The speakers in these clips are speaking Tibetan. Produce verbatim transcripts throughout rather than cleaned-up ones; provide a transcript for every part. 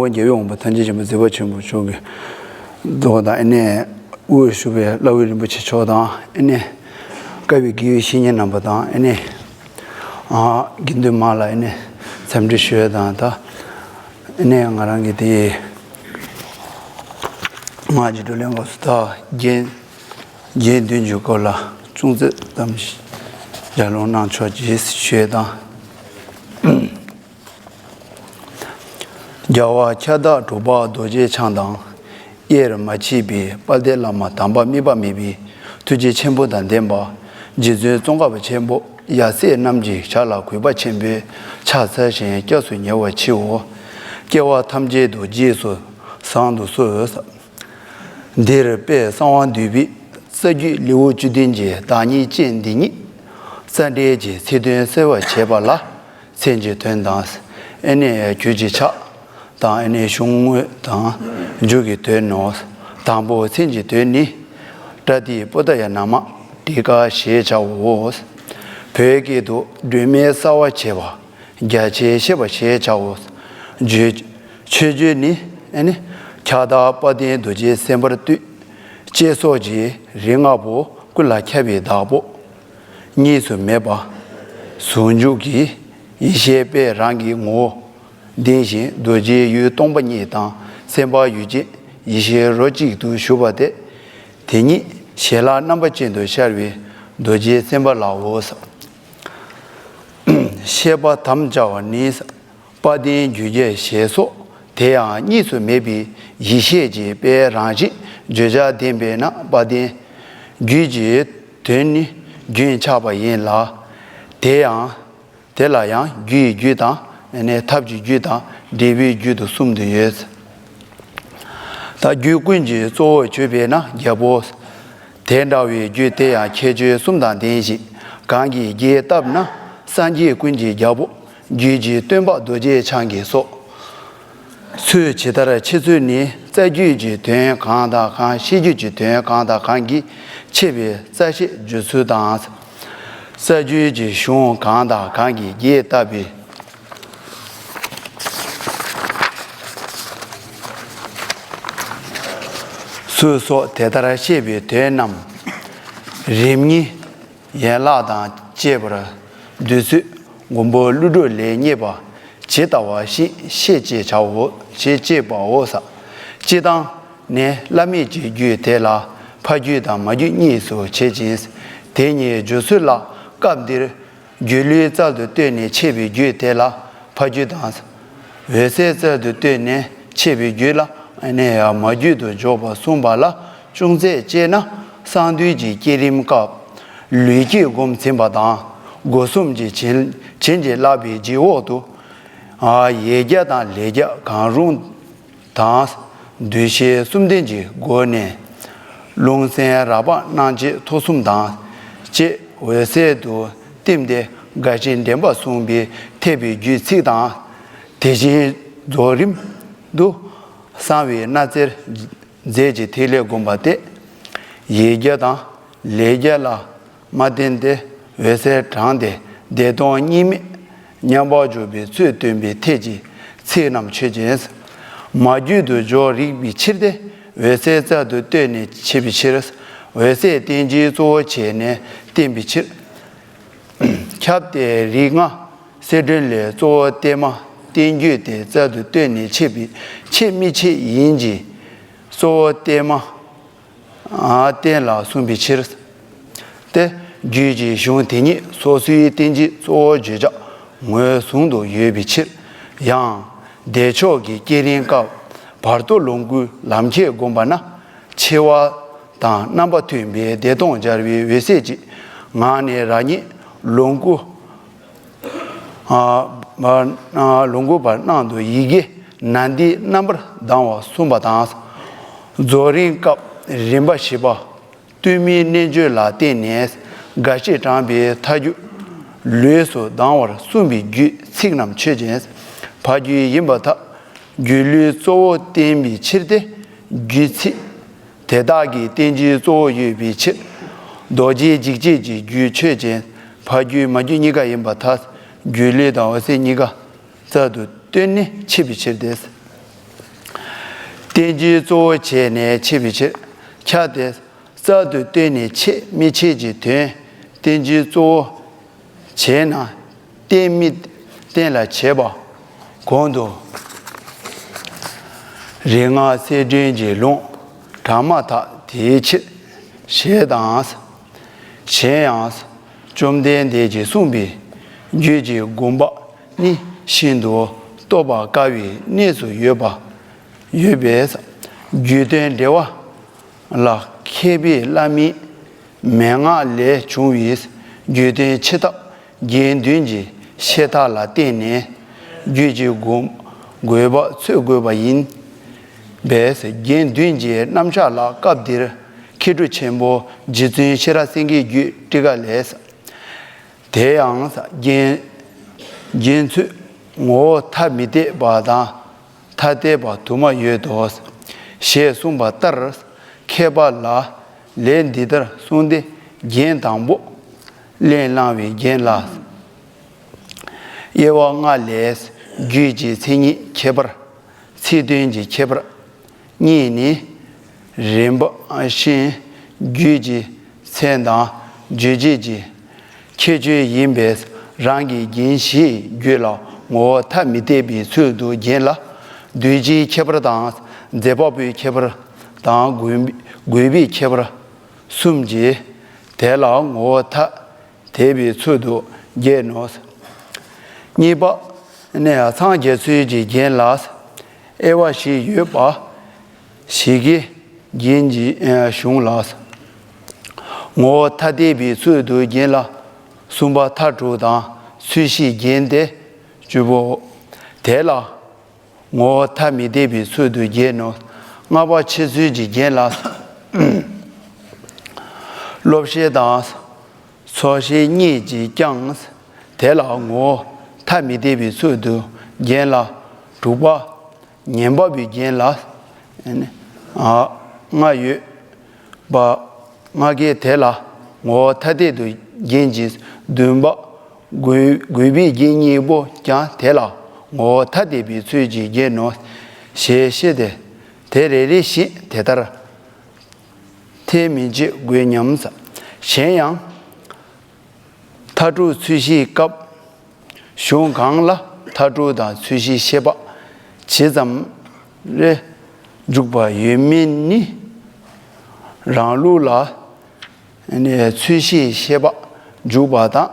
རྒྱལ་བའི་དབང་པོ་ཐམས་ཅད་མཁྱེན་པ་མཛད་པ་ཆེན་པོ་མཆོག་གི་མདོ་དང་། ཨ་ནི་དབུས་བཞུགས་པའི་ལྷ་དབུས་རིན་པོ་ཆེ་མཆོག་དང་། ཨ་ནི་བཀའ་བརྒྱུད་དགེ་བའི་བཤེས་གཉེན་རྣམ་པ་དང་། ཨ་ནི་ཨ་དགེ་འདུན་མང་ལ་ཨ་ནི་འཚམས་འདྲི་ཞུ་ཡ་དང་། ད་ཨ་ནི་ང་རང་གི་དེ་སྔགས་ཀྱི་བགྲོ་གླེང་སྐབས་སུ་ད་རྒྱན་རྒྱན་བདུན་གྱི་སྐོར་ལ་ཅུང་ཟད་ཙམ་ཞིག་ལྗགས་ལུང་གནང་ཆོག་ཅེས་ཞུ་ཡ་དང་། རྒྱལ་བ་ཁྱབ་བདག་འབྲུག་པ་རྡོ་རྗེ་འཆང་དང་། དབྱེར་མ་མཆིས་པའི་དཔལ་ལྡན་བླ་མ་དམ་པ་དམིགས་པ་མེད་པའི་ཐུགས་རྗེ་ཆེན་པོ་དང་ལྡན་པ། རྗེ་བཙུན་ཙོང་ཁ་པ་ཆེན་པོ་ཡབ་སྲས་རྣམས་ཀྱི་ཞབས་ལ་གུས་པ་ཆེན་པོས་ཕྱག་འཚལ་ཞིང་སྐྱབས་སུ་ཉེ་བར་མཆིའོ། སྐྱེ་བ་ཐམས་ཅད་དུ་རྗེས་སུ་བཟུང་དུ་གསོལ། འདིར་དཔལ་གསང་བ་འདུས་པའི་རྩ་རྒྱུད་ལེའུ་བཅུ་བདུན་གྱི་བདག་ཉིད་ཅན་འདི་ཉིད་རྩ་འགྲེལ་གྱི་ཚིག་དོན་གསལ་བར་བྱེད་པ་ལ། མཚན་གྱི་དོན་དང་། ཨ་ནི་གྱུར་གྱི་ཕྱག་དང་། ཨ་ནི་གཞུང་དངོས་དང་མཇུག་གི་དོན་ནོ། དང་པོ་མཚན་གྱི་དོན་ནི། པྲ་ཏི་པུ་ཏ་ཡ་ན་མ་ཏི་ཀ་ཞེས་བྱའོ། བོད་སྐད་དུ་སྒྲོན་མེ་གསལ་བར་བྱེད་པ། རྒྱ་ཆེར་བཤད་པ་ཞེས་བྱའོ། བརྗོད། མཆོད་བརྗོད་ནི། ཨ་ནི་ཁྱབ་བདག་དཔལ་ལྡན་རྡོ་རྗེ་སེམས་དཔར་བསྟོད། ཅེས་སོགས་ཀྱི་རིགས་ལྔ་པོ་ཀུན་ལ་ཁྱབ་པའི་བདག་པོ། གཉིས་སུ་མེད་པ། ཟུང་འཇུག་གི་ཡེ་ཤེས་དཔལ་རང་གི་ངོ་བོ་ལྡན་ཞིང་། རྡོ་རྗེའི་ཡུལ་སྟོང་པ་ཉིད་དང་། སེམས་དཔའ་ཡུལ་ཅན་ཡེ་ཤེས་རོ་གཅིག་ཏུ་བཞུགས་པ་སྟེ། དེ་ཉིད་ཞལ་ལག་རྣམ་པ་ཅན་དུ་ཤར་བའི་རྡོ་རྗེ་སེམས་དཔའ་ལའོ། བཤད་པ་དམ་བཅའ་བ་ནི། དཔལ་ལྡན་རྒྱུད་རྒྱལ་ཞེས་སོགས། དེ་ཡང་གཉིས་སུ་མེད་པའི་ཡེ་ཤེས་ཀྱི་དཔལ་རང་བཞིན་བརྗོད་བྱ་བསྟན་པས་ན། དཔལ་ལྡན་རྒྱུད་ཀྱི་དོན་ནི་རྒྱུན་ཆགས་པ་ཡིན་ལ། དེ་ཡང་དེ་ལ་ཡང་རྒྱུའི་རྒྱུད་དང་། ཨ་ནི་ཐབས་ཀྱི་རྒྱུད་དང་། འབྲས་བུའི་རྒྱུད་དུ་གསུམ་དུ་ཡོད། ད་རྒྱུད་ཀུན་གྱི་གཙོ་བོར་གྱུར་པས་ན་རྒྱལ་པོ། དེ་འདྲ་བའི་རྒྱུད་དེ་ཡང་ཁྱད་ཆོས་གསུམ་དང་ལྡན་ཞིང་། གང་གིས་རྒྱས་བཏབ་ན་སངས་རྒྱས་ཀུན་གྱི་རྒྱལ་པོ་རྒྱུད་ཀྱི་སྟོན་པ་རྡོ་རྗེ་འཆང་གིས་སོ། ཚུལ་ཇི་ལྟར་འཆད་ཚུལ་ནི། རྩ་རྒྱུད་ཀྱི་དོན་གང་དང་གང་། ཤེས་རྒྱུད་ཀྱི་དོན་གང་དང་གང་གིས་འཆད་པའི་རྩ་ཤེས་བརྗོད་ཚུལ་དང་། རྩ་རྒྱུད་ཀྱི་གཞུང་གང་དང་གང་གིས་རྒྱས་བཏབ་པའི་ཚུལ་སོགས་དེ་ལྟར་བཤད་པའི་དོན་རྣམས་རིམ་གཉིས་ཡན་ལག་དང་བཅས་པར་བསྡུས་ཚུལ་མགོན་པོ་ཀླུ་སྒྲུབ་ལས་རྙེད་པ་ཇི་ལྟ་བ་བཞིན་ཤེས་ཅེས་བྱའོ། ཞེས་བཤད་པའོ། སྤྱིར་བཏང་ནས་བླ་མེད་ཀྱི་རྒྱུད་དེ་ལ་ཕ་རྒྱུད་དང་མ་རྒྱུད་གཉིས་སུ་ཕྱེ་ཅིང་། དེ་གཉིས་བརྗོད་ཚུལ་ལ་སྐབས་འདིར་སྒྱུ་ལུས་རྩལ་དུ་བཏོན་ནས་འཆད་པའི་རྒྱུད་དེ་ལ་ཕ་རྒྱུད་དང་། འོད་གསལ་རྩལ་དུ་བཏོན་ནས་འཆད་པའི་རྒྱུད་ལ་ཨ་ནི་མ་རྒྱུད་དུ་འཇོག་པ་གསུངས་པ་ལ། ཅུང་ཟད་དཔྱད་ན་གསང་འདུས་ཀྱི་བསྐྱེད་རིམ་སྐབས་ལུས་བསྐྱེད་སྒོམ་ཚིམ་པ་དང་། སྒོ་གསུམ་གྱི་བྱིན་བྱིན་གྱིས་བརླབས་པའི་རྗེས་འོག་ཏུ། ཡིག་བརྒྱ་དང་ལས་བརྒྱ་གང་རུང་དང་། འདུ་ཤེས་གསུམ་ལྡན་གྱི་སྒོ་ནས་རླུང་སེམས་རགས་པ་སྣང་མཆེད་ཐོབ་གསུམ་དང་བཅས་འོད་གསལ་དུ་བསྟིམས་ཏེ། དགའ་བཞི་འདྲེན་པ་གསུངས་པའི་ཐེག་པའི་རྒྱུད་ཚིག་དང་། དེ་བཞིན་རྫོགས་རིམ་དུ་གསང་བའི་སྣ་རྩེར་རྫས་ཀྱི་ཐིག་ལེ་བསྒོམ་པ་སྟེ། ཡིག་བརྒྱ་དང་ལས་བརྒྱ་ལ་མ་བརྟེན་ཏེ་འོད་གསལ་དྲངས་ཏེ་བདེ་སྟོང་གཉིས་མེད་མཉམ་པར་འཇོག་པའི་ཚུལ་སྟོན་པའི་ཐད་ཀྱི་ཚིག་རྣམས་ཆོས་ཅན། མ་རྒྱུད་དུ་འཇོག་རིགས་པའི་ཕྱིར་ཏེ། འོད་གསལ་རྩལ་དུ་བཏོན་ནས་འཆད་པའི་ཕྱིར། འོད་གསལ་རྟེན་ཅིང་གཙོ་བོར་བྱས་ནས་བསྟན་པའི་ཕྱིར། ཁྱབ་སྟེ་རིགས་ལྔ་གསལ་སྒྲོན་ལས་གཙོ་བོ་བརྟན་མ་བསྟན་རྒྱུད་དེ་རྩལ་དུ་བཏོན་ནས་འཆད་པའི་ཕྱིར་མི་ཕྱེད་ཡིན་གྱི། གཙོ་བོ་བརྟན་མ་བསྟན་ལ་གསུངས་པའི་ཕྱིར་ཏེ། རྒྱུད་ཀྱི་གཞུང་དེ་ཉིད་སོ་སོའི་རྟེན་ཅིང་གཙོ་བོར་བརྗོད་བྱ་ངོས་བཟུང་དུ་ཡོད་པའི་ཕྱིར། ཡང་བདེ་མཆོག་གི་བསྐྱེད་རིམ་སྐབས་བར་དོ་ལོངས་སྐུའི་ལམ་ཁྱེར་བསྒོམ་པ་ན་འཆི་བ་དང་རྣམ་པ་མཐུན་པའི་བདེ་སྟོང་སྦྱར་བའི་འོད་གསལ་གྱི་ངང་ནས་རང་ཉིད་ལོངས་སྐུ། ལོངས་སྐུ་བར་སྣང་དུ་ཡི་གེ་ནན་ཏན་རྣམ་པར་ལྡང་བ་གསུངས་པ་དང་། རྫོགས་རིམ་སྐབས་རིམ་པ་བཞི་པ་གཏོལ་མའི་རྣལ་འབྱོར་ལ་བརྟེན་ནས་དགའ་བཞི་དྲངས་པའི་མཐའ་རྒྱུད་ལུས་སུ་ལྡང་བར་གསུངས་པའི་རྒྱུད་ཚིག་རྣམས་ཆོས་ཅན། ཕ་རྒྱུད་ཡིན་པར་ཐལ། སྒྱུ་ལུས་གཙོ་བོར་བསྟན་པའི་ཕྱིར་ཏེ། རྒྱུད་ཚིག་དེ་དག་གི་རྟེན་ཅིང་གཙོ་བོར་ཡོད་པའི་ཕྱིར། རྡོ་རྗེ་འཇིགས་བྱེད་ཀྱི་རྒྱུད་ཆོས་ཅན། ཕ་རྒྱུད་མ་རྒྱུད་གཉིས་ཀ་ཡིན་པར་ཐལ། སྒྱུ་ལུས་དང་འོད་གསལ་གཉིས་ཀ་རྩལ་དུ་བཏོན་ནས་འཆད་པའི་ཕྱིར་ཏེ། རྟེན་ཅིང་གཙོ་བོར་བྱས་ནས་འཆད་པའི་ཕྱིར། ཁྱབ་སྟེ། གསར་དུ་བཏོན་ནས་འཆད་མི་འཆད་ཀྱི་དོན། རྟེན་ཅིང་གཙོ་བོར་བྱས་ན། རྟེན་མི་རྟེན་ལ་བྱེད་པ། གོང་དུ་རིག་སྔགས་གསལ་སྒྲོན་གྱི་ལུང་དྲངས་མ་ཐག་དེའི་ཕྱིར་ཞེས་དང་། གཞན་ཡང་། བཅོམ་ལྡན་འདས་ཀྱིས་གསུངས་པའི་རྒྱུད་ཀྱི་དགོངས་པ་ནི་ཤིན་ཏུ་རྟོགས་པར་དཀའ་བའི་གནས་སུ་ཡོད་པ། ཡོད་པས། རྒྱུད་དོན་འགྲེལ་བ་ལ་མཁས་པའི་བླ་མའི་མན་ངག་ལས་བྱུང་བའི་རྒྱུད་དོན་ཕྱེ་ཐབས་རྒྱན་བདུན་གྱི་བཤད་ཐབས་ལ་བརྟེན་ནས་རྒྱུད་ཀྱི་དགོངས་དགོས་པ་འཚོལ་དགོས་པ་ཡིན་པས། རྒྱན་བདུན་གྱི་རྣམ་གཞག་ལ་སྐབས་འདིར་མཁས་གྲུབ་ཆེན་པོ་རྗེ་བཙུན་ཤེས་རབ་སེང་གེའི་རྒྱུད་ཊཱི་ཀ་ལས། དེ་ཡང་རྒྱན་རྒྱན་ཚུལ་ངོ་བོ་ཐ་མི་དད་པ་དང་། ཐ་དད་པ་དུ་མ་ཡོད་དོ། ཞེས་གསུངས་པ་ལྟར་མཁས་པ་ལ་ལན་འདི་ལྟར་གསུངས་ཏེ། རྒྱན་དང་པོ་གླེང་བསླང་བའི་རྒྱན་ལ། དབྱེ་བ་ལྔ་ལས། རྒྱུད་ཀྱི་མཚན་ཉིད་ཁྱད་པར། ཚིག་དོན་གྱི་ཁྱད་པར། གཉིས་ནི། རིམ་པ་བཞིན་རྒྱུད་ཀྱི་མཚན་དང་རྗོད་བྱེད་ཀྱི་ཁྱད་ཆོས་ཡིན་པས། རང་གི་རྒྱན་བཞིའི་རྒྱུད་ལ་ངོ་བོ་ཐ་མི་དད་པའི་ཚུལ་དུ་རྒྱན་ལ། གདུལ་བྱའི་ཁྱད་པར་དང་། རྫས་འཕགས་པའི་ཁྱད་པར་དང་། དགོས་དགོས་པའི་ཁྱད་པར་གསུམ་གྱིས་དེ་ལ་ངོ་བོ་ཐ་དད་པའི་ཚུལ་དུ་བརྒྱན་ནོ། གཉིས་པ་ནི། སངས་རྒྱས་ཚུལ་གྱི་རྒྱན་ལ་དབྱེ་བ་བཞི་ཡོད་པ་ཞིག་གི་རྒྱན་གྱི་གཞུང་ལ། ངོ་བོ་ཐ་དད་པའི་ཚུལ་དུ་རྒྱན་ལ། གསུམ་པ་མཐའ་དྲུག་དང་ཚུལ་བཞིས་བརྒྱན་ཏེ་བཅུ་པོ། དེ་ལ་ངོ་བོ་ཐ་མི་དད་པའི་ཚུལ་དུ་བརྒྱན་ནོ། ལྔ་པ་འཆད་ཚུལ་གྱི་རྒྱན་ལ། སློབ་བཤད་དང་ཚོགས་བཤད་གཉིས་ཀྱིས་ཀྱང་དེ་ལ་ངོ་བོ་ཐ་མི་དད་པའི་ཚུལ་དུ་རྒྱན་ལ། དྲུག་པ་ཉན་པ་པོའི་རྒྱན་ལ། ལྔ་ཡོད་པ་ལྔ་ཀའི་དེ་ལ་ངོ་བོ་ཐ་དད་དུ་རྒྱན་གྱི། བདུན་པ་དགོས་དགོས་པའི་རྒྱན་གཉིས་པོ་ཀྱང་དེ་ལ་ངོ་བོ་ཐ་དད་པའི་ཚུལ་གྱིས་བརྒྱན་ནོ། ཞེས་བཤད་དེ། དེ་རེ་རེ་བཞིན་དེ་ལྟར་ཐལ་མི་བྱེད་དགོས་སྙམ། གཞན་ཡང་། མཐའ་དྲུག་ཚུལ་བཞིའི་སྐབས། གཞུང་གང་ལ་མཐའ་དྲུག་དང་ཚུལ་བཞིའི་བཤད་པ་ཇི་ཙམ་རེ་འཇུག་པ་ཡོད་མིན་ནི། རང་ལུགས་ལ་ནི་ཚུལ་བཞིའི་བཤད་པ་འཇུག་པ་དང་།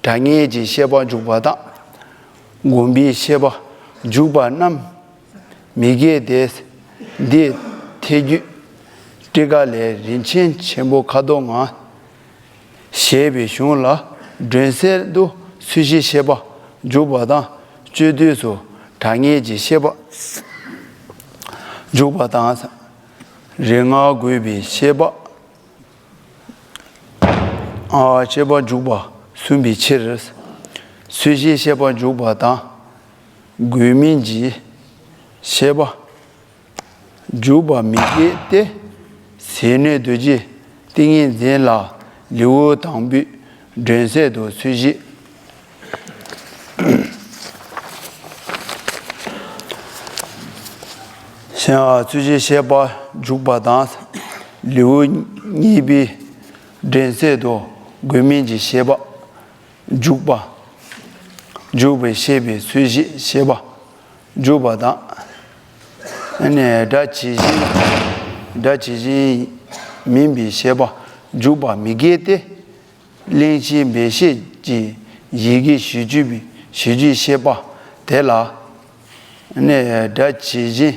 དྲང་ངེས་ཀྱི་བཤད་པ་འཇུག་པ་དང་། དགོངས་པའི་བཤད་པ་འཇུག་པ་རྣམས་མི་འགལ་ཏེ། འདི་ཐལ་འགྱུར་ཊཱི་ཀ་ལས་རིན་ཆེན་ཆེན་པོ་ཁ་དོག་ལྔ་ཞེས་པའི་གཞུང་ལ། སྒྲོན་གསལ་དུ་ཚུལ་བཞིའི་བཤད་པ་འཇུག་པ་དང་། སྤྱོད་བསྡུས་སུ་དྲང་ངེས་ཀྱི་བཤད་པ་འཇུག་པ་དང་། རིག་སྔགས་དགོས་པའི་བཤད་པ། ཨ་བཤད་པ་འཇུག་པ་གསུངས་པའི་ཕྱིར། ཚུལ་བཞིའི་བཤད་པ་འཇུག་པ་དང་། དགོས་མིན་གྱི་བཤད་པ་འཇུག་པ་མི་འགལ་ཏེ། ཟིལ་གནོན་རྡོ་རྗེ་ཏིང་ངེ་འཛིན་ལ་ལེའུ་དང་པོའི་སྒྲོན་གསལ་དུ་ཚུལ་བཞི། ཚུལ་བཞིའི་བཤད་པ་འཇུག་པ་དང་། ལེའུ་གཉིས་པའི་སྒྲོན་གསལ་དུ་དགོས་མིན་གྱི་བཤད་པ་འཇུག་པ། འཇུག་པའི་བཤད་པའི་ཚུལ་བཞིའི་བཤད་པ་འཇུག་པ་དང་། ཨ་ནི་སྒྲ་ཇི་བཞིན་སྒྲ་ཇི་བཞིན་མིན་པའི་བཤད་པ་འཇུག་པ་མི་འགལ་ཏེ། གླེང་གཞི་འབད་བཤད་ཀྱི་ཡི་གེ་ཞེ་བཅུ་པའི་ཞེ་བཅུའི་བཤད་པ་དེ་ལ་ནི་སྒྲ་ཇི་བཞིན་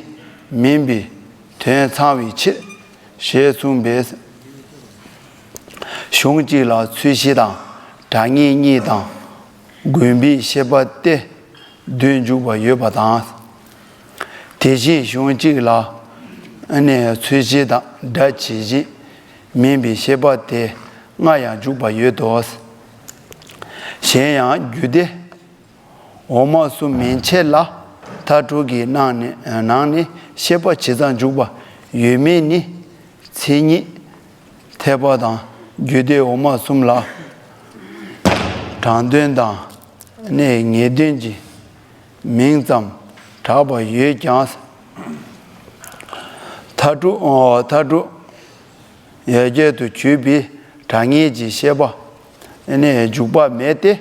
མིན་པའི་དོན་ཚང་བའི་ཕྱིར་ཞེས་གསུངས་པས། གཞུང་གཅིག་ལ་ཚུལ་བཞི་དང་དྲང་ངེས་གཉིས་དང་། དགོངས་པའི་བཤད་པ་སྟེ་བདུན་འཇུག་པ་ཡོད་པ་དང་། དེ་བཞིན་གཞུང་གཅིག་ལ་ནི་ཚུལ་བཞི་དང་སྒྲ་ཇི་བཞིན་མིན་པའི་བཤད་པ་སྟེ་ལྔ་ཡང་འཇུག་པ་ཡོད་དོ། གཞན་ཡང་རྒྱུད་སྡེ་འོག་མ་གསུམ་མན་ཆད་ལ་མཐའ་དྲུག་གི་ནང་ནས་ནང་ནས་བཤད་པ་ཇི་ཙམ་འཇུག་པ་ཡོད་མེད་ནི། མཚན་ཉིད་ཐེག་པ་དང་རྒྱུད་སྡེ་འོག་མ་གསུམ་ལ་དྲང་དོན་དང་ནི་ངེས་དོན་གྱི་མིང་ཙམ་གྲགས་པ་ཡོད་ཀྱང་། མཐར་ཐུག་མཐར་ཐུག་ཡ་གྱལ་དུ་གྱུར་པའི་དྲང་ངེས་ཀྱི་ཤེས་པ་ནི་འཇུག་པ་མེད་དེ།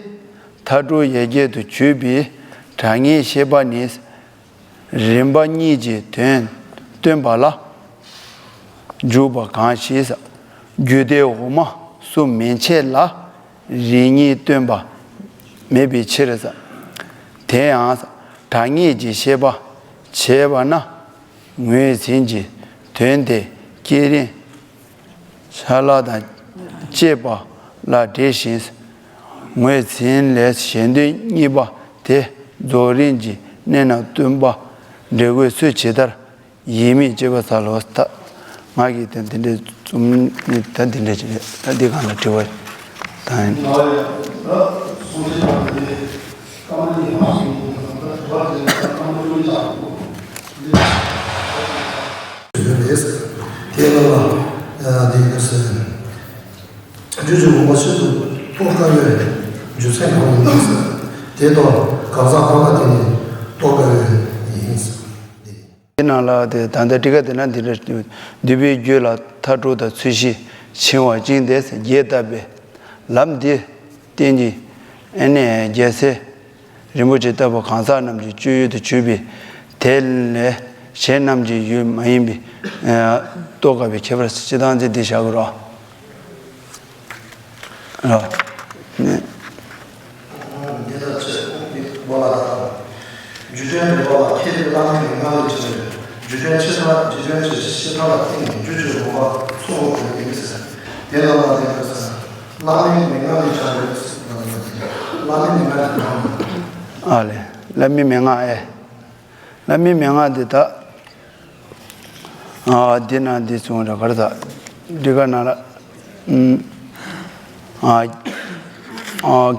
མཐར་ཐུག་ཡ་གྱལ་དུ་གྱུར་པའི་དྲང་ངེས་ཤེས་པ་ནི། རིམ་པ་གཉིས་ཀྱི་དོན་སྟོན་པ་ལ་འཇུག་པ་གང་ཞིག་རྒྱུད་སྡེ་འོག་མ་གསུམ་མན་ཆད་ལ་རིགས་གཉིས་སྟོན་པ་མེད་པའི་ཕྱིར། དེ་ཡང་དྲང་ངེས་ཀྱི་ཤེས་པ་བྱས་པ་ན་ངོས་ཟིན་གྱི་དོན་དེ་བསྐྱེད་རིམ་ཤ་ལ་དང་བཅས་པ་ལ་འགྲེལ་ཞིང་། ངོས་ཟིན་ལས་གཞན་དོན་གཉིས་པ་དེ་རྫོགས་རིམ་གྱི་གནད་རྣམས་སྟོན་པ་འགྲེལ་དགོས་ཚུལ་ཇི་ལྟར་ཡིན་མིན་དཔྱད་པ་ས་ལོ། ད་ང་གིས་ད་འདི་འདྲའི་རྩོམ་ནི་ད་འདི་འདྲ་ཅིག་རེད། ད་འདི་སྒང་ལ་དྲི་བ་ད། རེད། དེ་ལ་ལ་འདི་ག་ཟེར། རྒྱུ་གཅིག་དགོངས་པ་ཆེད་དུ་རྟོགས་དཀའ་བའི་རྒྱུ་མཚན་གང་ཡིན་ཟེར། དེ་དང་གང་ཟག་གང་ལ་བརྟེན་ནས་རྟོགས་དཀའ་བའི་ཡིན་ཟེར། དེ་ནང་ལ་དེ་ད་ལྟ་ཊཱི་ཀ་དེ་ན་འདི་འདྲ། འདུས་པའི་རྒྱུད་ལ་མཐར་ཐུག་དང་ཚུལ་བཞི་འཆིང་བ་བཅིངས་ཏེ་རྒྱས་བཏབ་པའི་ལམ་འདི་བསྟན་གྱི། ཨ་ནི་རྒྱལ་སྲས་རིན་པོ་ཆེ་ལྟ་བུ་གང་ཟག་རྣམས་ཀྱི་སྤྱོད་ཡུལ་དུ་གྱུར་པའི་དེ་ལས་གཞན་རྣམས་ཀྱི་ཡུལ་མ་ཡིན་པའི་རྟོགས་དཀའ་བའི་ཁྱད་པར། སྤྱིར་བཏང་ཚེ་འདི་བཞག་དགོས་རོགས། རོགས། ནས། འདི་ལྟར་ཆོས་དབུགས་ཀྱི་སྦོ་ལ་དང་། རྒྱུ་དོན་འགྲེལ་པ་ལ་མཁས་པའི་བླ་མའི་མན་ངག་ལས་བྱུང་བའི་རྒྱུ་དོན་ཆེ་ཕྲ་རྗེས་དྲན་གྱི་ཤེས་ཐབས་ལ་བརྟེན་ནས་རྒྱུ་གཅིག་དགོངས་པ་ཚུགས་དགོས་པའི་ཡིན་ཟེར། དེ་ལ་ལ་དེ་ལ་ཟེར། བླ་མའི་མན་ངག་ལས་བྱུང་བའི་བླ་མའི་མན་ངག་ལས་བྱུང་བའི། ཨ་ལས། བླ་མའི་མན་ངག་ཨེ། བླ་མའི་མན་ངག་འདི་དག་ཨ་འདི་ན་འདི་གསུངས་ར་གར་ད་འདི་ག་ན་ལ། ཨ་ཨ་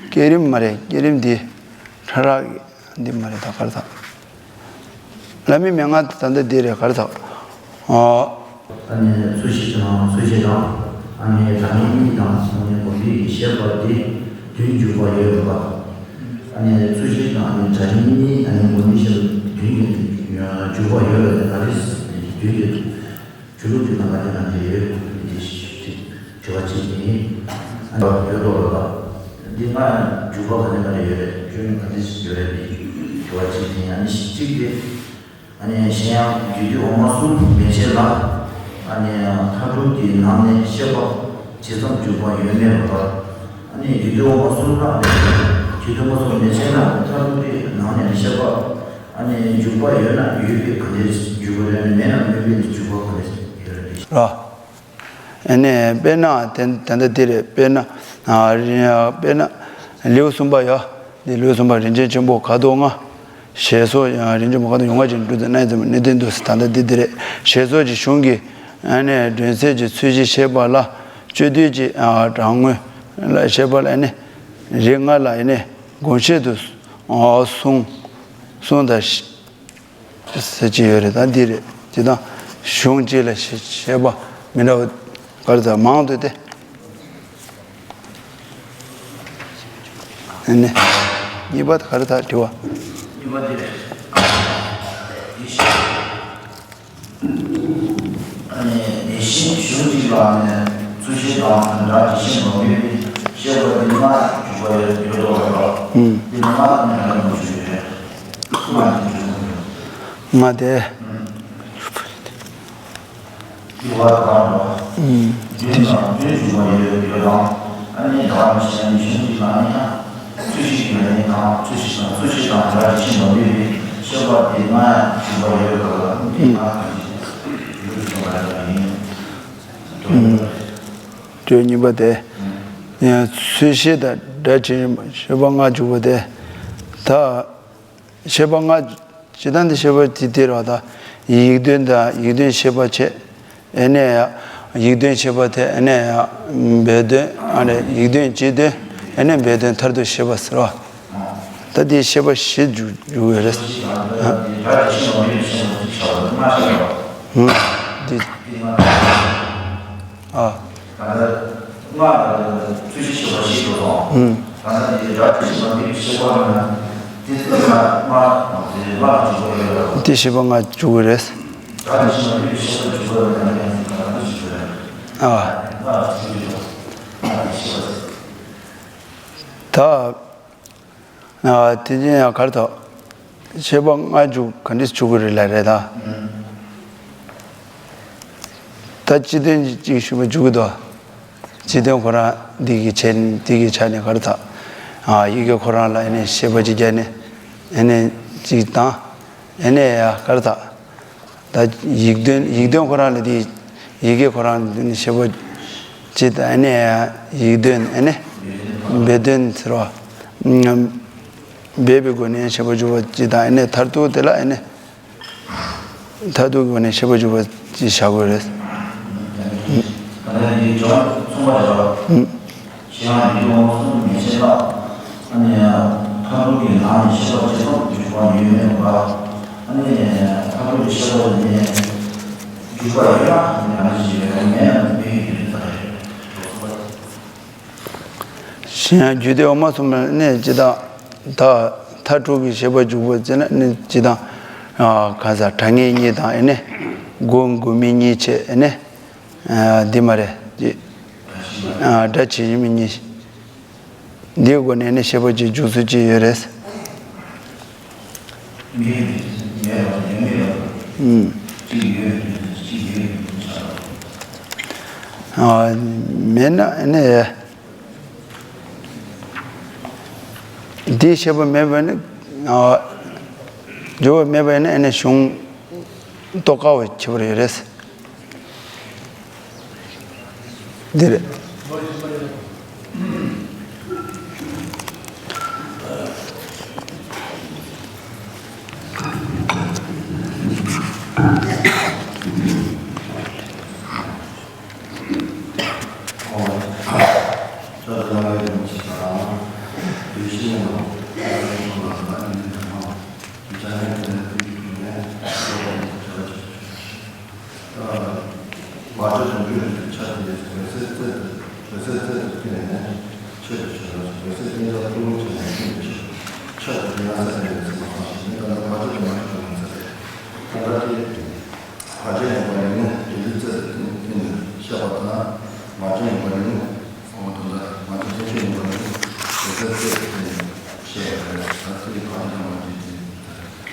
བསྐྱེད་རིམ་མ་རེད། བསྐྱེད་རིམ་འདི་ཕྲ་རགས་འདི་མ་རེད། ད་གར་ད་བླ་མའི་མན་ངག་ད་ལྟ་འདི་རེད། གར་ད་ཨ། ཨ་ནི་ཚུལ་བཞི་དང་ཚུལ་བཞི་དང་། ཨ་ནི་དྲང་ངེས་གཉིས་དང་། ཨ་ནི་སྒོམ་པའི་ཤེས་པ་འདི་བདུན་འཇུག་པ་ཡོད་པ། ཨ་ནི་ཚུལ་བཞི་དང་ཨ་ནི་དྲང་ངེས་གཉིས། ཨ་ནི་སྒོམ་པའི་ཤེས་པ་བདུན་གྱི་འཇུག་པ་ཡོད་པ་དེ་ག་རེ་ཟེར། བདུན་གྱི་ཆོས་ལུགས་ཀྱི་ནང་ག་དེ་ན་དེ་ཡོད་དེ་ཞིག་དྲི་བ་གཅིག་ཡིན། ཨ་ནི་ཡོད་དོ་ལ། འདི་ལྔ་འཇུག་པ་ག་ནས་ག་རེ་ཡོད་རེད། སྐྱོན་ག་དེ་ཞིག་ཡོད་རེད། དེ་དྲི་བ་གཅིག་ཡིན། ཨ་ནི་གཅིག་དེ། ཨ་ནི་གཞན་ཡང་རྒྱུད་སྡེ་འོག་མ་གསུམ་མན་ཆད་ལ། ཨ་ནི་མཐར་ཐུག་གི་ནང་ནས་ཤེས་པ་ཇི་ཙམ་འཇུག་པ་ཡོད་མེད་པ། ཨ་ནི་རྒྱུད་སྡེ་འོག་མ་གསུམ་ལ། རྒྱུད་སྡེ་འོག་མ་གསུམ་མན་ཆད་ལ་མཐར་ཐུག་གི་ནང་ནས་ཤེས་པ་ཨ་ནི་འཇུག་པ་ཡོད་ན་ཡོད་པའི་ག་འདྲས་འཇུག་པ་རེད། མེད་ན་མེད་པའི་འཇུག་པ་ག་འདྲས་ཡོད་རེད། ར། ཨ་ནི་དཔེར་ན་དེ་ད་ལྟ་འདི་རེད། དཔེར་ན་ཨ་རི་དཔེར་ན་ལེའུ་གསུམ་པ་ཡ། འདི་ལེའུ་གསུམ་པ་རིན་ཆེན་ཆེན་པོ་ཁ་དོག་ལྔ། ཞེས་སོགས། ཡང་རིན་ཆེན་མོ་ཁ་དོག་ཡོངས་དགའ་ཅན་གྲུབ་མཐའི་གནད་འཛིན་པ་གནད་དོན་དུ་ཟེར། ད་ལྟ་འདི་འདི་རེད། ཞེས་སོགས་ཀྱི་གཞུང་གི་ཨ་ནི་སྒྲོན་གསལ་གྱི་ཚུལ་བཞི་བཤད་པ་ལ་སྤྱོད་བསྡུས་ཀྱི་ཨ་དྲང་ངོས་ལ་བཤད་པ་ལ་ཨ་ནི་རིགས་ལྔ་ལ་ཨ་ནི་སྒོམ་བྱེད་དུ་ཨ་གསུངས་གསུངས་དང་ཟེར་གྱི་ཡོད་རེད། ད་འདི་རེད། དེ་དང་གཞུང་གཅིག་ལ་བཤད་པ་མི་འདྲ་བ་ག་རེ་དང་མང་དུ་སྟེ། ཨ་ནི་གཉིས་པ་དེ་ག་རེ་དང་དྲི་བ། གཉིས་པ་དེ་རེད། ཨ་ནི་དེ་བཞིན་གཞུང་གཅིག་ལ་ནི་ཚུལ་བཞི་དང་དོན་དག་ཇི་བཞིན་ངོ་སྤྲོད་པའི་བཤད་པ་འདི་ལྔ་ཞིག་འཇུག་པ་ཡོད་ཡོད་དོ་ལ། ཨུམ། འདི་ལྔ་ནི་ག་རེ་ལ་འཇུག་ཡོད་རེད། ལྔ་དེ་འཇུག་ཡོད། ལྔ་དེ། ཨུམ། དེ་བ་དང་། ཨུམ། དེ་ནང་དོན་འཇུག་པ་ཡོད་ཡོད་དང་། ཨ་ནི་ད་ག་ནང་བཞིན་གཞུང་གཅིག་ལ་ནི་ཡང་ཚུལ་བཞི་ཡོད་ནི་དང་། ཚུལ་བཞི་དང་ཚུལ་བཞི་དང་དོན་དག་ཇི་བཞིན་ངོ་སྤྲོད་པའི་བཤད་པ་འདི་ལྔ་ཡང་འཇུག་པ་ཡོད་དོ་ལ། འདི་ལྔ་གང་ཞིག་འཇུག་པ་ཡིན། ཨུམ། གཉིས་པ་དེ། ཡང་ཚུལ་བཞི་དང་སྒྲ་ཇི་བཞིན་པ་བཤད་པ་ལྔ་འཇུག་པ་དེ། ད་བཤད་པ་ལྔ་ཇི་ལྟར་འདི་བཤད་པ་དེ་དེ་རེད་པ། ད་ཡིག་དོན་དང་ཡིག་དོན་བཤད་པ་བྱས། ཨ་ནི་ཡིག་དོན་བཤད་པ་དེ་ཨ་ནི་སྦས་དོན། ཨ་ནི་ཡིག་དོན་སྤྱི་དོན། ཨ་ནི་སྦས་དོན་མཐར་ཐུག་བཤད་པ་ཟེར་བ། ད་དེ་བཤད་པ་བཞི་འཇུག་འཇུག་ཡོད་རེད། ཨ། ཨུ། དེ། ཨ། ཨུ། དེ་བཤད་པ་ལྔ་འཇུག་གི་རེད། ཨ། ད། ཨ། དེ་བཞིན་ཡང་གར་ཐོག་ཤེས་པ་ལྔ་འཇུག་ག་འདྲས་འཇུག་གི་རེད་ལ་རེད་ད། ད་སྤྱི་དོན་གཅིག་ཞུ་བ་འཇུག་གི་འདུག་སྤྱི་དོན་ཁོ་རང་འདི་གི་ཆ་ནས་འདི་གི་ཆ་ནས་གར་ཐོག་ཨ། ཡི་གེ་ཁོ་རང་ལ་ཨ་ནི་ཤེས་པ་ཅིག་བརྒྱབ་ནས་ཨ་ནི་གཅིག་དང་། ཨ་ནི་ཡ་གར་ཐོག་ད་ཡིག་དོན་ཡིག་དོན་ཁོ་རང་ལ་དེ་ཡི་གེ་ཁོ་རང་ལ་དེ་ནི་ཤེས་པ་ཅིག་དང་ཨ་ནི་ཡིག་དོན་ཨ་ནི་སྦས་དོན་ཟེར་བ། སྦས་པའི་སྒོ་ནས་ཤེས་པ་འཇུག་པ་ཅིག་དང་ཨ་ནི་མཐར་ཐུག་དེ་ལ་ཨ་ནི་མཐར་ཐུག་གི་སྒོ་ནས་ཤེས་པ་འཇུག་པ་ཅིག་བྱ་དགོས་རེད། ད་ནི་འདི་སྦྱོར་ཚོགས་པ་རེད་བ། གཞན་ཡང་ཡིད་འོང་གསུམ་ངེས་ཤེས་ལ། ཨ་ནི་མཐར་ཐུག་གི་ནང་ནས་ཤེས་པ་ཇི་ཙམ་འཇུག་པ་ཡོད་མེད་པ། ཨ་ནི་མཐར་ཐུག་གི་ཤེས་པ་ནི་འཇུག་པ་ཡོད་ན་ནི་ང་ཞིག་ཡོད་མེད་ཡང་མི་ཡོད་ཀྱི་རེད་ད་རེད། གཞན་ཡང་རྒྱུད་སྡེ་འོག་མ་གསུམ་ནས་ཅི་དང་ད་མཐར་ཐུག་གི་ཤེས་པ་འཇུག་པ་ཅི་ན་ནི་ཅི་དང་གང་ཟག་དྲང་ངེས་གཉིས་དང་ཨེ་ནི་སྒོམ་སྒོམ་མེད་གཉིས་བྱས་ཨེ་ནི། འདི་མ་རེད། སྒྲ་ཇི་བཞིན་མི་གཉིས། འདིའི་སྒོ་ནས་ནི་ཤེས་པ་ཅིག་འཇུག་ཚུལ་ཅིག་ཡོད་རེད། མེད་ན་ནི། འདིའི་ཤེས་པ་མེད་པ་ནི། འཇུག་པ་མེད་པ་ནི་ནི་གཞུང་རྟོགས་དཀའ་བ་ཁྱད་པར་ཡོད་རེད། འདི་རེད། མ་བྱུང་བའི་ཆ་དེ་ལས་འོད་གསལ་རྩལ་དུ་འོད་གསལ་རྩལ་དུ་བརྟེན་ནས་ཆོས་ཀྱི་ཆོས་ལ་འོད་གསལ་རྟེན་འབྲེལ་ཐུགས་རྗེ་ཆེན་པོའི་ཆོས་ཀྱི་ཆོས་དུ་དེ་ཡང་གསལ་བའི་ཚིག་མ་སོང་ཞིང་ད་ལྟ་བར་དུ་མ་བྱུང་བའི་ཚེ་རེད། ད་ལྟ་དེ་བར་ཆད་ཡོད་པ་ཡིན་ན་རྒྱུ་འབྲས་རྩལ་དུ་བརྟེན་ནས་བཤད་པ་དང་མ་བྱུང་བ་ཡིན་ན། འོ་ད་ལྟ་ང་ཚོ་བསྟན་བཅོས་ཡིན་པ་ནི་དེ་ཚོ་རྩོད་དེ་བཤད་པ་རེད། ད་ཚིག་གི་བར་ཆད་དང་མ་བྱུང་དེ་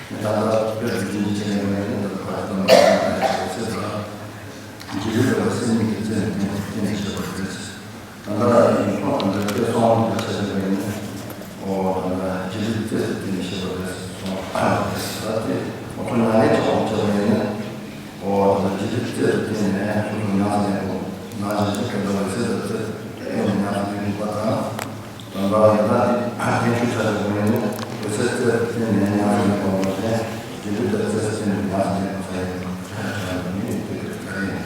ད་ལྟ་དཔེར་བརྗོད་ཀྱི་ཆེད་ལས་མ་ཡིན་ན་ད་བར་ཆད་དང་མ་བྱུང་དེ་ཚོ་ཚེ་ད་རྒྱུ་འབྲས་ལ་སེམས་ཉིད་ཀྱི་རྩལ་ནས་བརྟེན་ནས་བཤད་པ་རེད། ད་ལྟ་ཡིན་ཁོང་ད་ལྟ་དཔེ་སོང་བ་ཆ་བཞག་པ་ཡིན་ན། འོ་ད་ལྟ་རྒྱུ་འབྲས་རྩལ་དུ་བརྟེན་ནས་བཤད་པ་རེད་སོང་། ད་དེ་ང་ཚོ་ཉམས་ལེན་བྱེད་དགོས་བྱས་པ་ཡིན་ན། འོ་ད་ལྟ་རྒྱུ་འབྲས་རྩལ་དུ་བརྟེན་ནས་སོ་སོ་ཉམས་སུ་ལེན་དགོས། ནང་བཞིན་གྱི་འོད་གསལ་དུ་རྩལ་བརྟེན་ནས་ཉམས་སུ་ལེན་དགོས་པ་དང་། དང་པོ་ཡིན་ན་དེ་བརྟན་བཞུགས་བྱ་དགོས་པ་ཡིན་ན་འོད་གསལ་རྩལ་དུ་བརྟེན་ནས་ཉམས་སུ་ལེན་དགོས་པ་མ་ཟད་རྒྱུ་འབྲས་དང་རྩལ་དུ་བརྟེན་ནས་ཉམས་སུ་ལེན་དགོས་ས་ཡིན་པ་ཁྱབ་བྱ་བ་ནི་དེ་ག་རེ་ཡིན།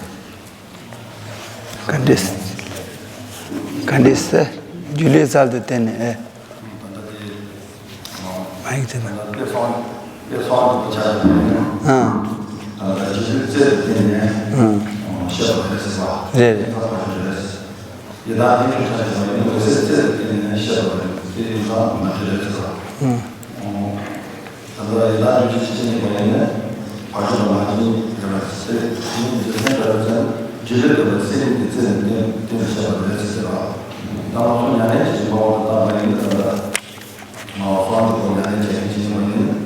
ག་འདྲས། ག་འདྲས་སེ། རྒྱུ་ལས་རྩལ་དུ་བརྟེན་ནས་ཨེ། མ་ཡིག་ཚེ་ན། ཨང་། ཨང་། རེད་རེད། ཨང་། ད་ལྟ་ཡི་དྭགས་རིན་པོ་ཆེ་ཅི་ནས་པ་ཡིན་ན། བར་ཆད་དང་མ་བྱུང་ཡོད་པ་རེད་ཟེར། དེ་ནི་རྒྱུ་མཚན་ག་རེ་ཟེར་ན། རྒྱུ་འབྲས་དང་སེམས་ཀྱི་རྩལ་ནས་བརྟེན་བརྟེན་བཤད་པ་རེད་ཟེར་བ། ད་ང་ཚོ་ཉམས་ལེན་གྱི་རིམ་པ་འོག་ཏུ་བཏང་བ་ཡིན་ན་ད་ལྟ། མ་འོངས་པ་ཉམས་ལེན་བྱེད་མཁན་ཅི་ཡིན་པ་ཡིན་ན།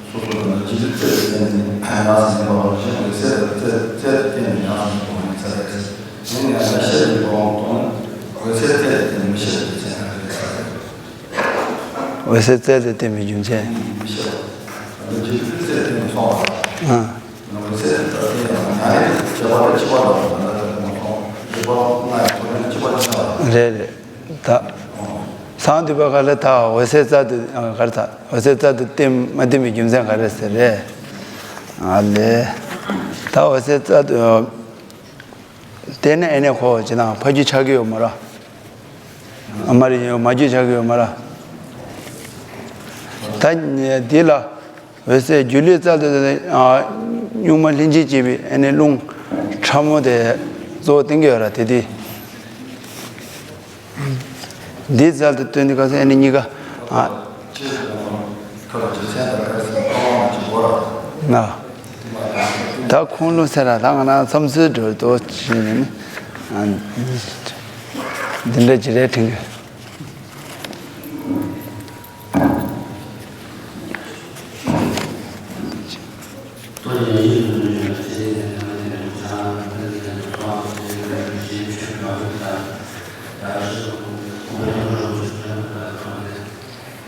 སོ་སོ་དང་རྒྱུ་འབྲས་རྩལ་ནས་ཡང་སེམས་པ་རང་བཞིན་འོད་གསལ་དང་རྩལ་རྩལ་དུ་བརྟེན་ནས་ཡང་སེམས་པ་ཡིན་ཚར་རེད། དེ་ནས་ཡང་ན་ཤེས་པའི་སྒོ་འོག་ཏུ་ན་འོད་གསལ་རྩལ་དུ་བརྟེན་ནས་མི་ཤེས་པའི་རྒྱུ་མཚན་ག་རེ་རེད་ཟེར། འོད་གསལ་རྩལ་དུ་བརྟེན་པའི་རྒྱུ་མཚན། རེད་རེད། ད་གསང་འདུས་པ་ག་ལ་ད་འོད་གསལ་རྩལ་དུ་ག་རེ་ད་འོད་གསལ་རྩལ་དུ་བརྟེན་མ་བརྟེན་པའི་རྒྱུ་མཚན་ག་རེ་ཟེར་རེད། ཨ་ལས། ད་འོད་གསལ་རྩལ་དུ། དེ་ནས་ཨེ་ནས་ཁོ་ཅི་དང་ཕ་རྒྱུད་ཆགས་ཀྱི་ཡོད་མ་ར། ཨ་མ་རེ་ཡོད་མ་རྒྱུད་ཆགས་ཀྱི་ཡོད་མ་ར། ད་འདི་ལ་འོད་གསལ་རྒྱུ་ལས་རྩལ་དུ་སྨྱུག་མ་ལྷན་ཅིག་སྐྱེས་པའི་ཨེ་ནས་རླུང་ཕྲ་མོ་དེ་གཙོ་བོ་བསྟན་གྱི་ཡོད་ར་དེ་དེ། འདི་རྩལ་དུ་བཏོན་ནས་ག་ཚོད་ཨེ་ནས་གཉིས་ཀ་ཨ། ན། ད་ཁུངས་ལུང་ཟེར་ལ་ད་ང་རང་བསམ་ཚུལ་འགྲོ་འདུག་ཅེས་ནི། འདི་འདྲ་ཅི་རེད་དྲན་གི།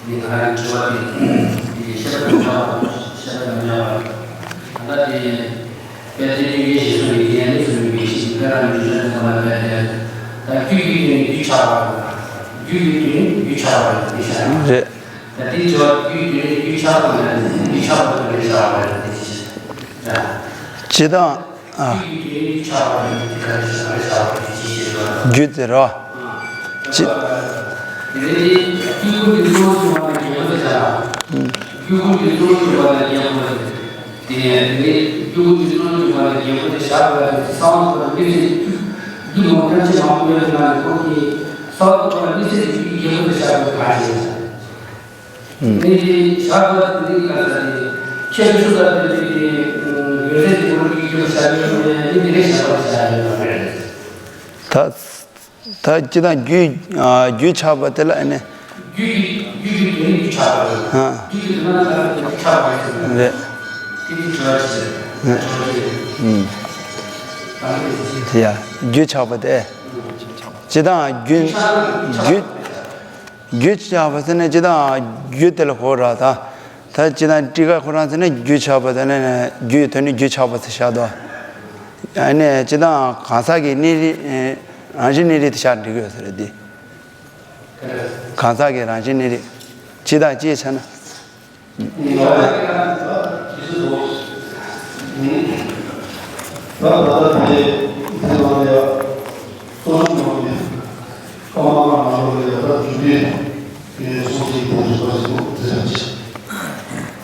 འདི་ང་རང་དྲི་བ་འདི་འདི་བཤད་པ་མི་འདྲ་བ་བཤད་པ་མི་འདྲ་བ་ད་ལྟ་འདི་དཔལ་ལྡན་དངོས་གཞི་སོགས་ཀྱི་ཡན་ལུགས་སུ་མིན་པའི་ཞིང་ཁ་རང་མི་འདྲ་ཐོག་ལ་འབད་དེ་ད་རྒྱུ་ཡི་དོན་རྒྱུ་ཆགས་པ་རྒྱུ་ཡི་དོན་རྒྱུ་ཆགས་པ་རེད་འདི་བཤད་ན་རེད། ད་འདི་དྲི་བ་རྒྱུ་ཡི་དོན་རྒྱུ་ཆགས་པ་མེད་ན་རྒྱུ་ཆགས་པ་དང་རེད་བྱ་བ་རེད་འདི་བཤད་ན། ཇི་ལྟར། ཨ། རྒྱུ་ཟེར་རོ། ཅི། ད། ད་སྤྱི་དང་རྒྱུ། རྒྱུ་ཆགས་པ་དེ་ལ་ཨ་ནི། རྒྱུ་ཡི་རྒྱུ་ཡི་དོན་རྒྱུ་ཆགས་པ་རེད། ཨ། རྒྱུ་ཡི་དོན་ལ་ཆགས་པ་རེད། རེད། དེ་ནི་དྲི་བ་ཞིག་རེད། དྲི་བ་ཞིག་རེད། ཨུམ། དེ་ཡ་རྒྱུ་ཆགས་པ་དེ། སྤྱི་དང་རྒྱུ། རྒྱུ། རྒྱུ་ཆགས་པ་ཟེར་ན་སྤྱི་དང་རྒྱུ་དེ་ལ་གོ་ར་ད། ད་སྤྱི་དང་ཊཱི་ཀ་ཁོ་རང་ཟེར་ན་རྒྱུ་ཆགས་པ་ཟེར་ན་རྒྱུ་ཡི་དོན་ནི་རྒྱུ་ཆགས་པ་ཟེར་བཞག་དོ། ཨ་ནི་སྤྱི་དང་གང་ཟག་གི་གནས་རིགས། རང་བཞིན་གནས་རིགས་དེ་བཞག་འགྲིག་གི་ཡོད་ས་རེད་དེ། གང་ཟག་གི་རང་བཞིན་གནས་རིགས། སྤྱི་དང་སྤྱིའི་ཆ་ན། ད་ད་ལྟ་དེ་དེ་ལ་ཡ་གཙོ་བོ་ནང་ནས་ཀ་མ་ཀ་ནང་ལོགས་ལ་ཡ་ད་རྒྱུ་མེད་ཀྱི་སོ་སོའི་དེ་རིག་པ་ཞིག་འདུག་དེ་རེད།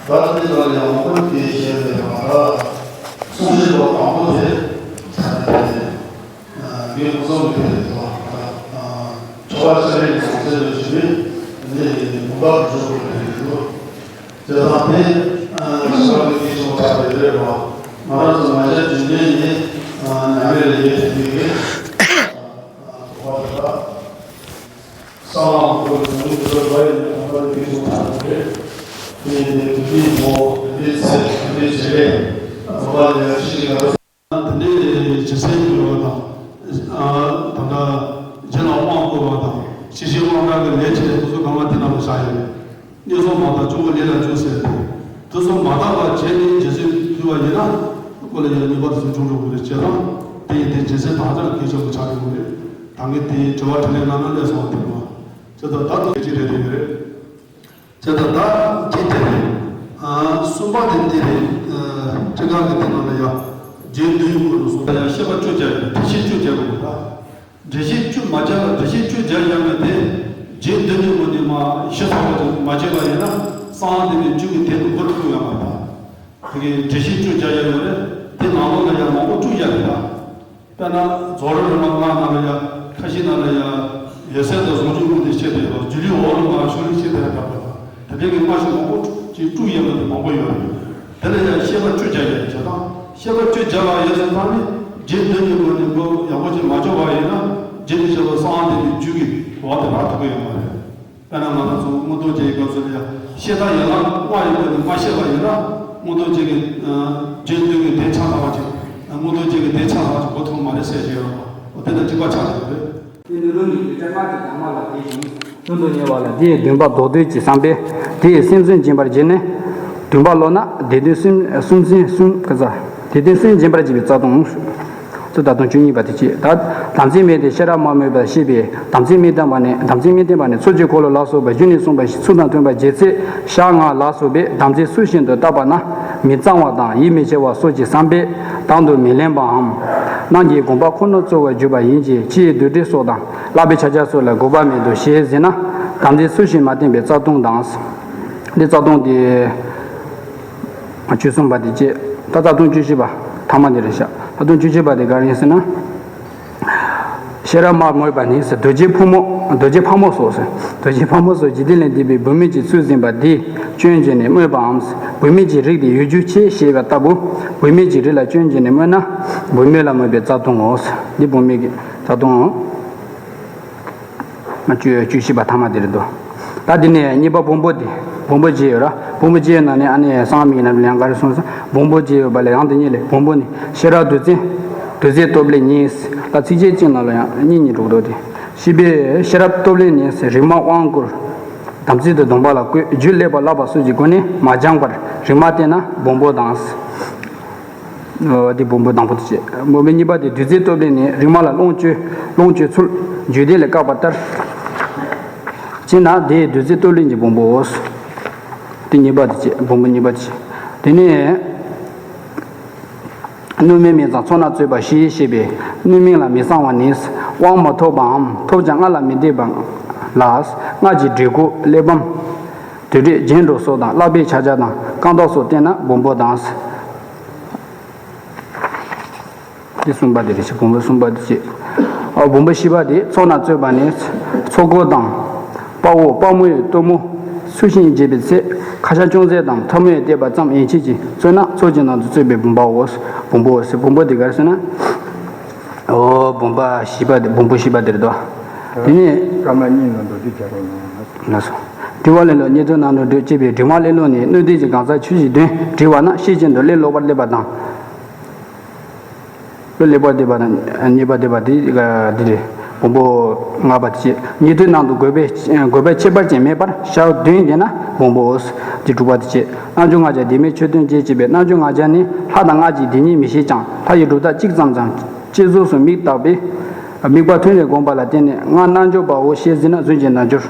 ད་དེ་ལ་ཡ་འོང་པ་དེ་བཤད་པའི་བར་ད་སོ་སོའི་བ་དང་པོ་དེ་ད་དེ་ངས་ཁོང་ཚོ་ལ་ཕེབས་ཏེ་ཐོག་ཁྲོ་བ་ཤ་རེད་ཟང་ཟེར་བའི་ཞུ་མེད་ནས་བུམ་པ་གི་གྲོགས་པོ་ལ་ཕེབས་ཏེ་འདུག་དེ་དང་དེ་ཤ་རེད་ཀྱི་ཆོག་ཆགས་པའི་རེད་བ། ང་རང་ཚོ་ང་ཅག་རྒྱུན་ལྡན་ནས་ཉམས་ལེན་ལ་ཡོད་དེ་འདུག་གི་བ་དེ་ལ་གསང་བ་མང་པོ་ལ་ཉམས་ལེན་དུ་བ་ཡིན་ན་བུམ་པ་ལ་ཕེབས་ཆོག་ཆགས་པའི་རེད། དེ་ཡིན་ཏེ་དུས་ཡུན་མོ་དེ་འདྲའི་ཚེ་དེ་འདྲའི་བྱེད་ལས་བུམ་པ་ལ་ཡང་ཤི་གི་ཡོད། དེ་འདྲའི་ཇེ་སེང་གི་ཡོད་པ་དང་། ད་ལྟ་རྗེ་ལ་དབང་བསྐུར་བ་དང་ཞི་ཞིང་དབང་དྲག་གི་ལས་བྱས་དེ་ཚོ་གང་ག་དེ་ནང་ལ་བཞག་ཡོད། བསྙེན་སོགས་མ་དག་སྐྱོ་བོ་ལས་ལ་འཇུག་ཟེར་ཏེ། དེ་ཚོ་མ་དག་པ་བྱས་ནས་རྗེ་བཙུན་ཕུལ་བ་ཡིན་ན། ཁོ་ལ་ཡང་ནུས་པ་དེ་ཚོ་འབྱུང་འགྲོ་གི་རེད། བྱས་ཙང་དེ་ཡིན་ཏེ་རྗེ་བཙུན་དམ་བཅའ་གལ་ཆེན་པོ་ཆགས་ཡོད་རེད། ད་ངས་དེའི་དྲི་བ་དྲིས་ལན་གནང་ན་ལས་སོང་བ་དེ་རེད་བ། བྱས་ཙང་ད་དུ་གལ་ཆེ་རེད་དེ་ཡོད་རེད། དེ་ལྟར་ད་ཁྱེད་དེ་རེད། གསུམ་པ་དེ་འདི་རེད། ཁྲི་ཁང་གི་དེ་ནང་ལ་ཡང་རྗེ་བདུན་ཡོད་དགོས་ལ་སོགས་པ་ཡང་བཤད་པ་བཅུ་བརྒྱབ་ཡོད། འགྲེལ་བཤད་བཅུ་བརྒྱབ་དགོས་ད། འགྲེལ་བཤད་བཅུ་མ་བརྒྱབ་ལ་འགྲེལ་བཤད་བཅུ་བརྒྱབ་ཡང་ན་དེ་རྗེ་བདུན་ཡོད་དགོས་ནི་མ་ཞེས་སོགས་པ་དེ་མ་བརྒྱབ་པ་ཡིན་ན་གསང་བ་འདུས་པའི་མཇུག་གི་དེ་དུ་འགོ་ཐུག་ཡོད་མ་ད། དེ་གའི་འགྲེལ་བཤད་བཅུ་བརྒྱབ་ཡང་ཡོད་རེད། དེ་ནང་ལོགས་ལ་ཡང་མང་པོ་བཅུ་བརྒྱབ་ཡོད་ད། དཔེར་ན་རྫོགས་རིམ་རིམ་པ་ལྔ་ནང་ལ་ཡང་ཁ་ཤས་ནང་ལ་ཡང་ཡོད་ཚད་དང་ཟུང་འཇུག་ཀུན་ཏུ་ཤེས་པའི་ལོ་སྒྱུ་ལུས་འོག་ལ་མ་ཤུགས་ལས་ཤེས་པའི་འདྲ་པོ་དང་། དེ་འདྲའི་གི་སྔ་ཕྱི་མང་པོ་ཅིག་དཀྲུག་ཡོད་པ་དེ་མང་པོ་ཡོད་རེད། དེ་ལ་ཡང་བཤད་པ་བཅུ་བརྒྱབ་ཡོད་བྱས་ཙང་བཤད་པ་བཅུ་བརྒྱབ་པ་ཡོད་ཙང་ནི་རྗེ་བདུན་གྱི་སྒོ་ནས་མགོ་ཡག་པོ་ཅིག་མ་ལྕོགས་པ་ཡིན་ན་རྗེ་མི་ཤེས་པ་གསང་བ་འདུས་པའི་མཇུག་གི་འོག་ཏུ་རག་ཐུབ་ཀྱི་ཡོད་མ་རེད། དཔེར་ན་ང་རང་ཚོ་མངོན་རྟོགས་རྒྱན་གྱི་སྐབས་སུ་ལ་ཡང་བཤད་སྟངས་ཡན་ལག་ལྔ་ཡོད་པ་ནི་མ་བཤད་པ་ཡིན་ན་མངོན་རྟོགས་རྒྱན་གྱི་རྗེ་བདུན་གྱི་སྡེ་ཆ་ཚང་བ་ཅིག་མངོན་རྟོགས་རྒྱན་གྱི་སྡེ་ཆ་ཚང་བ་ཅིག་གོ་ཐུབ་མ་རེད་ཟེར་གྱི་ཡོད་རེད་པ། འོ་དེ་དང་གཅིག་པ་ཆགས་ཀྱི་ཡོད་རེད། དེ་ནི་རང་གི་ལུས་ཀྱི་སྔགས་ཀྱི་དྭངས་མ་ལ་དེ་བཞིན། ཀུན་ཏུ་ཉེ་བ་ལ་དེའི་འདུན་པ་ལྡོག་འདོད་ཀྱི་བསམ་པས་དེ་ཡི་སེམས་གསུམ་འབྱིན་པར་བགྱིས་ནས། འདུན་པ་ལོག་ན་དེ་དོན་གསུམ་གསུམ་འཛིན་གསུམ་ག་ས། དེ་དོན་གསུམ་འབྱིན་པར་བགྱིས་པའི་རྩ་ལྟུང་། ཚུལ་ད་དུང་བཅུ་གཉིས་པ་དེ་བཅས་ད་དམ་ཚིག་མེད་དེ་ཤེས་རབ་མ་སྨོས་པར་ཤེས་པས་དམ་ཚིག་མི་བསྟེན་པ་ནི་དམ་ཚིག་མི་བསྟེན་པ་ནི་ཚོགས་ཀྱི་འཁོར་ལོ་ལ་སོགས་པ་བཞི་ནས་གསུངས་པ་བཞིན་ཚུལ་དང་མཐུན་པར་བྱེད་ཚེ་ཞག་ལྔ་ལ་སོགས་པའི་དམ་ཚིག་ཚུལ་བཞིན་དུ་བརྟགས་པ་ན་མི་གཙང་བ་དང་ཡིད་མི་ཆེས་པ་སོགས་ཀྱི་བསམ་པས་དང་དུ་མི་ལེན་པའམ། རྣམས་ཀྱི་དགོངས་པ་ཁོ་ནར་རྩོལ་བར་གྱུར་པ་ཡིན་གྱི་ཕྱིའི་བདུད་སྡེ་སོགས་དང་བསླབ་པའི་ཕྱག་རྒྱ་སོགས་ལ་དགོས་པ་མེད་དོ་ཞེས་ཟེར་ན་དམ་ཚིག་ཚུལ་བཞིན་མ་བསྟེན་པའི་རྩ་ལྟུང་དང་། འདི་རྩ་ལྟུང་དེ། བཅུ་གསུམ་པ་དེ་བཅས་ད་རྩ་ལྟུང་བཅུ་བཞི་པ་ཐ་མ་དེ་རེད་ཤག་རྩ་ལྟུང་བཅུ་བཞི་པ་དེ་ག་རེ་ཡིན་ཟེར་ན། ཤེས་རབ་མ་སྨོས་པ་ནི། རྡོ་རྗེ་ཕག་མོ། རྡོ་རྗེ་ཕག་མོ་སོགས། རྡོ་རྗེ་ཕག་མོ་སོགས་འཇིག་རྟེན་ལས་འདས་པའི་བུད་མེད་ཀྱིས་ཚུལ་ཟིན་པ་འདི་སྐྱོན་བརྗོད་ནས་སྨོས་པའམ། བུད་མེད་ཀྱི་རིགས་དེ་ཡུལ་རྒྱུ་ཆེ་ཞེས་པ་ལྟ་བུ། བུད་མེད་ཀྱི་རིགས་ལ་སྐྱོན་བརྗོད་ནས་སྨོས་ན། བུད་མེད་ལ་སྨོས་པའི་རྩ་ལྟུང་ངོ་། འདི་བུད་མེད་ཀྱི་རྩ་ལྟུང་ངོ་། བཅུ་བཅུ་བཞི་པ་ཐ་མ་དེ་རེད་དོ། ད་འདི་ནས་གཉིས་པ་བོང་བུ་དེ། བོང་བུ་བརྒྱད་ཡོད་ར། བོང་བུ་བརྒྱད་ཡོད་ནང་ནས་ཨ་ནི་གསང་བའི་ཡིག་ནང་ལ་ཡང་ག་རེ་གསུངས་སོང་། བོང་བུ་བརྒྱད་ཡོད་པ་ལས་ཡང་དེ་གཉིས་ལས། བོང་བུ་ནི་ཤེས་རབ་བདུད་རྩི། བདུད་རྩིའི་སྟོབས་ལས་ཉེས། ད་ཚིགས་བཅད་གཅིག་ནང་ལ་ཡང་གཉིས་གཉིས་འགྲོ་གི་འདུག་སྟེ། ཤེས་པས་ཤེས་རབ་སྟོབས་ལས་ཉེས། རིག་མ་དབང་བསྐུར། དམ་ཚིག་ཏུ་སྡོམ་པ་ལ་བཀོད། རྒྱུད་བསླད་པ་བསླབ་པ་སོགས་ཀྱི་སྒོ་ནས་མ་སྦྱངས་པར་རིག་མ་བསྟེན་ན་བོང་བུ་དང་། འོ་དེ་བོང་བུ་དང་པོ་དེ་བྱས། བོང་བུ་གཉིས་པ་དེ་བདུད་རྩིའི་སྟོབས་ལས་ནི་རིག་མ་ལ་ལོངས་སྤྱོད། ལོངས་སྤྱོད་ཚུལ་རྒྱུད་སྡེ་ལས་བཀག་པ་ལྟར་བྱས་ན་དེ་བདུད་རྩིའི་སྟོབས་ལས་ཀྱི་བོང་བུའོ། དེ་གཉིས་པ་དེ་བྱས། བོང་བུ་གཉིས་པ་དེ་བྱས། དེ་ནས་སྣོད་མིན་མིན་ཙང་ཚོགས་རྣམས་རྩོད་པ་ཞི་ཞེས་པས། སྣོད་མིན་ལ་མི་གསང་བ་ནི། དབང་མ་ཐོབ་པའམ་ཐོབ་ཀྱང་སྔགས་ལ་མི་བཟླས་པ་ལ། སྔགས་ཀྱི་འབྲས་བུ་གླེགས་བམ་དུད་འགྲོའི་རྒྱན་དྲུག་སོགས་དང་། བསླབ་པའི་ཕྱག་རྒྱ་དང་རྐང་ཐང་སོགས་བསྟེན་ན་བོང་བུ་དང་། འདི་གསུམ་པ་དེ་རེད། ཞེས་བོང་བུ་གསུམ་པ་དེ་བྱས། ཨ་བོང་བུ་བཞི་པ་དེ་ཚོགས་རྣམས་རྩོད་པ་ནི། ཚོགས་འཁོར་དང་། དཔའ་བོ་དཔའ་མོའི་གཏུམ་མོ་ཚུལ་བཞིན་བྱེད་པའི་ཚེ། ཁ་ཤ་ཅུང་ཟད་དང་ཐལ་མོས་བརྡེག་པ་ཙམ་ཡན་ཆད་ཀྱིས་རྩོད་ན་ཚོགས་ཀྱི་ནང་དུ་རྩོད་པའི་བོང་བུའོ། བོང་བུའོ་ཟེར། བོང་བུ་དེ་ག་རེ་ཟེར་ན། ཨོ་བོང་བུ་བཞི་པ་དེ། བོང་བུ་བཞི་པ་དེ་རེད་དོ། དེ་ནས་བཀའ་མ་གཉིས་ནང་དུ་འདི་བྱ་རོགས་གནང་། ལགས་སོ། དྲི་བ་ལེན་ལུགས། སྙིགས་དུས་ནང་དུ་སྒྲུབ་ཅེས་པའི་དྲི་མ་ལེན་ལུགས་ནི། སྣོད་ལྡན་གྱི་གང་ཟག་ཆོས་ཀྱི་དོན་དྲི་བ་ན་ཤེས་བཞིན་དུ་ལས་ལོག་པར་སླེབས་པ་དང་། ལོག་ལེགས་པར་བསྡད་པ་དང་ཉེས་པར་བསྡད་པ་དེ་འདི་རེད། བོང་བུ་ལྔ་པ་དེ་བྱས། ཉན་ཐོས་རྣམས་དང་དགོས་པའི་དགོས་པའི་ཁྱད་པར་ཅན་མེད་པར་ཞག་བདུན་བསྡད་ན་བོང་བུའོ། དེ་དྲུག་པ་དེ་བྱས། རྣལ་འབྱོར་ལྔ་བརྒྱ་བདེན་མེད་ཆོས་སྟོན་ཅེས་བྱས་པའི་རྣལ་འབྱོར་ལྔ་བརྒྱ་ནི་ལྷ་དང་སྔགས་ཀྱི་དེ་ཉིད་མི་ཤེས་ཀྱང་ལྷ་ཡི་གྲུབ་མཐའ་གཅིག་ཙམ་ཙམ་བསྐྱེད་རྫོགས་སུ་དམིགས་བཏགས་པས། དམིགས་པ་ཐུན་རེ་བསྒོམས་པ་ལ་བརྟེན་ནས་སྔར་རྣལ་འབྱོར་པའོ་ཞེས་ཟེར་ན་རྫུན་གྱི་རྣལ་འབྱོར།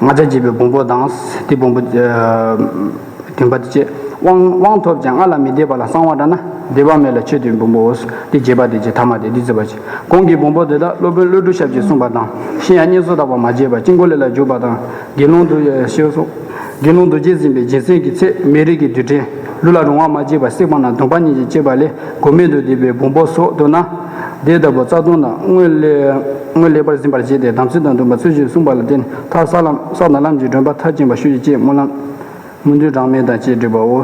ལྔ་བརྒྱ་བྱས་པའི་བོང་བུ་དང་། དེ་བོང་བུ། ཨ་བདུན་པ་དེ་བྱས། དབང་དབང་ཐོབ་ཀྱང་སྔགས་ལ་མི་བཟླས་པ་ལ་གསང་བ་འདྲ་ན་བཟླས་པ་མེད་ལ་མཆོད་དོ་བོང་བུའོ། དེ་བརྒྱད་པ་དེ་བྱས། ཐ་མ་དེ་འདི་བརྩི་བ་བྱས། གོང་གི་བོང་བུ་དེ་དག་སློབ་དཔོན་ཀླུ་སྒྲུབ་ཞབས་ཀྱིས་གསུངས་པ་དང་། གཞན་ཡང་བསྙེན་རྫོགས་དག་པ་མ་བྱས་པ་དཀྱིལ་འཁོར་ལས་ལ་འཇུག་པ་དང་། དགེ་སློང་དུ་ཞེས་སོགས། དགེ་སློང་རྡོ་རྗེ་འཛིན་པའི་སྦྱིན་སྲེག་གི་ཚེ་མེ་རི་གི་རྡུལ་ཕྲན་ལུས་ལ་རུང་བ་མ་བྱས་པ་བསྲེགས་པ་ན་གདོང་པ་གཉིས་ཀྱིས་བཅད་པ་ལས་སྒོ་མེད་དུ་བསྡུས་པའི་བོང་བུ་སོགས་འདོད་ན། དེ་ལྟ་བུ་རྩ་ལྟུང་དང་། སྔོན་ལས་སྔོན་ལེགས་པར་ཟིན་པར་བྱས་ཏེ་དམ་ཚིག་དང་ལྡན་པ་ཚུལ་བཞིན་བསྲུངས་པ་ལ་བརྟེན་མཐར་ས་ལམ་ས་དང་ལམ་གྱི་སྒྲོན་པ་མཐར་ཕྱིན་པ་ཤོད་ཅིག་ཅེས་སྨོན་ལམ་སྨོན་འདུན་གྲངས་མེད་དང་བཅས་བསྒྲུབ་པའོ།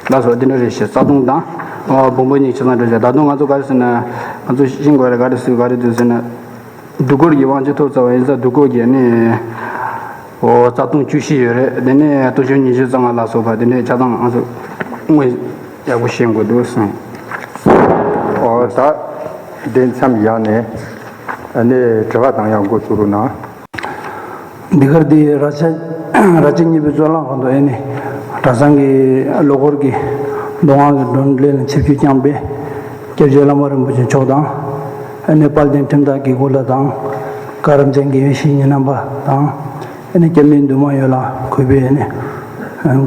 ལགས་སོ། འདི་འདྲ་རེད་ཞེས་རྩ་ལྟུང་དང་། ཨོ་བོང་བུ་གཉིས་ཆ་ཚང་འགྲོ་བྱ། ད་དུང་ང་ཚོ་ག་རེ་ཟེར་ན། ང་ཚོ་ཤེས་དགོས་རེད། ག་རེ་ཟེར་ག་རེ་འདུག་ཟེར་ན། སྡུག་སྒོར་གྱི་དབང་ཆ་ཐོབ་ཚར་བ་ཡིན་ཙང་སྡུག་སྒོར་གྱི་ནི། ཨོ་རྩ་ལྟུང་བཅུ་བཞི་ཡོད་རེད། དེ་ནས་སྟོང་ཕྲག་ཉི་ཤུ་རྩ་ལྔ་ལ་སོགས་པ་དེ་འདྲའི་ཆ་ཚང་ང་ཚོ་དངོས་ཡག་པོ་ཤེས་དགོས་འདུག་གསུངས། ཨོ་ད་དེ་མཚམས་ཡག་ནས་ཨ་ནི་དྲི་བ་དང་ཡང་འགོ་ཚུགས་རོགས་གནང་། འདི་གར་དེ་ར་ཆ་ར་ཆ་གཉིས་པའི་རྩོད་གླེང་ཁང་དུ་ཨེ་ནི་གྲྭ་ཚང་གི་ལོ་འཁོར་གྱི་མདོ་སྔགས་ཀྱི་བགྲོ་གླེང་ལ་ཆིབས་བསྒྱུར་བསྐྱངས་པའི་སྐྱབས་རྗེ་བླ་མ་རིན་པོ་ཆེ་མཆོག་དང་། ཨེ་ནི་དཔལ་ལྡན་ཁྲིམས་བདག་དགེ་སྐོས་ལགས་དང་། བཀའ་རབ་འབྱམས་དགེ་བའི་བཤེས་གཉེན་རྣམ་པ་དང་། ཨེ་ནི་སྐྱབས་གནས་འདུས་མང་ཡོངས་ལ་གུས་པས་ཨེ་ནི་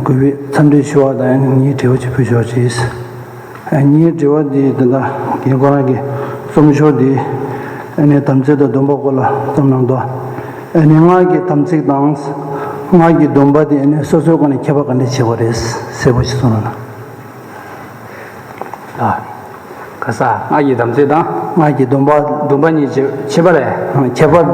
གུས་པས་འཚམས་འདྲི་ཞུ་བ་དང་། ཨེ་ནི་ངའི་དྲི་བ་ཅིག་ཕུལ་ཆོག་ཅེས། ངའི་དྲི་བ་འདི་དེ་འདྲ་རྒན་ཁོ་རང་གི་རྩོམ་ཤོག་འདི་ཨ་ནི་དམ་ཚིག་དང་སྡོམ་པ་སྐོར་ལ་རྩོམ་གནང་འདུག་ཨ་ནི་སྔགས་ཀྱི་དམ་ཚིག་དང་སྔགས་ཀྱི་སྡོམ་པ་འདི་ཨ་ནི་སོ་སོའི་སྒོ་ནས་ཁྱད་པར་ག་འདྲ་བྱེད་པ་རེད། གསལ་པོ་ཞིག་གསུངས་རོགས་གནང་། ཨ། ག་ས། སྔགས་ཀྱི་དམ་ཚིག་དང་། སྔགས་ཀྱི་སྡོམ་པ། སྡོམ་པ་གཉིས་ཀྱི་ཁྱད་པར་རེད། ཁྱད་པར་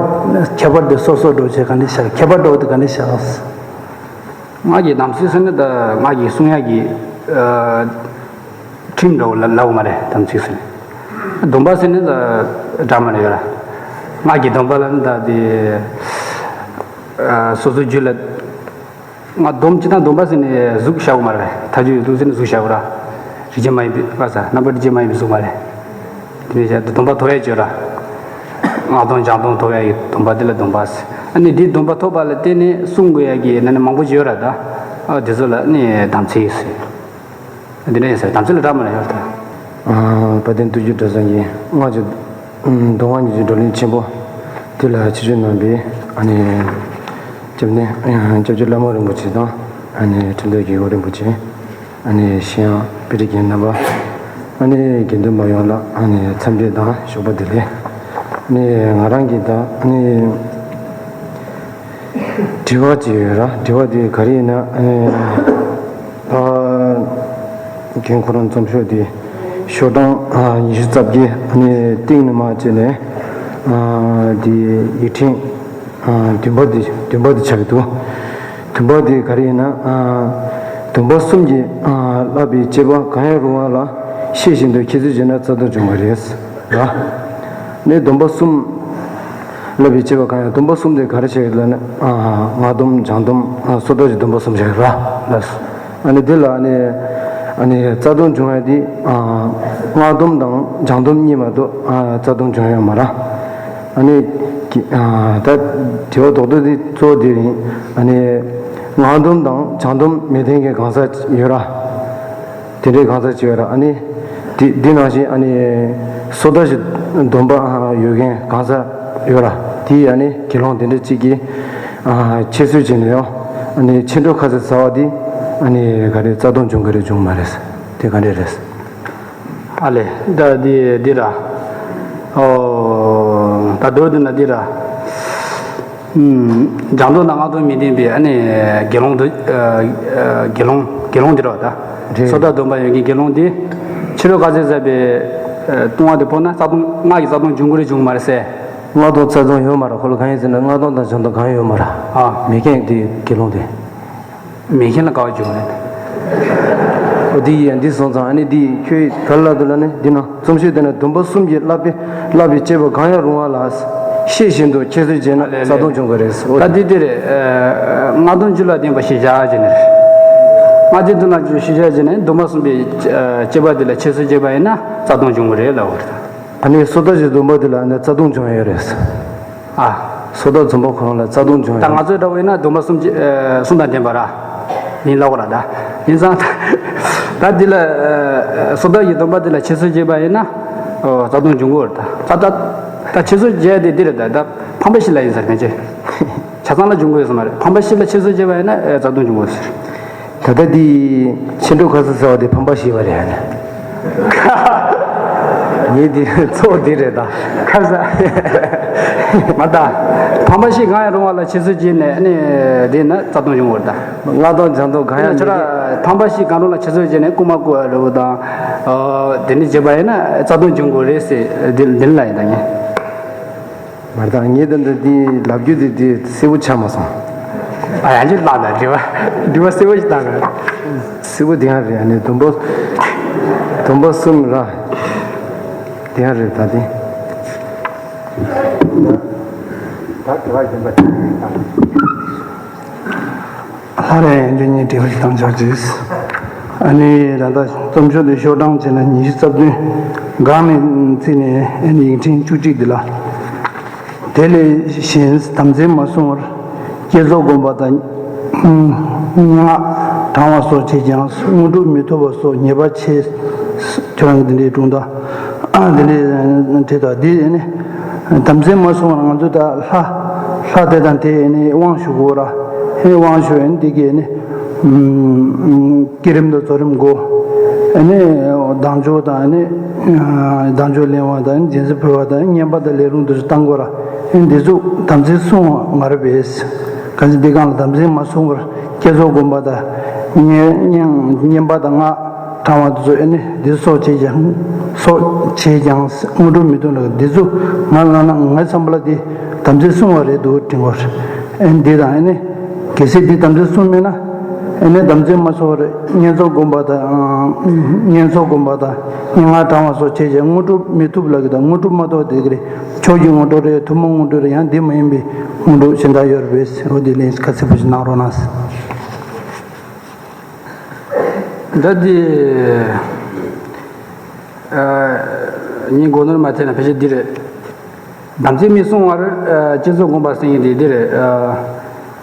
ཁྱད་པར་འདི་སོ་སོ་འགྲོ་བྱེད་ག་འདྲ་བྱ། ཁྱད་པར་འགྲོ་འདི་ག་འདྲ་བྱ། སྔགས་ཀྱི་དམ་ཚིག་ཟེར་ན་ད་སྔགས་ཀྱི་སྲུང་ཡག་གི་ཨ་ཁྲིམས་འདྲ་བོ་ལ་ལབ་དགོས་མ་རེད། དམ་ཚིག་ཟེར་ན། སྡོམ་པ་ཟེར་ན་ད་འདྲ་མ་རེད་ཡོད་ར། སྔགས་ཀྱི་སྡོམ་པ་ལ་ནི་ད་དེ་ཨ་སོ་སོའི་རྒྱུད་ལ་སྔགས་སྡོམ་སྤྱིར་བཏང་སྡོམ་པ་ཟེར་ནས་གཟུགས་བྱ་དགོས་མ་རེད། ཐལ་འགྱུར་ཡོད་དུས་ཟེར་ནས་གཟུགས་བྱ་དགོས་ར། རིག་བྱེད་མ་ཡིན་པའི་ག་ས་རྣམ་པར་རིག་བྱེད་མ་ཡིན་པའི་གཟུགས་མ་རེད། དེ་ནས་བྱ་སྡོམ་པ་ཐོབ་ཡག་བརྗོད་ར། སྔགས་སྡོམ་སྦྱང་སྡོམ་ཐོབ་ཡག་གི་སྡོམ་པ་དེ་ལ་སྡོམ་པ་ཟེར། ཨ་ནི་འདིའི་སྡོམ་པ་ཐོབ་པ་ལ་བརྟེན་ནས་སྲུང་དགོས་ཡག་གི་ནི་མང་པོ་ཡོད་ར། ད་ཨ་དེ་ཚོ་ལ་ནི་དམ་ཚིག་ཟེར། འདི་འདྲ་ཡིན་ཟེར། དམ་ཚིག་ལ་འདྲ་མ་རེད་ཡོད་ད། ཨ་དཔལ་ལྡན་སྟོད་རྒྱུད་གྲྭ་ཚང་གི་སྔགས་ཀྱི་མདོ་སྔགས་གཉིས་ཀྱི་བགྲོ་གླེང་ཆེན་པོ་དེ་ལ་ཆིབས་བསྒྱུར་གནང་བའི་ཨ་ནི་སྐྱབས་གནས་སྐྱབས་རྗེ་བླ་མ་རིན་པོ་ཆེ་དང་ཨ་ནི་ཁྲིམས་བདག་དགེ་སྐོས་རིན་པོ་ཆེ། ཨ་ནི་གཞན་ཡང་དཔེ་ཁྲིད་མཁན་རྣམ་པ། ཨ་ནི་དགེ་འདུན་པ་ཡོངས་ལ་ཨ་ནི་འཚམས་འདྲི་དང་ཞོགས་པ་བདེ་ལེགས། ཨ་ནི་ང་རང་གི་ད་ཨ་ནི་དྲི་བ་ཅིག་ཡོད་ར། དྲི་བ་དེ་ག་རེ་ཡིན་ན། ཨ་ནི་ད་རྒན་ཁོ་རང་རྩོམ་ཤོག་དེ་ ཤོག་གྲངས་ཉི་ཤུ་རྩ་བརྒྱད། ཨ་ནི་སྟེང་ནས་མར་བྱས་ནས་དེ་ཡིག་ཕྲེང་བདུན་པ་དེ་བདུན་པ་དེ་ཆགས་ཀྱི་འདུག་བདུན་པ་དེ་ག་རེ་ཡིན་ན། སྡོམ་པ་གསུམ་གྱིས་བསླབ་པའི་བཅས་པ་གང་ཡང་རུང་བ་ལ་ཤེས་བཞིན་དུ་ཁྱད་གསོད་བྱས་ན་རྩ་ལྟུང་འབྱུང་བ་རེད། ར། ནས་སྡོམ་པ་གསུམ་བསླབ་པའི་བཅས་པ་གང་ཡང་། སྡོམ་པ་གསུམ་དེ་ག་རེ་བྱ་ཡོད་ལབ་ན། སྔགས་སྡོམ་སྦྱང་སྡོམ་སོ་ཐར་གྱི་སྡོམ་པ་གསུམ་བྱ་ཡོད་ར་ལ། ཨ་ནི་འདི་ལ་ཨ་ནི་ཨ་ནི་རྩ་ལྟུང་འབྱུང་ཡ་དེ། སྔགས་སྡོམ་དང་སྦྱང་སྡོམ་གཉིས་མ་གཏོགས་རྩ་ལྟུང་འབྱུང་ཡ་ཡོད་མ་ར། ཨ་ནི་ད་དྲི་བ་རྡོག་རྡོག་དེ་གཙོ་བོ་དེ་རིང་ཨ་ནི་སྔགས་སྡོམ་དང་སྦྱང་སྡོམ་མི་ལྡན་མཁན་གང་ཟག་ཡོད་ར། དེ་འདྲའི་གང་ཟག་ཅིག་ཡོད་ར། ཨ་ནི་དེ་དེ་ནང་བཞིན་ཨ་ནི་སོ་ཐར་གྱི་སྡོམ་པ་ཡོད་མཁན་གང་ཟག་ཡོད་ར། དེ་ཨ་ནི་དགེ་སློང་དེ་འདྲ་གཅིག་གིས་ཁྱད་གསོད་བྱས་ནས་ཡང་ཨ་ནི་ཕྱིན་དྲུག་ཁ་ཟས་ཟ་བ་དེ་ཨ་ནི་ག་རེ་རྩ་ལྟུང་འབྱུང་གི་རེད་འབྱུང་མ་རེད། དེ་ག་འདྲས་རེད། ཨ་ལས། ད་འདི་འདི་ར། ཨོ། ད་མདོར་བསྡུ་ན་འདི་ར། ཨུམ། སྦྱང་སྡོམ་དང་སྔགས་སྡོམ་མི་ལྡན་པའི་ཨ་ནི་དགེ་སློང་དུ། ཨ། ཨ། དགེ་སློང་དགེ་སློང་འདི་ར་བ་ད། རེད། སོ་ཐར་སྡོམ་པ་ཡོད་མཁན་དགེ་སློང་འདི། ཕྱི་རོལ་ཁ་ཟས་ཟ་བའི་ཨ་ལྟུང་བ་དེ་ཕོག་ན་རྩ་ལྟུང་སྔགས་ཀྱི་རྩ་ལྟུང་འབྱུང་གི་རེད་འབྱུང་གི་མ་རེད་ཟེར། སྔགས་སྡོམ་རྩ་ལྟུང་ཡོད་མ་རེད། ཁོ་ལ་གང་ཡིན་ཟེར་ན་སྔགས་སྡོམ་དང་སྦྱང་སྡོམ་གང་ཡོད་མ་རེད། ཨ། མེད་མཁན་དེ་དགེ་སློང་དེ། མེད་མཁན་ལ་དགའ་བ་བྱུང་རེད། འོ་དེ་ཡིན་ཡང་འདི་སོང་ཙང་ཨ་ནི་འདི་ཁྱོད་ག་རེ་ལབ་འདུག་ལབ་ནས་འདི་ན་རྩོམ་ཤོག་དེ་ན་སྡོམ་པ་གསུམ་གྱིས་བསླབ་པའི་བསླབ་པའི་བཅས་པ་གང་ཡང་རུང་བ་ལ་ཤེས་བཞིན་དུ་ཁྱད་གསོད་བྱས་ན་ཨ་ལས་རྩ་ལྟུང་འབྱུང་གི་རེད། འོ་ད་འདི་དེ་རེད། ཨ། སྔགས་སྡོམ་རྒྱུད་ལ་ལྡན་པ་ཞེས་བྱ་བྱས་ནས་རེད། སྔགས་སྡོམ་རྒྱུད་ལ་ལྡན་པ་ཞེས་བྱ་བྱས་ནས་སྡོམ་པ་གསུམ་པའི་ཨ་བཅས་པ་དེ་ལ་ཁྱད་གསོད་བྱས་པ་ཡིན་ན་རྩ་ལྟུང་འབྱུང་གི་རེད་ལབ་པ་རེད། ཨ་ནི་སོ་ཐར་གྱི་སྡོམ་པ་དེ་ལ་ནི་རྩ་ལྟུང་འབྱུང་ཡ་ཡོད་རེད། ཨ། སོ་ཐར་སྡོམ་པ་ཁོ་རང་ལ་རྩ་ལྟུང་འབྱུང་ཡ་ད་ང་ཡོད། ཚོའི་འདྲ་བོ་ཡིན་ན་སྡོམ་པ་གསུམ་གྱི་ཨ་གསུམ་དང་ལྡན་པ་ར། ཡིན་ལབ་དགོས་ར་ད། ཡིན་ཙང་ད་འདི་ལ་ཨ་སོ་ཐར་གྱི་སྡོམ་པ་འདི་ལ་ཁྱད་གསོད་བྱས་པ་ཡིན་ན་ཨོ་རྩ་ལྟུང་འབྱུང་གི་ཡོད་རེད་ད། ད་ད་ད་ཁྱད་གསོད་བྱས་དེ་འདི་རེད་ད། ད་ཕམ་པ་བཞི་ལ་ཡིན་ཟེར་མཁན་ཅིག་ཆ་ཚང་ལ་འབྱུང་གི་ཡོད་ས་མ་རེད། ཕམ་པ་བཞི་ལ་ཁྱད་གསོད་བྱས་པ་ཡིན་ན་ཨེ་རྩ་ལྟུང་འབྱུང་གི་ཡོད་ཟེར། ད་ལྟ་འདི་ཕྱིན་དྲུག་ཁ་ཟས་ཟ་བ་དེ་ཕམ་པ་བཞི་པ་རེད་ཨ་ནི། ངས་འདི་གཙོ་བོ་འདི་རེད་ད། ཁ་ཟས། མ་ད། ཕམ་པ་བཞི་གང་ཡང་རུང་བ་ལ་ཁྱད་གསོད་བྱས་ནས་ཨ་ནི་དེ་ན་རྩ་ལྟུང་འབྱུང་གི་ཡོད་རེད་ད། སྔགས་སྡོམ་སྦྱང་སྡོམ་གང་ཡང་མེད་ཀྱི། ཕམ་པ་བཞི་གང་རུང་ལ་ཁྱད་གསོད་བྱས་ནས་རྐུན་མ་རྐུ་བ་རེད་བོ་དང་། ཨོ། དེ་འདྲ་བྱས་པ་ཡིན་ན་རྩ་ལྟུང་འབྱུང་གི་ཡོད་རེད་ཟེར་འདི་འདི་ལ་ཡིན་ད་ངས། མ་རེད་ད། ངས་ད་འདི་འདི་ལབ་རྒྱུ་དེ་འདི་གསལ་པོ་ཆགས་མ་སོང་། ཨ་ཡ་ཅིག་ལབ་ན་དྲི་བ་དྲི་བ་གསལ་པོ་ཞིག་བཏང་ག་གསལ་པོ་དེ་ཡང་རེད། ཨ་ནི་སྡོམ་པ་སྡོམ་པ་གསུམ་ར་དེ་ཡང་རེད་ད་དེ། ད་དྲི་བ་གཞན་པ་ཅིག་བཏང་། ལྷ་རེ་ཡང་འདི་གཉིས་དྲི་བ་ཞིག་བཏང་ཆོག་ཅིག་ཨ་ནི་ད་ལྟ་རྩོམ་ཤོག་དེ་ཤོག་གྲངས་བྱས་ན་ཉི་ཤུ་རྩ་བདུན། སྒང་ནས་བརྩིས་ནས་ཨ་ནི་ཡིག་ཕྲེང་བཅུ་གཅིག་འདི་ལ། དེ་ལས་གཞན་དམ་ཚིག་མ་བསྲུང་བར་བསྐྱེད་རྫོགས་སྒོམ་པ་དང་། སྔགས་བགྲང་བ་སོགས་བྱས་ཀྱང་དངོས་གྲུབ་མི་ཐོབ་པ་སོགས་ཉེས་པ་ཆེ། ཁྱོད་རང་གི་འདི་འདྲའི་སྒྲུང་དང་འདི་འདྲའི་བྲིས་དང་འདི་ནི་དམ་ཚིག་མ་བསྲུང་བར་ང་ཚོས་ད་ལྷ་ལྷ་དེ་དང་དེ་ནི་དབང་ཞུ་དགོས་ར། ཨེ་དབང་ཞུ་ཡིན་འདི་གས་ནི། བསྐྱེད་རིམ་དང་རྫོགས་རིམ་དགོས། ཨ་ནི་ལྡང་འཇོག་དང་ཨ་ནི་ལྡང་འཇོག་ལེན་པ་དང་སྦྱིན་སྲེག་ཕུལ་བ་དང་བསྙེན་པ་དང་ལས་རུང་དུ་བཏང་དགོས་ར། ཨ་ནི་འདི་ཚོ་དམ་ཚིག་བསྲུང་བ་མ་རེད་པས། གང་ཅི་འདི་གང་ལ་དམ་ཚིག་མ་བསྲུང་བར་བསྐྱེད་རྫོགས་སྒོམ་པ་དང་བསྙེན་བསྙེན་བསྙེན་པ་དང་སྔགས་བགྲང་བ་དེ་ཚོ་ཨ་ནི་འདི་སོགས་བྱས་ཀྱང་སོགས་བྱས་ཀྱང་དངོས་གྲུབ་མི་ཐོབ་ལ་འདི་ཚོ་ང་ལ་ན་ངའི་བསམ་པ་ལ་འདི་དམ་ཚིག་བསྲུང་བ་རེད་འདུག་དྲན་དགོས། ཨ་ནི་འདི་དང་ཨ་ནི། གལ་སྲིད་འདི་དམ་ཚིག་བསྲུངས་མེད་ན། ཨེ་ནས་དམ་ཚིག་མ་སོགས་པར་བསྙེན་རྫོགས་སྒོམ་པ་དང་། བསྙེན་རྫོགས་སྒོམ་པ་དང་བསྙེན་སྔགས་བགྲང་བ་སོགས་བྱས་ཀྱང་དངོས་གྲུབ་མི་ཐོབ་ལབ་ཀྱི་དང་། དངོས་གྲུབ་མ་ཐོབ་དེ་གི་རེད། མཆོག་གི་དངོས་གྲུབ་རེད། ཐུན་མོང་དངོས་གྲུབ་རེད། ཡང་འདི་མ་ཡིན་པའི་དངོས་གྲུབ་གཞན་དག་ཡོད་རེད་པས། འོ་དེ་ལན་ཁ་གསལ་པོ་ཞིག་གནང་རོགས་གནང་། ད་འདི། ཨ། ཉིན་གོ་ནོར་མ་ཐེབས་ན་ཕལ་ཆེར་འདི་རེད། དམ་ཚིག་མི་བསྲུང་བར་བསྐྱེད་རྫོགས་སྒོམ་པ་ཟེར་མཁན་དེ་འདི་རེད།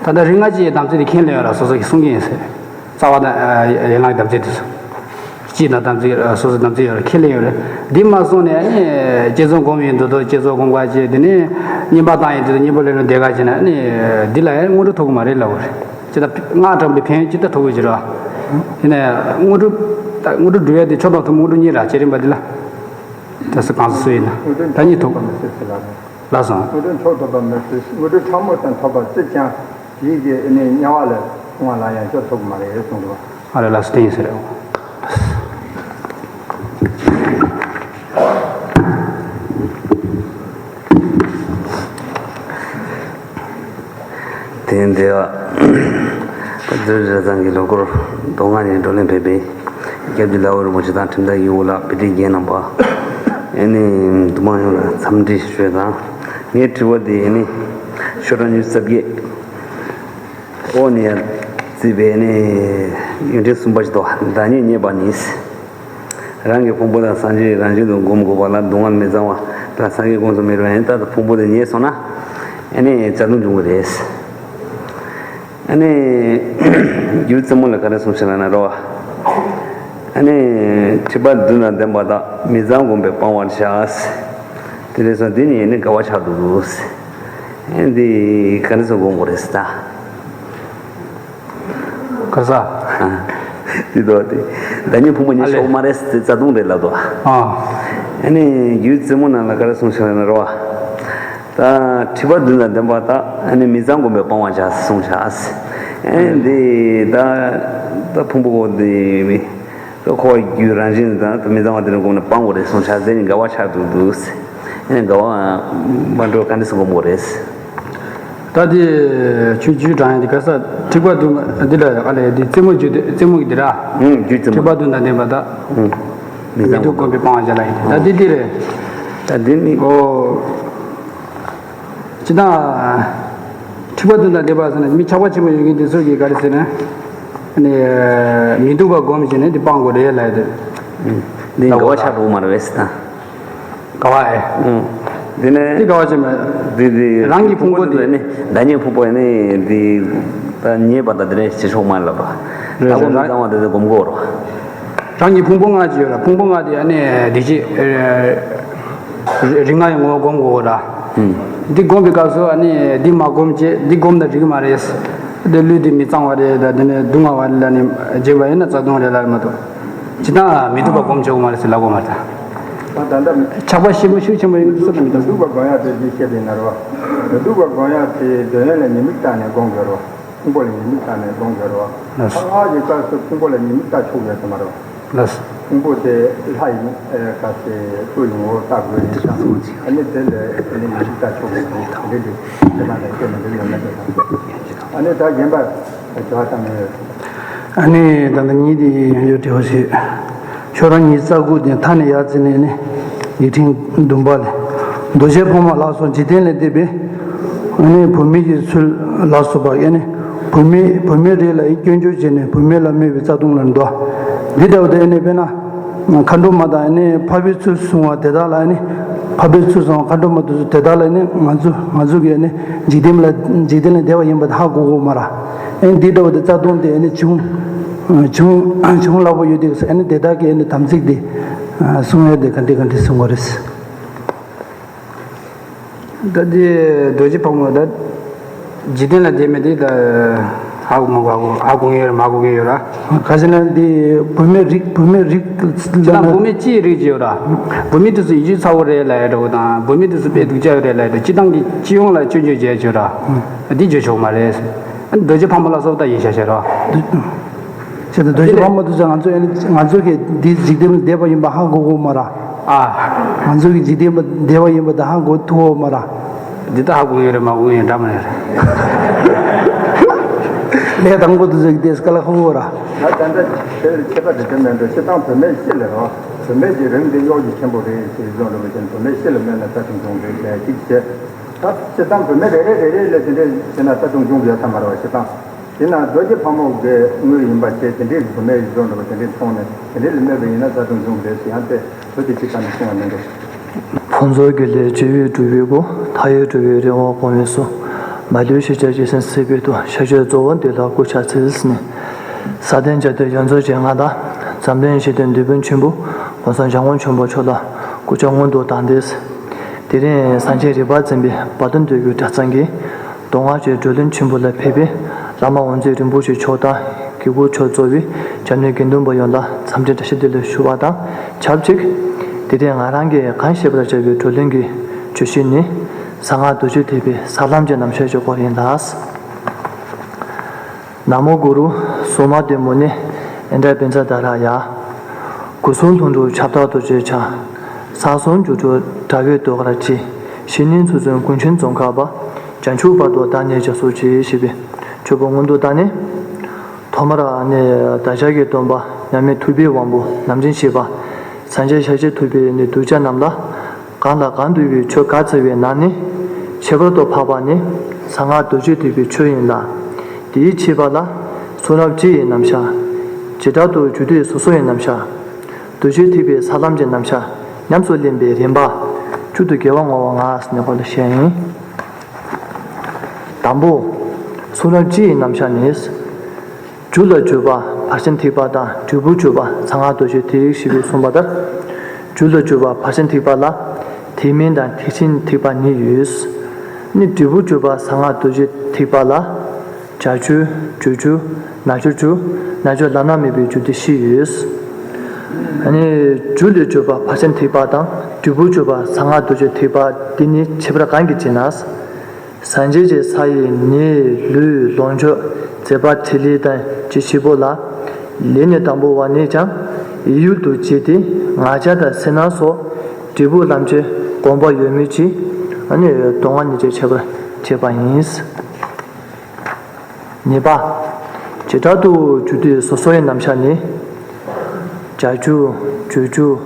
ད་ལྟ་རིགས་ལྔ་སྤྱི་ཡི་དམ་ཚིག་དེ་ཁས་ལེན་ཡོད་ར། སོ་སོ་གིས་གསུང་གི་ཡིན་ཟེར། རྩ་བ་དང་ཡན་ལག་གི་དམ་ཚིག་དེ་ཚོ། སྤྱི་དང་དམ་ཚིག་སོ་སོའི་དམ་ཚིག་ཡོད་ར། ཁས་ལེན་ཡོད་རེད། འདི་མ་བསྲུངས་ནས་ནི་བསྐྱེད་རྫོགས་སྒོམ་ཡིན་འདུག་དོ། བསྐྱེད་རྫོགས་སྒོམ་ག་བྱེད། དེ་ནས་བསྙེན་པ་བཏང་ཡིན་འདུག་དོ། བསྙེན་པ་ལས་ལུང་དེ་ག་བྱེད་ན་ནི་འདི་ལ་ཡང་དངོས་གྲུབ་ཐོབ་གི་མ་རེད་ལབ་རེད། ཅི་ལྟར་སྔགས་བགྲངས་པའི་ཕན་ཡོན་ཅི་ལྟར་ཐོབ་གི་ཟེར་བ། དེ་ནས་དངོས་གྲུབ་དངོས་གྲུབ་སྒྲུབ་ཡ་དེ་མཆོག་དང་ཐུན་མོང་དངོས་གྲུབ་གཉིས་ར། བསྐྱེད་རིམ་པ་འདི་ལ། ད་སུ་གང་སུ་སུ་ཡིན་ན། ད་གཉིས་ཐོབ། ལགས་སོ། དངོས་གྲུབ་མཆོག་ཐོབ་པ་མི་སྲིད། དངོས་གྲུབ་ཕྲ་མོ་ཙམ་ཐོབ་པར་སྲིད་ཀྱང་དེའི་གི་ནི་དམྱལ་བ་ལ་ལྷུང་བ་ལ་ཡང་མཆོག་ཐོབ་ཀྱི་མ་རེད་གསུངས་འདུག་ཨ་རེ་ལགས་སོ། དེ་ཡིན་ས་རེད། དེ་འདི་བ། བོད་རིགས་རང་གི་ལོ་འཁོར་དོན་ལྔ་ནས་བགྲོ་གླེང་ཕེབས་པའི་སྐྱབས་རྗེ་ལྷ་བོ་རིན་པོ་ཆེ་དང་ཁྲིམས་བདག་ཡིད་འོང་ལགས། དཔེ་ཁྲིད་རྒན་རྣམ་པ། ཨ་ནི་འདུ་མང་ཡོངས་ལ་འཚམས་འདྲི་ཞུ་དང་། ངའི་དྲི་བ་འདི་ཨ་ནི་ཤོག་གྲངས་ཉི་ཤུ་རྩ་བརྒྱད། འོག་ནས་བརྩིས་པའི་ནི་ཡོན་ཏན་གསུམ་པ་ཞིག་འདུག། བདག་ཉིད་རྙེད་པ་ནི། རང་གི་ཕུང་པོ་དང་སངས་རྒྱས་རང་བཞིན་དུ་སྒོམ་དགོས་པ་ལ་སྡུག་བསྔལ་མི་གཙང་བ་དང་སངས་རྒྱས་དགོངས་སུ་མེད་པ་ཡིན། ད་ལྟ་ཕུང་པོ་དེ་རྙེད་སོང་ན་ཨ་ནི་གཅར་རྡུང་འབྱུང་གི་རེད། ཨ་ནི་རྒྱུད་རྩེ་མོ་ལ་ག་རེ་གསུངས་ཤག་ལབ་ན་རོ། ཨ་ནི་ཁྲི་པ་བདུན་དང་ལྡན་པ་དག་མི་གཙང་སྒོམ་པས་སྤང་བར་བྱ། དེ་རེད་སོང་། འདི་ནི་ཨ་ནི་དགའ་བ་ཆགས་འདུག། ཨ་འདི་ག་རེ་ཟེར་སྒོམ་དགོས་རེད་ཟེར་ད། ག་ས། དེ་དོ་དེ། བདག་ཉིད་ཕུང་པོ་ཉིད་ཨ་ལེ། ཤོག་མ་རེད་ཟེར་རྩ་ལྟུང་རེད་ལབ་དོ། ཨ། ཨ་ནི་རྒྱུད་རྩེ་མོ་ནང་ལ་ག་རེ་གསུངས་ཤག་ན་རོ། ད་ཁྲི་པ་བདུན་དང་ལྡན་པ་དག་ཨ་ནི་མི་གཙང་སྒོམ་པས་སྤང་བར་བྱ་གསུངས་ཤག། ཨ་འདི་ད་ད་ཕུང་པོ་གོ་དེ་ད་འཁོར་བའི་རྒྱུ་རང་བཞིན་དང་ད་མི་གཙང་བ་དེ་རིང་སྒོམ་ནས་སྤང་དགོས་རེད་གསུངས་ཤག། དེ་ནི་དགའ་བ་ཆགས་འདུག་འདུག། ཨ་ནི་དགའ་བ་མ་འགྲོ་ག་འདྲ་སེ་སྒོམ་དགོས་རེད། ད་དེ་ཆོས་བརྒྱུད་དྲངས་ཡ་དེ་ག་ས་ཁྲི་པ་བདུན་འདི་ལ་ཨ་ལས་དེ་རྩེ་མོ་བརྒྱུད་དེ་རྩེ་མོ་གི་དེ་ར། ཨུམ། རྒྱུད་རྩེ་མོ། ཁྲི་པ་བདུན་དང་ལྡན་པ་དག། ཨུམ། མི་མི་གཙང་སྡུག་སྒོམ་པས་སྤང་བར་བྱ་ལ་ཡིན། ད་དེ་དེ་རེད། ད་དེ་ནི། ཨོ། ཅི་ད། ཁྲི་པ་བདུན་དང་ལྡན་པ་ཟེར་ན་མི་ཆགས་པ་ཆེན་པོ་ཡོད་མཁན་དེ་ཚོ་གིས་ག་རེ་ཟེར་ན། ཨ་ནི། མི་སྡུག་པ་སྒོམ་བྱས་ནས་དེ་སྤང་དགོས་རེད་ལབ་ཡ་དེ། ཨུམ། འདི་དགའ་བ་ཆགས་འགྲོ་གི་མ་རེད་པས་ཟེར་ན། དགའ་བ་ཨེ། ཨུམ། འདི་ནས། འདི་དགའ་བ་ཅན་མ། འདི་འདི། རང་གི་ཕུང་པོ་འདི། ནི་བདག་ཉིད་ཕུང་པོ་ནི་འདི། ད་རྙེད་པ་དང་འདི་རེད་ཞེས་ཆོག་མ་ལབ་པ། རེད་ད་གོ་རེད་མི་རེད། གཙང་བ་འདི་ཚོ་སྒོམ་དགོས་རོ། རང་གི་ཕུང་པོ་ལྔ་ཅིག་ཡོད་ར། ཕུང་པོ་ལྔ་དེ་ཨ་ནི་བདེ་སྐྱིད། རིགས་ལྔ་ཡི་ངོ་བོ་སྒོམ་དགོས་ར། ཨུམ། འདི་སྒོམ་པའི་སྐབས་སུ་ཨ་ནི་འདི་མ་སྒོམ་བྱས་འདི་སྒོམ་ན་འགྲིག་གི་མ་རེད། འདི་ལུས་འདི་མི་གཙང་བ་རེད་ད་འདི་ནི་སྡུག་བསྔལ་བ་རེད་ལབ་ནས་བརྗེད་པ་ཡིན་ན་རྩ་ལྟུང་རེད་ལབ་མ་གཏོགས། ཇི་ལྟར་མི་སྡུག་པ་སྒོམ་ཆོག་གི་མ་རེད་ཟེར་ལབ་དགོས་མ་རེད་ད། ད་ད་ལྟ་མི། ཆགས་པ་ཞེ་པོ་ཤུགས་ཆེན་པོ་ཡོད་ཀྱི་སུ་དང་མི་སྡུག་པ་སྒོམ་ཡག་དེ་འདི་བཤད་པའི་ནར་བ། མི་སྡུག་པ་སྒོམ་ཡག་དེ་འདོད་ཡོན་ལ་ཉེས་དམིགས་བལྟས་ནས་སྒོམ་དགོས་རོ། ཕུང་པོ་ལ་ཉེས་དམིགས་བལྟས་ནས་སྒོམ་དགོས་རོ། ལྷག་དཀར་གྱི་སྐབས་སུ་ཕུང་པོ་ལ་ཉེས་དམིགས་བལྟ་ཆོག་ཡོད་ས་མ་རེད་བ། ལགས། ཕུང་པོ་དེ་ལྷ་ཡི་ཨེ་ག་ཚེ་སྐུ་ཡི་ངོ་བོར་བལྟ་དགོས་རེད་ཤག། ཨ་ནི་དེ་ལས་ཨ་ནི་ཉེས་དམིགས་བལྟ་ཆོག་གི་རེད། དེ་འདྲ་དེ་དེ་མ་ལ་བཤད་ན་འགྲིག་ཡོད་མེད་དེ་དང་། ཨ་ནི་ད་རྒན་པ་དྲི་བ་བཏང་ཡོད། ཨ་ནི་ད་ལྟ་ཉིད་དེ་ཡོད་དྲི་བ་ཞིག། ཤོག་གྲངས་ཉི་ཤུ་རྩ་དགུ་དེ་མཐའ་ནས་ཡར་བརྩིས་ནས་ནི་ཡིག་ཕྲེང་བདུན་པ་ལས། རྡོ་རྗེ་ཕག་མོ་ལ་སོགས་འཇིག་རྟེན་ལས་འདས་པའི་ཨ་ནི་བུད་མེད་ཀྱི་ཚུལ་ལ་སོགས་པ་ཨ་ནི་བུད་མེད་བུད་མེད་རེ་ལ་ཡི་སྐྱོན་བརྗོད་བྱས་ནས་བུད་མེད་ལ་སྨོད་པའི་རྩ་ལྟུང་ལ་འདུ། འདི་ལྟ་བུ་དེ་ཨ་ནི་དཔེར་ན། མཁའ་འགྲོ་མ་དང་ནི་འཕགས་པའི་ཚུལ་བཟུང་བ་དེ་དག་ལ་ནི། འཕགས་པའི་ཚུལ་བཟུང་བ་མཁའ་འགྲོ་མ་དེ་ཚོ་དེ་དག་ལ་ནི་ང་ཚོ་ང་ཚོ་གིས་ནི་འཇིག་རྟེན་ལ་འཇིག་རྟེན་ལས་འདས་པ་ཡིན་པ་དེ་ཧ་གོ་དགོས་མ་ར། ཨེ་འདི་འདྲ་བོ་དེ་རྩ་ལྟུང་དེ་ནི་བྱུང་བྱུང་བྱུང་སླ་པོ་ཡོད་དེ་ཨེ་ནི་དེ་དག་གིས་ནི་དམ་ཚིག་དེ་སྲུང་ཡ་དེ་ག་འདྲ་ག་འདྲ་སྲུང་བ་རེད། ད་དེ་རྡོ་རྗེ་ཕག་མོ་ད་འཇིག་རྟེན་ལ་བསྡད་མེད་དེ་ད་ཧ་གོ་མ་གོ་ཧ་གོ་ཧ་གོ་ངེས་ཡོད་རེད་མ་གོ་ངེས་ཡོད་ར། ག་ཟེར་ན་འདི་བུད་མེད་རིགས་བུད་མེད་རིགས་ཅི་ལ་བུད་མེད་སྤྱིའི་རིགས་ཅིག་ཡོད་ར། བུད་མེད་དེ་ཚོ་ཡིད་ཆེས་ཚ་བོ་རེད་ལབ་ཡ་འདྲ་བོ་དང་བུད་མེད་དེ་ཚོ་དཔེ་སྡུག་ཅག་ཡོད་རེད་ལབ་ཡ་འདྲ་སྤྱི་བཏང་གི་སྤྱི་ཡོངས་ལ་སྐྱོན་བརྗོད་བྱས་ཡོད་ར། འདི་བརྗོད་ཆོག་མ་རེད། རྡོ་རྗེ་ཕག་མོ་ལ་སོགས་ད་ཡིན་ཤག་ཤག་ར། བྱས་ཙང་རྡོ་རྗེ་ཕག་མོ་དེ་ཚོ་ང་ཚོ་ཨེ་ནི་ང་ཚོ་གིས་འདི་འཇིག་རྟེན་ལ་བསྡད་པ་ཡིན་པ་ཧ་གོ་གོ་མ་ར། ཨ། ང་ཚོ་གིས་འཇིག་རྟེན་པ་བསྡད་པ་ཡིན་པ་དེ་ཧ་གོ་ཐུབ་གོ་མ་ར། འདི་ད་ཧ་གོ་ཡོད་རེད་མ་གོ་ཡོད་འདྲ་མ་རེད། ལས་དང་པོ་དེ་ཚོ་གིས་དེ་སྐད་ལ་ཧ་གོ་ར། ད་ད་ལྟ་དེ་ཁྱད་པར་དེ་དེ་མེད་འགྲོ་སྤྱིར་བཏང་བུད་མེད་སྤྱི་ལ་རོ། བུད་མེད་ཀྱི་རིགས་འདི་གཡོག་གི་ཆེན་པོ་རེད་ཅེས་གསུངས་རེད་པ་ཅན་བུད་མེད་སྤྱི་ལ་སྨོད་ན་རྩ་ལྟུང་བྱུང་རེད་ཅེས་གཅིག་བྱས། ད་སྤྱིར་བཏང་བུད་མེད་རེ་རེ་རེ་རེ་ལ་དེ་འདྲས་བྱས་ན་རྩ་ལྟུང་བྱུང་དགོས་ས་མ་རེད་བ་སྤྱིར་བཏང་། དེས་ན་རྡོ་རྗེ་ཕག་མོ་གི་དངོས་ཡིན་པ་བྱས་དེ་འདྲའི་བུད་མེད་ཡིན་ཙང་འགྲོ་བ་དེ་འདྲའི་མཐོང་ནས་དེ་འདྲའི་ལ་སྨོད་པ་ཡིན་ན་རྩ་ལྟུང་བྱུང་རེད་ཟེར་ཡང་དེ་བོད་དེ་ཅི་ཙམ་ནས་གསུང་བ་མིན་འགྲོ། ཕུན་ཚོགས་ཀྱི་ལས་བྱེ་བས་བསྒྲུབས་པའི་སྒོ། མཐའ་ཡས་གྲུབ་པའི་རི་བོ་དགོན་པའི་སོ། མ་ལུས་ཤེས་བྱ་ཇི་སྲིད་སྲིད་པའི་མཐུ། ཤཱཀྱའི་རྫོགས་པ་འདི་ལ་སྐུ་ཕྱག་འཚལ་ཟེར་ནས། ས་སྟེང་བརྒྱད་དུ་ཡོངས་རྫོགས་སྤྱན་སྔར་དང་། འཛམ་གླིང་ཞི་བདེའི་མདུད་པ་ཆེན་པོ། གོང་ས་འཇམ་མགོན་ཆེན་པོ་མཆོག་ལ་སྐུ་ཕྱག་སྔོན་དུ་བཏང་སྟེ། དེ་རིང་སངས་རྒྱས་རིག་པ་འཛིན་པའི་བར་དོ་འདུལ་གྱི་གྲྭ་ཚང་གིས། མདོ་སྔགས་ཀྱི་བགྲོ་གླེང་ཆེན་པོ་ལ་ཕེབས་པའི་བླ་མ་དབུ་མཛད་རིན་པོ་ཆེ་མཆོག་དང་དགེ་བསྐོས་མཆོག་གཙོས་པའི་སྐྱབས་གནས་དགེ་འདུན་པ་ཡོངས་ལ་འཚམས་འདྲི་བཀྲ་ཤིས་བདེ་ལེགས་ཞུ་བ་དང་ཆབས་ཅིག་དེ་རིང་ང་རང་གིས་གང་བཤད་པར་བྱ་བའི་བགྲོ་གླེང་གི་བརྗོད་གཞི་ནི། གསང་སྔགས་རྡོ་རྗེ་ཐེག་པའི་ས་ལམ་གྱི་རྣམ་གཞག་གི་སྐོར་ཡིན་ལ། ན་མོ་གུ་རུ་སུ་མ་ཏི་མུ་ནེ་ཨིནྡྲ་བཛྲ་དྷ་ར་ཡ། སྐུ་གསུང་ལྷུན་གྲུབ་ཁྱབ་བདག་རྡོ་རྗེ་འཆང་། ས་གསུམ་སྒྱུ་འཕྲུལ་དྲ་བའི་ཟློས་གར་གྱིས། ཞི་གནས་ཚུལ་ཁྲིམས་ཀུན་མཁྱེན་ཙོང་ཁ་པ། བྱང་ཆུབ་བར་དུ་བདག་ནི་རྒྱ་མཚོར་བྱེད། ཞེས་པའི་མཆོད་པ་སྔོན་དུ་བཏང་ནས། ཐོག་མར་ནི་བདག་ཅག་གི་སྟོན་པ་མཉམ་མེད་ཐུབ་པའི་དབང་པོ་རྣམ་འདྲེན་བྱེད་པ། སངས་རྒྱས་ཤཱཀྱ་ཐུབ་པས་ནི་གདུལ་བྱ་རྣམས་ལ། གང་ལ་གང་འདུལ་བའི་ཆོས་ག་ཚོལ་བའི་ནང་ནས། ཁྱད་པར་དུ་འཕགས་པ་ནི་གསང་སྔགས་རྡོ་རྗེ་ཐེག་པའི་ཆོས་ཡིན་ལ། དེའི་ཕྱི་པ་ལ་གསུང་རབ་སྤྱི་ཡི་རྣམ་གཞག། བྱེ་བྲག་ཏུ་རྒྱུད་སྡེ་སོ་སོ་ཡི་རྣམ་གཞག། རྡོ་རྗེ་ཐེག་པའི་ས་ལམ་གྱི་རྣམ་གཞག་ཉམས་སུ་ལེན་པའི་རིམ་པ། བཅུད་དུ་དགེ་བ་བསྔོ་བ་ལྔ་ཟེར་ནས་འོག་ལ་བཤད་ཡིན། དང་པོ། གསུང་རབ་སྤྱི་ཡི་རྣམ་གཞག་ནི། རྒྱུད་ལ་གྱུར་པ་ཕར་ཕྱིན་ཐེག་པ་དང་། འབྲས་བུར་གྱུར་པ་གསང་སྔགས་རྡོ་རྗེ་ཐེག་ཞེས་པས་གསུངས་པ་ལྟར། རྒྱུད་ལ་གྱུར་པ་ཕར་ཕྱིན་ཐེག་པ་ལ། ཐེག་དམན་དང་ཐེག་ཆེན་ཐེག་པ་གཉིས་ཡོད། ནི་འབྲས་བུར་གྱུར་པ་གསང་སྔགས་རྡོ་རྗེ་ཐེག་པ་ལ། བྱ་རྒྱུད། རྒྱུ་རྒྱུད། རྣལ་འབྱོར་རྒྱུད། རྣལ་འབྱོར་བླ་ན་མེད་པའི་རྒྱུད་དེ་བཞི་ཡོད། ཨ་ནི་རྒྱུད་ལས་གྱུར་པ་ཕར་ཕྱིན་ཐེག་པ་དང་། འབྲས་བུར་གྱུར་པ་གསང་སྔགས་རྡོ་རྗེ་ཐེག་པ་འདི་གཉིས་ཁྱད་པར་གང་གིས་ཕྱེ་ན། སངས་རྒྱས་ཀྱི་ས་ཡི་ནི་ལུས་ལོངས་སྤྱོད་མཛད་པ་འཕྲིན་ལས་དང་བཅས་བཞི་པོ་ལ། ལས་ནི་དང་པོ་བ་ནས་ཀྱང་ཡིད་ཡུལ་དུ་བྱས་ཏེ་ངར་ཆ་དང་སེར་སྣ་སོགས་འབྲས་བུ་ལམ་གྱི་གོམས་པ་ཡོད་མོད་ཀྱི། ཨ་ནི་སྡུག་བསྔལ་ཉེར་གཅིག་ཁྱད་པར་ཕྱེ་བ་ཡིན། གཉིས་པ། བྱེ་བྲག་ཏུ་རྒྱུད་སྡེ་སོ་སོ་ཡི་རྣམ་གཞག་ནི། བྱ་རྒྱུད། རྒྱུ་རྒྱུད།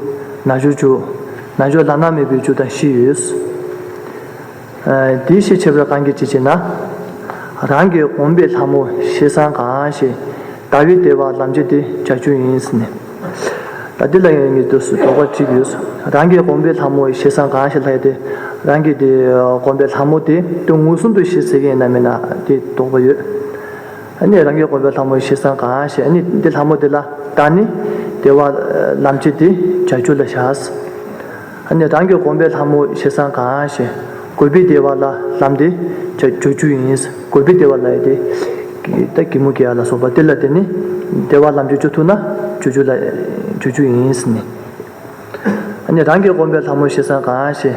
རྣལ་འབྱོར་རྒྱུད། རྣལ་འབྱོར་བླ་ན་མེད་པའི་རྒྱུད་དང་བཞི་ཡོད། ཨ། དེའི་ཕྱིར་ཁྱད་པར་གང་གིས་ཕྱེ་ན། རང་གི་དགོངས་པའི་ལྷ་མོ་ཞེས་བྱ་གང་ཞིག། ལྟ་བའི་བདེ་བ་ལམ་བྱེད་དེ་བྱ་རྒྱུད་ཡིན་ཟེར་ནས། ད་འདི་ལ་ཡང་ངས་དུས་སུ་དོགས་པ་གཅིག་ཡོད། རང་གི་དགོངས་པའི་ལྷ་མོ་ཞེས་བྱ་གང་ཞིག་ལབ་ཡ་དེ། རང་གི་དེ་དགོངས་པའི་ལྷ་མོ་དེ་དེ་མངོན་སུམ་དུ་ཞེས་ཟེར་གྱི་ཡིན་ན་མིན་ན་དེ་དོགས་པ་ཡོད། ཨ་ནི་རང་གི་དགོངས་པའི་ལྷ་མོ་ཞེས་བྱ་གང་ཞིག། ཨ་ནི་འདི་ལྷ་མོ་དེ་ལ་བརྟེན་ནས་བདེ་བ་ལམ་བྱེད་དེ་བྱ་རྒྱུད་ལ་བཞག། ཨ་ནི་རང་གི་དགོངས་པའི་ལྷ་མོ་ཞེས་བྱ་གང་ཞིག། དགོས་པའི་བདེ་བ་ལ་ལམ་དེ་བྱ་རྒྱུད་ཡིན། དགོས་པའི་བདེ་བ་ལ་ཡ་དེ། ད་གད་མོ་བགད་ཡ་ལ་སོགས་པ་དེ་ལ་བརྟེན་ནས་བདེ་བ་ལམ་བྱེད་བྱེད་ཐུབ་ན་རྒྱུ་རྒྱུད་ལ་རྒྱུ་རྒྱུད་ཡིན་ཟེར་ནས། ཨ་ནི་རང་གི་དགོངས་པའི་ལྷ་མོ་ཞེས་བྱ་གང་ཞིག།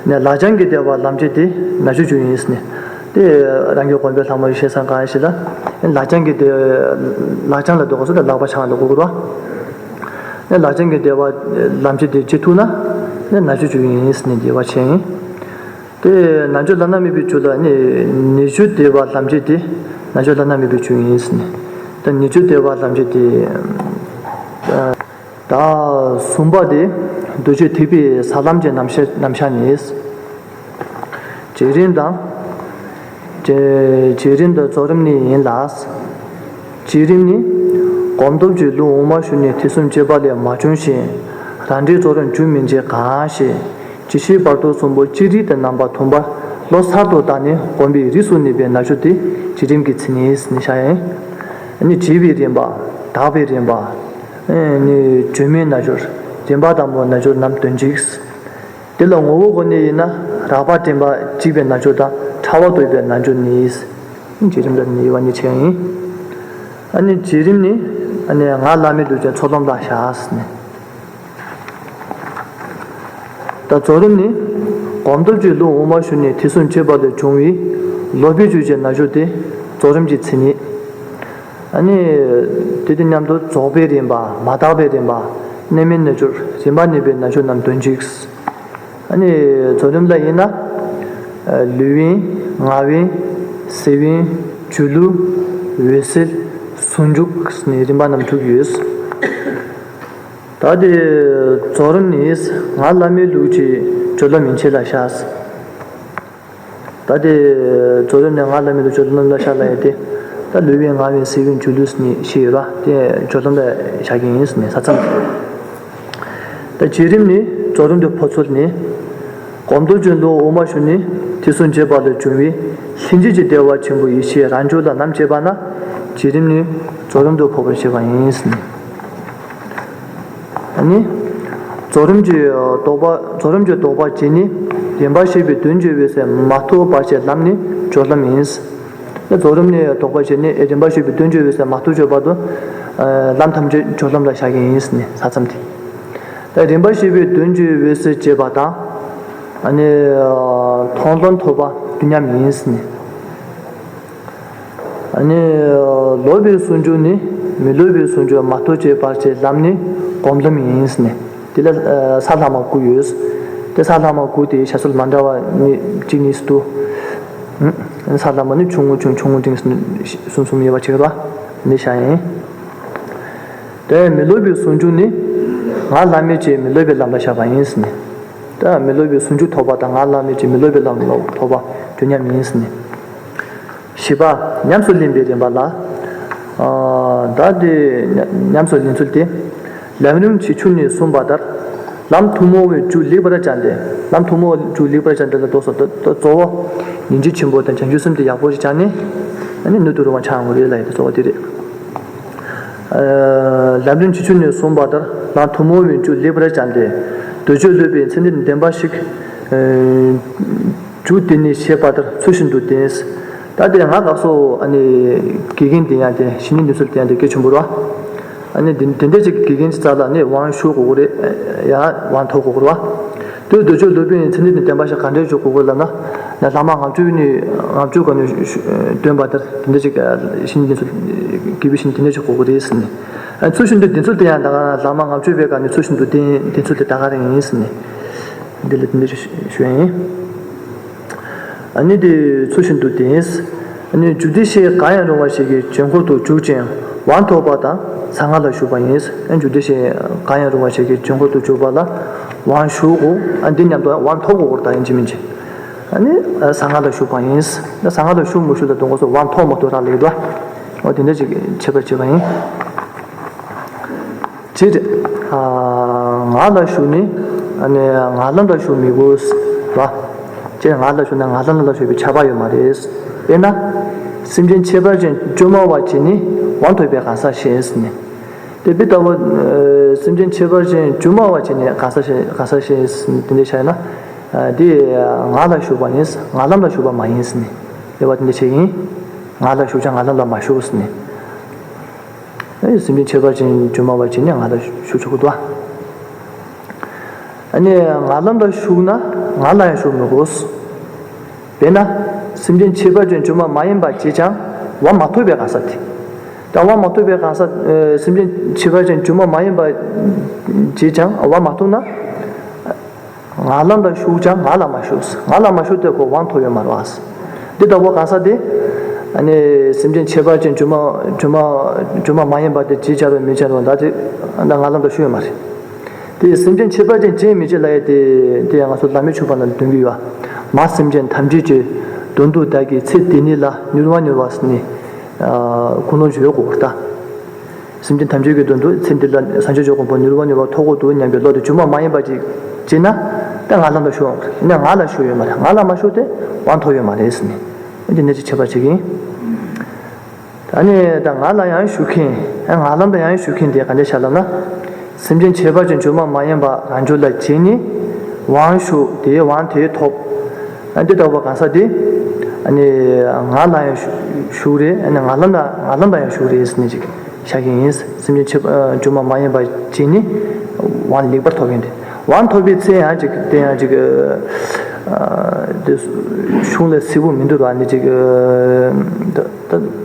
ནས་ལག་བཅངས་ཀྱི་བདེ་བ་ལམ་བྱེད་དེ་རྣལ་འབྱོར་རྒྱུད་ཡིན་ཟེར་ནས། དེ་རང་གི་དགོངས་པའི་ལྷ་མོ་ཞེས་བྱ་གང་ཞིག་ལ། ལག་བཅངས་ཀྱི་བདེ། ལག་བཅངས་ལ་འདོགས་སོ་ད་ལག་པ་བཅངས་ལ་གོ་དགོས་ར། ནས་ལག་བཅངས་ཀྱི་བདེ་བ་ལམ་བྱེད་དེ་བྱེད་ཐུབ་ན། ནས་རྣལ་འབྱོར་རྒྱུད་ཡིན་ཟེར་ནས་འགྲེལ་བ་བྱས་ཡིན། དེ་རྣལ་འབྱོར་བླ་ན་མེད་པའི་རྒྱུད་ལ་ནི་ཉེར་སྤྱོད་བདེ་བ་ལམ་བྱེད་དེ་རྣལ་འབྱོར་བླ་ན་མེད་པའི་རྒྱུད་ཡིན་ཟེར་ནས། ད་ཉེར་སྤྱོད་བདེ་བ་ལམ་བྱེད་དེ། ད་གསུམ་པ་དེ་རྡོ་རྗེ་ཐེག་པའི་ས་ལམ་གྱི་རྣམ་གཞག་རྣམ་གཞག་ནི། བྱེད་རིམ་དང་། བྱེད་བྱེད་རིམ་དང་རྫོགས་རིམ་གཉིས་ཡིན་ལ། བྱེད་རིམ་ནི། གོམས་སྟོབས་ཀྱིས་ལུས་དབུ་མར་ཞོན་ནས་ཐེ་ཚོམ་སྐྱེ་བ་ལས་མ་བྱུང་ཞིང་། རང་འབྲས་རྫོགས་རིམ་རྒྱུན་མི་འཆད་གང་ཞིག། ཇི་སྲིད་བར་དོ་གསུམ་པོ་ཅི་རིགས་དང་རྣམ་པ་མཐུན་པར་བློ་གསར་དུ་བཏང་ནས་གོམས་པའི་རིགས་སུ་གནས་པའི་རྣལ་འབྱོར་དེ་བྱེད་རིམ་གྱི་མཚན་ཉིད་ནི་བྱ་ཡིན། ནི་བྱེད་པའི་རིམ་པ། དག་པའི་རིམ་པ། ནི་བྱེད་མིན་རྣལ་འབྱོར། རིམ་པ་དང་པོ་རྣལ་འབྱོར་རྣམས་དོན་གཅིག། དེ་ལ་ངོ་བོ་སྒོ་ནས་ཡིན་ན་རགས་པ་འདྲེན་པ་གཅིག་པའི་རྣལ་འབྱོར་དང་ཕྲ་བ་རྟོགས་པའི་རྣལ་འབྱོར་གཉིས། བྱེད་རིམ་ལ་ནི་དབྱེ་བ་གཉིས་ཕྱེ་ཡིན། ཨ་ནི་བྱེད་རིམ་ནི། ཨ་ནི་ངག་བླ་མེད་ལུགས་ཀྱི་ཚོགས་ལམ་ལ་བཞག་ཟེར་ནས། ད་རྫོགས་རིམ་ནི། གོམས་སྟོབས་ཀྱིས་ལུས་དབུ་མར་ཞོན་ནས་ཐེ་ཚོམ་སྐྱེ་བ་ལས་བྱུང་བའི་ལོག་པའི་རྒྱུད་ཀྱི་རྣལ་འབྱོར་དེ་རྫོགས་རིམ་གྱི་མཚན་ཉིད། ཨ་ནི། དེ་དང་མཉམ་དུ་རྫོགས་པའི་རིམ་པ། མ་དག་པའི་རིམ་པ། གནས་མིན་རྣལ་འབྱོར། རིམ་པ་གནས་པའི་རྣལ་འབྱོར་རྣམས་དོན་གཅིག། ཨ་ནི་རྫོགས་རིམ་ལ་ཡིན་ན། ལུས་དབེན། ངག་དབེན། སེམས་དབེན། སྒྱུ་ལུས། འོད་གསལ། ཟུང་འཇུག་ནས་རིམ་པ་རྣམས་དྲུག་ཡོད། ད་དེ་རྫོགས་རིམ་ནི་ངག་བླ་མེད་ལུགས་ཀྱི་སྦྱོར་ལམ་ཡན་ཆད་ལ་བཞག། ད་དེ་རྫོགས་རིམ་ནི་ངག་བླ་མེད་ལུགས་སྦྱོར་ལམ་ལ་བཞག་ལ་ཡ་དེ། ད་ལུས་དབེན་ངག་དབེན་སེམས་དབེན་སྒྱུ་ལུས་ནི་བཞི་ཡོད་པ་དེ་སྦྱོར་ལམ་ལ་བཞག་གི་ཡིན་ནས་ས་མཚམས། ད་བྱེད་རིམ་ནི་རྫོགས་རིམ་དུ་འཕོ་ཚུལ་ནི། གོམས་སྟོབས་ཀྱིས་ལུས་དབུ་མར་ཞོན་ནས་ཐེ་ཚོམ་སྐྱེ་བ་ལས་བྱུང་བའི་ལྷན་སྐྱེས་ཀྱི་བདེ་བ་ཆེན་པོ་ཡེ་ཤེས་རང་རྒྱུད་ལ་ནམ་སྐྱེས་པ་ན་བྱེད་རིམ་ནི་རྫོགས་རིམ་དུ་འཕོ་བར་བྱེད་པ་ཡིན། ཨ་ནི། རྫོགས་རིམ་གྱི་དོགས་པ། རྫོགས་རིམ་གྱི་དོགས་པ་བྱེད་ནི། རིམ་པ་བཤད་པའི་དོན་གྱི་འོད་གསལ་མ་ཐོབ་བར་གྱི་ལམ་ནི་སྦྱོར་ལམ་ཡིན། རྫོགས་རིམ་ནི་དོགས་པ་བྱེད་ནི་རིམ་པ་བཤད་པའི་དོན་གྱི་འོད་གསལ་མ་ཐོབ་བར་དུ། ལམ་ཐམས་ཅད་སྦྱོར་ལམ་ལ་བཞག་གི་ཡིན་ནས་ས་མཚམས་དེ། ད་རིམ་པ་བཤད་པའི་དོན་གྱི་འོད་གསལ་བྱེད་པ་དང་། ཨ་ནི། མཐོང་ལམ་ཐོབ་པ་དུས་མཉམ་ཡིན་ནས། ཨ་ནི། ལོག་པའི་ཟུང་འཇུག་ནི་མི་སློབ་པའི་ཟུང་འཇུག་མ་ཐོབ་བྱེད་པར་བྱེད་ལམ་ནི་གོམས་ལམ་ཡིན་ནས། དེ་ལ་ས་ལྷག་མ་དགུ་ཡོད། དེ་ས་ལྷག་མ་དགུ་དེ་བྱ་སྲོལ་མ་འདྲ་བ་ནི་གཅིག་གཉིས་སུ་འདུ། ས་ལམ་པ་ནི་ཆུང་ངུ་ཆུང་ཆུང་ངུ་འབྲིང་གསུམ་གསུམ་ཡོད་པ་བྱེད་པ་ནི་བྱ་ཡིན། དེ་མི་སློབ་པའི་ཟུང་འཇུག་ནི། ང་བླ་མེད་ཅེས་མི་སློབ་པའི་ལམ་ལ་བཞག་པ་ཡིན་ཟེར་ནས། ད་མི་སློབ་པའི་ཟུང་འཇུག་ཐོབ་པ་དང་ང་བླ་མེད་ཅེས་མི་སློབ་པའི་ལམ་ལ་ཐོབ་པ་དུས་མཉམ་ཡིན་ཟེར་ནས། བཞི་པ། ཉམས་སུ་ལེན་པའི་རིམ་པ་ལ། ད་དེ་ཉམས་སུ་ལེན་ཚུལ་དེ། ལམ་རིམ་བྱེད་ཆུ་ནས་གསུངས་པ་ལྟར། ལམ་ཐུན་མོང་བའི་རྒྱུ་ལེགས་པར་སྦྱངས་ཏེ། ལམ་ཐུན་མོང་བའི་རྒྱུ་ལེགས་པར་སྦྱངས་ཏེ་ལ་ལྡོག་སོ་ད་གཙོ་བོ། ཉིན་བྱེད་ཆེན་པོ་དང་བྱང་ཆུབ་སེམས་དེ་ཡག་པོ་ཞིག་སྦྱངས་ནས། ཨ་ནི་སྣོད་དུ་རུང་བ་ཆགས་འོང་རེད་ལ་ཡིན་ཏེ་གཙོ་བོ་དེ་རེད། ལམ་རིམ་བྱེད་ཆུ་ནས་གསུངས་པ་ལྟར་ལམ་ཐུན་མོང་བའི་རྒྱུ་ལེགས་པར་སྦྱངས་ཏེ། འདོད་སྤྱོད་ལུས་པའི་མཚན་ཉིད་ལྡན་པ་ཞིག་རྒྱུ་དེ་ནི་ཞེས་པ་ལྟར་ཚུལ་བཞིན་དུ་བསྟེན། ད་དེ་སྔ་སྐབས་སུ་ཨ་ནི་དགེ་རྒན་དེ་ཡང་དེ་གཞི་ནས་འདི་ཚོ་དེ་ཡང་དེ་སྐད་ཆེན་པོ་རེད་བ། ཨ་ནི་དེ་དེ་འདྲ་ཅིག་དགེ་རྒན་ཅིག་རྩ་ལ་ནི་དབང་ཞུ་དགོས་ཀྱི་རེད། ཡང་དབང་ཐོབ་དགོས་ཀྱི་རེད་བ། དེ་འདོད་སྤྱོད་ལུས་པའི་མཚན་ཉིད་ལྡན་པ་ཞིག་ག་འདྲས་བྱུང་དགོས་ཀྱི་ལབ་ན། ན་ལྷག་མ་ལྔ་བཅུ་ནས་ལྔ་བཅུ་ག་ནས་སྟོན་པ་ལྟར་དེ་འདྲ་ཅིག་གཞི་ནས་འདི་ཚོ་དགེ་བའི་བཤེས་གཉེན་དེ་འདྲ་ཅིག་དགོས་ཀྱི་རེད་ཟེར་ནས། ཚུལ་བཞིན་དུ་འདི་ཚོ་དེ་ཡང་ད་ག་ལྷག་མ་ལྔ་བཅུ་པའི་སྒང་ནས་ཚུལ་བཞིན་དུ་བསྟེན་འདི་ཚོ་དེ་ད་ག་རང་ཡིན་ཟེར་ནས། འདི་ལ་འདི་འདྲ་ཞུ་ཡ་ཡིན། ཨ་ནི་དེ་ཚུལ་བཞིན་དུ་བསྟེན། ཨ་ནི་རྒྱུ་སྡེ་ཤེས་གང་ཡང་རུང་བ་ཞིག་གི་དྲན་སྐུལ་དུ་འཇུག་ཅིང་དབང་ཐོབ་པ་དང་གསང་སྔགས་ལ་ཞུགས་པ་ཡིན། ཨ་རྒྱུ་སྡེ་ཤེས་གང་ཡང་རུང་བ་ཞིག་གི་དྲན་སྐུལ་དུ་འཇུག་པ་ལ་དབང་ཞུ་དགོས། ཨ་འདི་མཉམ་དུ་དབང་ཐོབ་དགོས་ད་ཡིན་གཅིག་མིན་གཅིག་ཨ་ནི་གསང་སྔགས་ལ་ཞུགས་པ་ཡིན། གསང་སྔགས་ལ་ཞུགས་མི་ཞུགས་ལ་དུང་དགོས་སུ་དབང་ཐོབ་མ་ཐོབ་རང་ལ་ཡོད་དོ། འོ་དེ་འདྲ་ཅིག་ཁྱད་པར་བྱེད་པ་ཡིན། སྤྱིར། ངག་ལ་ཞུགས་ནི། ཨ་ནི་ངག་ལམ་ལ་ཞུགས་མི་དགོས། ར། སྤྱིར་ངག་ལ་ཞུགས་ན་ངག་ལམ་ལ་ཞུགས་པའི་ཁྱབ་པ་ཡོད་མ་རེད། དཔེར་ན། སེམས་ཅན་ཁྱད་པར་ཅན་བཅོས་མ་བ་བྱས་ནས་དབང་ཐོབ་པའི་གང་ཟག་ཤེས་ཟེར་ནས། དེ་དཔེ་ལྟ་བུ། སེམས་ཅན་ཁྱད་པར་ཅན་བཅོས་མ་བ་བྱས་ནས་གང་ཟག་ཤེས་གང་ཟག་ཤེས་ཟེར་ནས་དེ་འདྲ་བྱས་ན། དེ་ངག་ལ་ཞུགས་པ་ཡིན། ངག་ལམ་ལ་ཞུགས་པ་མ་ཡིན་ཟེར་ནས། དེ་བ་དེ་འདྲ་བྱས་ཡིན། ངག་ལ་ཞུགས་ཀྱང་ངག་ལམ་ལ་མ་ཞུགས་ཟེར་ནས། ཨེ་སེམས་ཅན་ཁྱད་པར་ཅན་བཅོས་མ་བ་བྱས་ནས་ངག་ལ་ཞུགས་ཆོག་གི་འདུག་ཨ། ནི་ངག་ལམ་ལ་ཞུགས་ན་ངག་ལ་ཡང་ཞུགས་མི་དགོས། དཔེར་ན། སེམས་ཅན་ཁྱད་པར་ཅན་བཅོས་མ་མ་ཡིན་པ་བྱས་ཀྱང་དབང་མ་ཐོབ་པའི་གང་ཟག་དེ། ད་དབང་མ་ཐོབ་པའི་གང་ཟག་ཨེ་སེམས་ཅན་ཁྱད་པར་ཅན་བཅོས་མ་མ་ཡིན་པ་བྱས་ཀྱང་དབང་མ་ཐོབ་ན། ངག་ལམ་ལ་ཞུགས་ཀྱང་ངག་ལ་མ་ཞུགས། ངག་ལ་མ་ཞུགས་ཏེ་ཁོ་དབང་ཐོབ་ཡོད་མ་རེད་བ། འདི་ལྟ་བུ་གང་ཟག་དེ། ཨ་ནི་སེམས་ཅན་ཁྱད་པར་ཅན་བཅོས་མ་བཅོས་མ་བཅོས་མ་མ་ཡིན་པ་དེ་ཅིས་བྱ་བའི་མི་བྱ་རུང་ད་དེ་ད་ངག་ལམ་དུ་ཞུགས་ཡོད་མ་རེད། དེ་སེམས་ཅན་ཁྱད་པར་ཅན་བྱེད་མི་བྱེད་ལ་ཡ་དེ་དེ་ཡང་ང་ཚོ་བླ་མེད་ཕྱུག་པ་ན་འདོན་གྱི་ཡོད་བ། མ་སེམས་ཅན་ཐམས་ཅད་ཀྱི་དོན་དུ་བདག་གིས་ཚེ་འདི་ཉིད་ལ་མྱུར་བ་མྱུར་བ་ཟེར་ནས་ཀུན་སློང་བརྗོད་དགོས་པར་ལྟ། སེམས་ཅན་ཐམས་ཅད་ཀྱི་དོན་དུ་ཚེ་འདི་ལ་བྱང་ཆུབ་ཀྱི་གོ་འཕང་མྱུར་བ་མྱུར་བ་ཐོབ་དགོས་འདུག་སྙམ་པའི་བློ་དེ་བཅོས་མ་མ་ཡིན་པ་ཅིག་བྱས་ན། ད་ངག་ལམ་དུ་ཞུགས་ཡོང་། ཡིན་ན་ངག་ལ་ཞུགས་ཡོད་མ་རེད། ངག་ལ་མ་ཞུགས་ཏེ་དབང་ཐོབ་ཡོད་མ་རེད་ཟེར་ནས། འདི་ནས་ཅིག་ཁྱད་པར་བྱེད་ཀྱིན། ད་ནི་ད་ངག་ལ་ཡང་ཞུགས་མཁན། ངག་ལམ་དུ་ཡང་ཞུགས་མཁན་དེ་ག་འདྲ་བྱ་ལབ་ན། སེམས་ཅན་ཁྱད་པར་ཅན་བཅོས་མ་མ་ཡིན་པ་རང་རྒྱུད་ལ་བྱས་ནས་དབང་ཞུགས་དེའི་དབང་དེ་ཐོབ། ཨ་འདི་ལྟ་བུ་གང་ཟག་དེ། ཨ་ནི་ངག་ལ་ཡང་ཞུགས་རེད། ཨ་ནི་ངག་ལམ་ལ་ངག་ལམ་ལ་ཡང་ཞུགས་རེད་ཟེར་ནས་ཅིག་བཤད་ཀྱི་ཡིན། སེམས་ཅན་ཁྱད་པར་བཅོས་མ་མ་ཡིན་པ་བྱས་ནས་དབང་ལེགས་པར་ཐོབ་མཁན་དེ། དབང་ཐོབ་པའི་ཚེ་ཡང་ཅིག་དེ་ཡང་ཅིག་དེ་གཞུང་ལས་གསལ་པོ་མི་འདུག་ར། ཨ་ནི་ཅིག་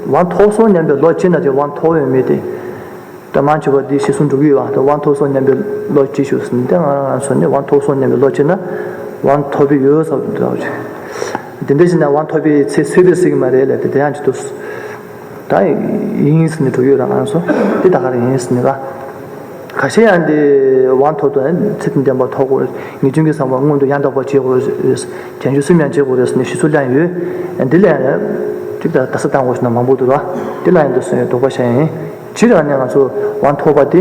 དབང་ཐོབ་སོང་སྙམ་པའི་བློ་སྐྱེས་ན་དེ་དབང་ཐོབ་ཡོད་མེད་དེ། ད་མང་ཆེ་བ་འདི་ཤི་གསོན་འགྲོ་གི་ཡོད་པ། ད་དབང་ཐོབ་སོང་སྙམ་པའི་བློ་ཅི་ཞུགས་ཟིན་ཏེ་ང་རང་ཚོ་ནི་དབང་ཐོབ་སོང་སྙམ་པའི་བློ་ཅི་ན་དབང་ཐོབ་པའི་ཡོད་ས་འདྲ་བ་ཅིག་དེ་འདྲ་ཞིག་ན་དབང་ཐོབ་པའི་ཚེ་ཚེ་དེ་སྲིད་ཀྱི་མ་རེད་ལ་དེ་དེ་ཡང་ཅི་ཏུ་ད་ཡིན་ཟིན་ནས་འགྲོ་ཡོད་ར། ང་རང་ཚོ་དེ་ད་ག་རེ་ཡིན་ཟིན་ནས་ར། ཁ་ཤས་ཡང་འདི་དབང་ཐོབ་ཏུ་ཚེ་དང་ལྡན་པ་ཐོབ་དགོས་རེད། ངེས་འབྱུང་གི་བསམ་པ་མངོན་དུ་ཡང་དག་པར་བྱེད་དགོས་རེད། བྱང་ཆུབ་སེམས་ཡང་བྱེད་དགོས་རེད་ཟེར་ནས་ཞུ་ཚུལ་ཡང་ཡོད། འདི་ལ་ཡང་ཅིག་ད་ད་ས་བཏང་དགོས་ཞེ་ན་མང་པོ་འདུག་ར། འདི་ལ་ཡང་འདི་སོན་ཡོད་དོགས་པ་བཤད་ཡིན། སྤྱིར་ཡང་ནས་ང་ཚོ་དབང་ཐོབ་པ་དེ།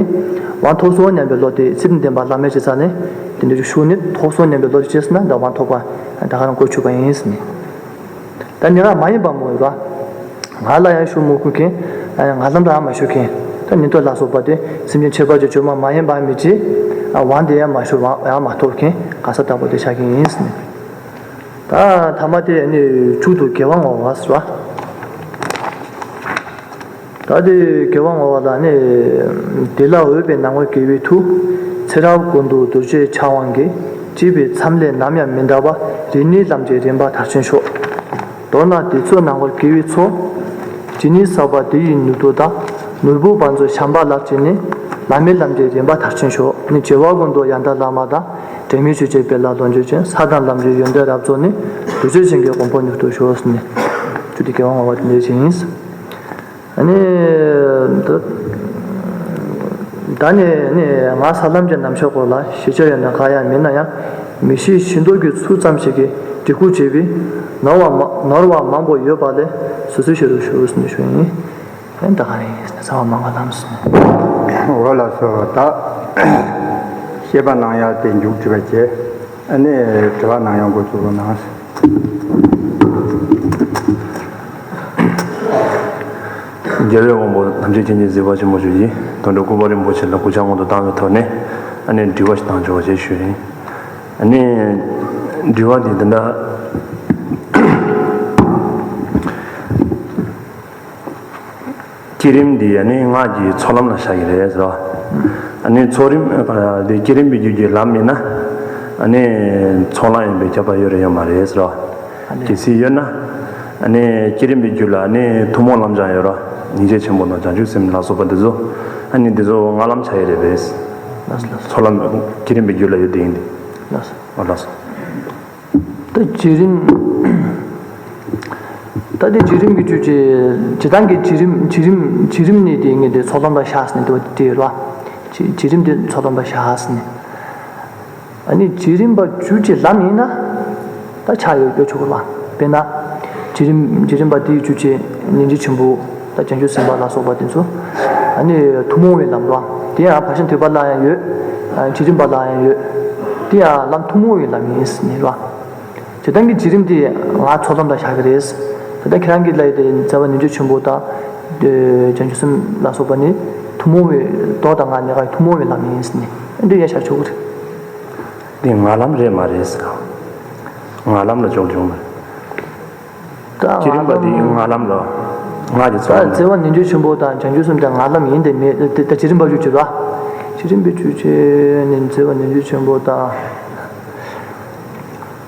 དབང་ཐོབ་སོང་སྙམ་པའི་བློ་དེ་ཚེ་དང་ལྡན་པ་བླ་མེད་ཅིག་ས་ནས་དེ་འདྲ་ཞིག་ཞུགས་ནས་ཐོབ་སོང་སྙམ་པའི་བློ་དེ་སྐྱེས་སོང་ན་ད་དབང་ཐོབ་པ་ད་ག་རང་གོ་ཆོད་པ་ཡིན་ཟེར་ནས། ད་ཉེ་རང་མ་ཡིན་པ་མོ་ཡོད་པ། ང་ལ་ཡང་ཞུགས་མི་དགོས་མཁན། ང་ལམ་དུ་ཡང་མ་ཞུགས་མཁན། ད་ཉན་ཐོས་ལ་སོགས་པ་དེ་སེམས་ཅན་ཁྱད་པར་ཅན་བཅོས་མ་མ་ཡིན་པ་མི་བྱེད། དབང་དེ་ཡང་མ་ཞུགས་ཡང་མ་ཐོབ་མཁན་གང་ཟག་ལྟ་བུ་དེ་ཆགས་ཀྱི་ཡིན་ཟེར་ནས། ད་ཐ་མ་དེ་ནི་མཇུག་ཏུ་དགེ་བ་བསྔོ་བ་ཟེར་བ། ད་དེ་དགེ་བ་བསྔོ་བ་ལ་ནི། འདི་ལ་འོས་པའི་ནམ་མཁའ་དགེ་བའི་མཐུ། ཚེ་རབས་ཀུན་ཏུ་གདུལ་བྱའི་ཕྱག་དབང་གིས། བགྱིས་པའི་མཚམས་ལས་ནམ་ཡང་མི་འདའ་བར། རིགས་ལྔའི་ལམ་གྱི་རིམ་པ་མཐར་ཕྱིན་ཤོག་མདོར་ན་དེ་ཚོ་ནམ་མཁའ་དགེ་བའི་མཚོ། ཇི་སྙེད་བསགས་པ་དེ་ཡི་མྱུར་དུ་ལྡང་། ནོར་བུ་བང་མཛོད་བྱམས་པ་ལགས་ཀྱིས་ནི། བླ་མེད་ལམ་གྱི་རིམ་པ་མཐར་ཕྱིན་ཤོག་ནི་བྱེ་བ་ཀུན་ཏུ་ཡང་དག་བླ་མ་དང་། དྲན་མེད་ཆོས་ཅན་དཔལ་ལ་ལོངས་སྤྱོད་ཅིང་། ས་དང་ལམ་གྱི་ཡོན་ཏན་རབ་རྫོགས་ནས། བདུད་རྩི་ཅན་གྱི་གོ་འཕང་མྱུར་དུ་ཤོག་ཟེར་ནས་བརྗོད་དེ་དགེ་བ་བསྔོ་བ་དེ་འདྲ་ཞིག་ཡིན། ཨ་ནི། ད་ད་ནི་ནི་ང་ས་ལམ་གྱི་ནམ་མཆོད་སྐོར་ལ་ཞིབ་ཆ་ཡོད་ན་ག་ཡང་མིན་ན་ཡང་། མི་ཤེས་ཤིང་ཏོག་གི་ཚུལ་ཙམ་ཞིག་གིས་འབྲི་གུག་བྱས་པས། ནོར་བ་མ་ནོར་བ་མང་པོ་ཡོད་པ་ལས་སོ་སོའི་ཆེད་དུ་ཞུ་ཟེར་ནས་ཞུ་ཡིན། ཨེ་ད་ག་རེ་ཡིན་ཟེར་ན་ཚ་བ་མང་བ་ལམ་སོང་། འོ་ལགས་སོ། ད་བཤད་པ་གནང་ཡག་དེ་མཇུག་སྒྲིལ་བ་བྱས། ཨ་ནི་དྲི་བ་གནང་ཡག་འགོ་ཚུགས་རོགས་གནང་། རྒྱལ་བའི་དབང་པོ་དམ་ཆོས་མཁྱེན་ཅིང་གཟིགས་པ་ཆེན་པོ་མཆོག་གིས་དོན་གྲུབ་ཀུན་དཔལ་རིན་པོ་ཆེ་ལ་གུས་ཕྱག་སྔོན་དུ་བཏང་བའི་ཐོག་ནས། ཨ་ནི་དྲི་བ་ཞིག་བཏང་ཆོག་པ་ཞེས་ཞུ་ཡིན། ཨ་ནི་དྲི་བ་དེ་འདི་འདྲ། བསྐྱེད་རིམ་འདི་ཨ་ནི་སྔགས་ཀྱི་ཚོགས་ལམ་ལ་བཞག་གི་རེད་ཟེར་བ། ཨ་ནི་ཚོགས་རིམ་ཨ་འདི་བསྐྱེད་རིམ་པའི་རྒྱུད་ཀྱི་ལམ་ཡིན་ན། ཨ་ནི་ཚོགས་ལམ་ཡིན་པས་ཁྱབ་པ་ཡོད་རེད་ཡོད་མ་རེད་ཟེར་བ། ཨ་ནི་གལ་སྲིད་ཡོད་ན། ཨ་ནི་བསྐྱེད་རིམ་པའི་རྒྱུད་ལ་ཨ་ནི་ཐུན་མོང་ལམ་སྦྱང་ཡོད་ར། སྙིང་རྗེ་ཆེན་པོ་དང་བྱང་ཆུབ་སེམས་ལ་སོགས་པ་འདི་ཚོ། ཨ་ནི་འདི་ཚོ་སྔགས་ལམ་ཆགས་ཡོད་རེད་པས། ལགས་སོ་ལགས་སོ། ཚོགས་ལམ་བསྐྱེད་རིམ་པའི་རྒྱུད་ལ་ཡོད་དེ་ཡིན་ཏེ། ལགས་སོ། ཨོ་ལགས་སོ། ད་བསྐྱེད་རིམ། ད་དེ་བསྐྱེད་རིམ་གྱི་རྒྱུད་ཀྱི་སྤྱིར་བཏང་གི་བསྐྱེད་རིམ་བསྐྱེད་རིམ་བསྐྱེད་རིམ་ནི་དེ་ངས་དེ་ཚོགས་ལམ་ལ་བཞག་ཟིན་ནས་དེ་བ་དེ་རེད་བ། བསྐྱེད་བསྐྱེད་རིམ་དེ་ཚོགས་ལམ་ལ་བཞག་ཟིན་ནས། ཨ་ནི་བསྐྱེད་རིམ་པ་རྒྱུད་ཀྱི་ལམ་ཡིན་ན། ད་ཆ་ཡོད་ཡོད་ཆོག་གི་ལ། དཔེར་ན། བསྐྱེད་རིམ་བསྐྱེད་རིམ་པ་དེའི་རྒྱུད་ཀྱི་སྙིང་རྗེ་ཆེན་པོ། ད་བྱང་ཆུབ་སེམས་དཔའ་ལ་སོགས་པ་དེ་ཚོ། ཨ་ནི་ཐུན་མོང་བའི་ལམ་རེད་བ། དེ་ཡང་ཕར་ཕྱིན་ཐེག་པ་ལ་ཡང་ཡོད། ཨ་བསྐྱེད་རིམ་པ་ལ་ཡང་ཡོད། དེ་ཡང་ལམ་ཐུན་མོང་བའི་ལམ་ཡིན་ཟེར་ནས་རེད་བ། སྤྱིར་བཏང་གི་བསྐྱེད་རིམ་དེ་ང་ཚོགས་ལམ་ལ་བཞག་གི་རེད། ད་ལྟ་ཁྱེད་རང་གིས་ལབ་ཡ་དེ་མཛད་པ་རྣལ་འབྱོར་ཆེན་པོ་དང་། བྱང་ཆུབ་སེམས་ལ་སོགས་པ་ནི་ཐུན་མོང་བའི་མདོ་དང་སྔགས་གཉིས་ཀ་ཐུན་མོང་བའི་ལམ་ཡིན་ཟེར་ནས་འདི་ཡང་བཞག་ཆོག་གི་རེད། འདི་སྔགས་ལམ་རེད་མ་རེད་ཟེར། སྔགས་ལམ་ལ་འཇོག་འཇོག་མ་རེད། ད་བསྐྱེད་རིམ་པ་འདི་སྔགས་ལམ་ལ། སྔགས་ཀྱི་ད་ཚོགས་ལམ། མཛད་པ་རྣལ་འབྱོར་ཆེན་པོ་དང་བྱང་ཆུབ་སེམས་དེ་སྔགས་ལམ་ཡིན་དེ་མེད་དེ་ད་བསྐྱེད་རིམ་པ་རྒྱུད་ཀྱི་ར། བསྐྱེད་རིམ་པའི་རྒྱུད་ཀྱི་ནི་མཛད་པ་རྣལ་འབྱོར་ཆེན་པོ་དང་།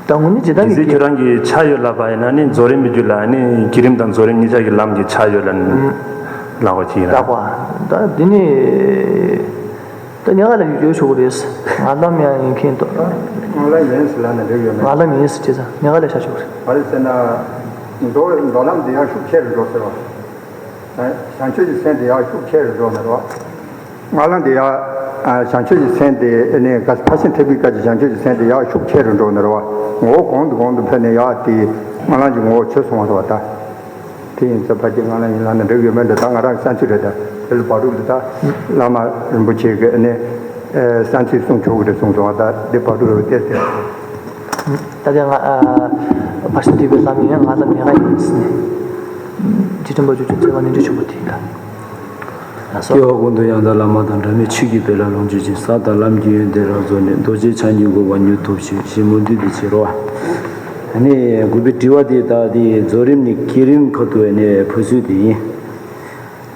ད་དངོས་གནས་ཇི་ལྟར་གལ་སྲིད་ཁྱོད་རང་གིས་ཆ་ཡོད་ལབ་པ་ཡིན་ན་ནི་རྫོགས་རིམ་པའི་རྒྱུད་ལ་ནི་བསྐྱེད་རིམ་དང་རྫོགས་རིམ་གཉིས་ཆ་གི་ལམ་གྱི་ཆ་ཡོད་ལ་ནི་ལབ་པ་ཅིག་ཡིན་ལ། ལགས་པ། ད་འདི་ནི་ད་ཉག་ག་ལ་ཡོད་ཆོག་གི་རེད། ང་ལམ་ཡང་ཡིན་མཁན་དོ། ང་ལམ་ཡིན་ཟེར་ལབ་ན་འགྲིག་ཡོད་མེད། ང་ལམ་ཡིན་ཟེར་བྱས་ཙང་ཉག་ག་ལ་བཞག་ཆོག་གི་རེད། ག་རེ་ཟེར་ན། མདོ་མདོ་ལམ་འདི་ཡང་ཤུགས་ཆེ་རུ་འགྲོ་ཟེར་བ། བྱང་ཆུབ་ཀྱི་སེམས་དེ་ཡང་ཤུགས་ཆེ་རུ་འགྲོ་ནི་རེད་བ། སྔགས་ལམ་དེ་ཡང་། བྱང་ཆུབ་ཀྱི་སེམས་དེ་ནི་ག་ཕར་ཕྱིན་ཐེག་པའི་སྐབས་ཀྱི་བྱང་ཆུབ་ཀྱི་སེམས་དེ་ཡང་ཤུགས་ཆེ་རུ་འགྲོ་ནི་རེད་བ། ངོ་བོ་གོང་དུ་གོང་དུ་འཕེལ་ནས་ཡང་དེ་སྔགས་ལམ་གྱི་ངོ་བོ་ཆོད་སོང་བ་རེད་བ་ད། དེ་ཡིན་ཙང་ཕལ་ཆེར་སྔགས་ལམ་ཡིན་ལབ་ན་འགྲིག་ཡོད་མེད་འདི་ད་ང་རང་བསམ་ཚུལ་རེད་ད། དེ་ལ་བག་ཕྲུག་འདི་ད་བླ་མ་རིན་པོ་ཆེ་གིས་ནི་བསམ་ཚུལ་གསུང་ཆོག་གི་རེད་གསུངས་སོང་བ་ད་འདི་བག་ཕྲུག་རེད་བལྟས་ཏེ། ད་ལྟ་ང་ཕར་ཕྱིན་ཐེག་པའི་ལམ་ཡིན་ང་ལམ་ཡིན་ང་ཡིན་ཟེར་ནས། རྗེ་བཙུན་པ་ཆོས་ཀྱི་མཛད་པ་རྣལ་འབྱོར་ཆེན་པོ་དེ་ཡིན་ད། ལགས་སོ། སྐྱེ་བ་ཀུན་ཏུ་ཡང་དག་བླ་མ་དང་། འབྲལ་མེད་ཆོས་ཀྱི་དཔལ་ལ་ལོངས་སྤྱོད་ཅིང་། ས་དང་ལམ་གྱི་ཡོན་ཏན་རབ་རྫོགས་ནས། རྡོ་རྗེ་འཆང་གི་གོ་འཕང་མྱུར་ཐོབ་ཤོག་ཞེས་མོས་འདུན་དུ་བྱེད་རོ། ཨ་ནི་དགུ་པའི་དྲི་བ་དེ་ད་དེ་རྫོགས་རིམ་ནས་བསྐྱེད་རིམ་ཁ་ཐུག་ནས་འཕོ་ཚུལ་དེ་ཡིན།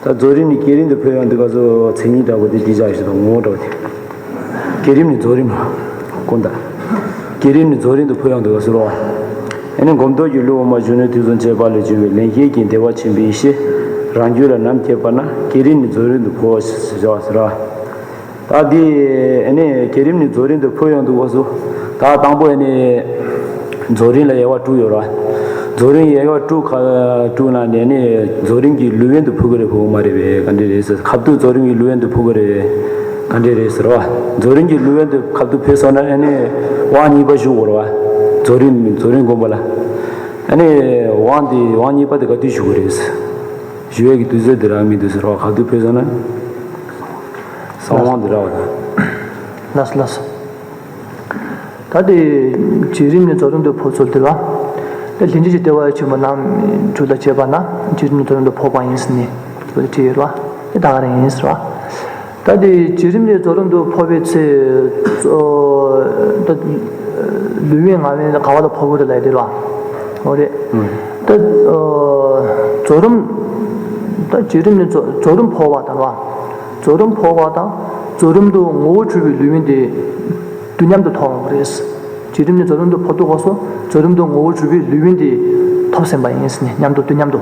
ད་རྫོགས་རིམ་ནས་བསྐྱེད་རིམ་དུ་འཕོ་ཡོང་དུས་སྐབས་སུ་མཚན་ཉིད་འདྲ་པོ་དེ་འདི་བཞག་ཞིག་དང་ངོ་བོ་འདྲ་པོ་དེ། བསྐྱེད་རིམ་ནས་རྫོགས་རིམ་ལ་དགོངས་དག་བསྐྱེད་རིམ་ནས་རྫོགས་རིམ་དུ་འཕོ་ཡོང་དུས་སྐབས་སུ་རོ། ཨ་ནི་སྒོམ་རྡོག་གི་གླུ་འོ་མ་གཞོན་ནུ་དུས་སུ་བྱས་པ་ལས་བྱུང་བའི་ལེགས་བཤད་ཀྱི་བདེ་བ་ཆེན་པོའི་ཡེ་ཤེས་རང་རྒྱུད་ལ་ནམ་སྐྱེས་པ་ན་བསྐྱེད་རིམ་ནས་རྫོགས་རིམ་དུ་འཕོ་བ་ཞེས་བྱ་བ་ཟེར་བ། ད་འདི་ཨ་ནི་བསྐྱེད་རིམ་ནས་རྫོགས་རིམ་དུ་འཕོ་ཡོང་དུས་སྐབས་སུ་ད་དང་པོ་ཨ་ནི་རྫོགས་རིམ་ལ་དབྱེ་བ་དྲུག་ཡོད་ར། རྫོགས་རིམ་དབྱེ་བ་དྲུག་ཁ་དྲུག་ནང་ནས་ནི་རྫོགས་རིམ་གྱི་ལུས་དབེན་དུ་འཕོ་གི་རེད་འཕོ་གི་མ་རེད་པས་ག་འདྲ་རེད་ཟེར། ཁ་ཐུག་རྫོགས་རིམ་གྱི་ལུས་དབེན་དུ་འཕོ་གི་རེད་ག་འདྲ་རེད་ཟེར་བ། རྫོགས་རིམ་གྱི་ལུས་དབེན་དུ་ཁ་ཐུག་འཕོས་སོང་ན་ཨ་ནི་དབང་གཉིས་པ་ཞུ་དགོས་རེད་བ། རྫོགས་རིམ་རྫོགས་རིམ་སྒོམ་པ་ལ། ཨ་ནི་དབང་དེ་དབང་གཉིས་པ་དེ་ག་དུས་ཞུ་གི་རེད་ཟེར། ཞུ་ཡས་ཀྱི་དུས་ཚོད་དེ་རག་མི་འདུག་ཟེར་བ། ཁ་ཐུག་འཕོས་སོང་ན། གསང་དབང་དེ་རག་པ་དང་། ལགས་སོ་ལགས་སོ། ད་དེ་བསྐྱེད་རིམ་ནས་རྫོགས་རིམ་དུ་འཕོ་ཚུལ་དེ་ལ། དེ་ལྷན་སྐྱེས་ཀྱི་ལྟེ་བ་ཆེན་པོ་རྣམས་དྲུག་ལ་བྱས་པ་ན་བསྐྱེད་རིམ་ནས་རྫོགས་རིམ་དུ་འཕོ་བ་ཡིན་ཟེར་ནས་དེ་བྲིས་ཡོད་ལ། དེ་ད་ག་རང་ཡིན་ཟེར་བ། ད་དེ་བསྐྱེད་རིམ་ནས་རྫོགས་རིམ་དུ་འཕོ་བའི་ཚེ། ད་ལུས་དབེན་ངག་དབེན་ག་བ་ལ་འཕོ་དགོས་རེད་ལབ་དེ་ལ། འོ་རེད། ད་རྫོགས་རིམ། ད་བསྐྱེད་རིམ་ནས་རྫོགས་རྫོགས་རིམ་འཕོ་བ་དང་ལ། རྫོགས་རིམ་འཕོ་བ་དང་རྫོགས་རིམ་དུ་ངོ་བོ་གྲུབ་པའི་ལུས་དབེན་དེ། དུས་མཉམ་དུ་ཐོབ་འོང་གི་རེད། བསྐྱེད་རིམ་ནས་རྫོགས་རིམ་དུ་འཕོ་དུས་སྐབས་སུ་རྫོགས་རིམ་དུ་ངོ་བོ་གྲུབ་པའི་ལུས་དབེན་དེ་ཐོབ་ཟིན་པ་ཡིན་ཟེར་ནས་མཉམ་དུ་དུས་མཉམ་དུ།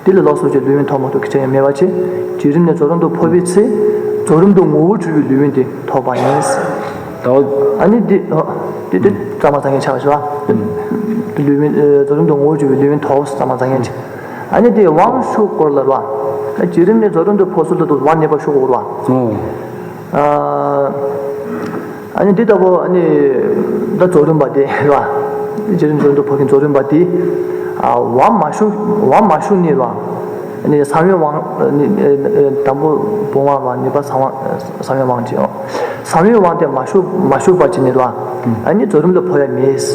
དེ་ལས་ལོགས་སུ་ཀྱང་ལུས་དབེན་ཐོབ་མ་ཐོབ་ཀྱི་ཁྱད་ཡང་མེད་པ་བྱས། བསྐྱེད་རིམ་ནས་རྫོགས་རིམ་དུ་འཕོ་བའི་ཚེ། རྫོགས་རིམ་དུ་ངོ་བོ་གྲུབ་པའི་ལུས་དབེན་དེ་ཐོབ་པ་ཡིན། ད་འོ། ཨ་ནི་འདི་ཨ། འདི་འདི་གཙང་མ་བཟང་ངན་ཆགས་པ་ཞིག་བ། ལུས་མིན་ཨ། འཛམ་གླིང་དུ་ངོ་བོ་བཅུ་པའི་ལུས་མིན་ཐོབ་གཙང་མ་བཟང་ངན་ཆགས། ཨ་ནི་འདི་དབང་ཤུགས་སྐོར་ལ་ར་བ། བྱེད་རིམ་ནི་རྫོགས་རིམ་དུ་འཕོ་ཚུལ་ལ་དུ་དབང་གནས་པ་ཤུགས་སྐོར་བ། ཨོ། ཨ་ཨ་ནི་འདི་ལྟ་བུ་ཨ་ནི་ད་རྫོགས་རིམ་པ་དེ་ར་བ། བྱེད་རིམ་རྫོགས་རིམ་དུ་འཕོ་མཁན་རྫོགས་རིམ་པ་དེ། ཨ་དབང་མ་ཤུགས་དབང་མ་ཤུགས་ནི་ར་བ། ནི་བསམ་ཡས་དབང་ནི་ཨེ་ཨེ་དང་པོ་བུམ་དབང་ལ་གཉིས་པ་བསམ་དབང་བསམ་ཡས་དབང་ཅིག་ཨོ། བསམ་ཡས་དབང་དེ་མ་ཤུགས་མ་ཤུགས་པ་ཅིག་ནི་ར་ཨ་ནི་རྫོགས་རིམ་ལ་འཕོ་ཡ་མེད། བསམ་ཡས་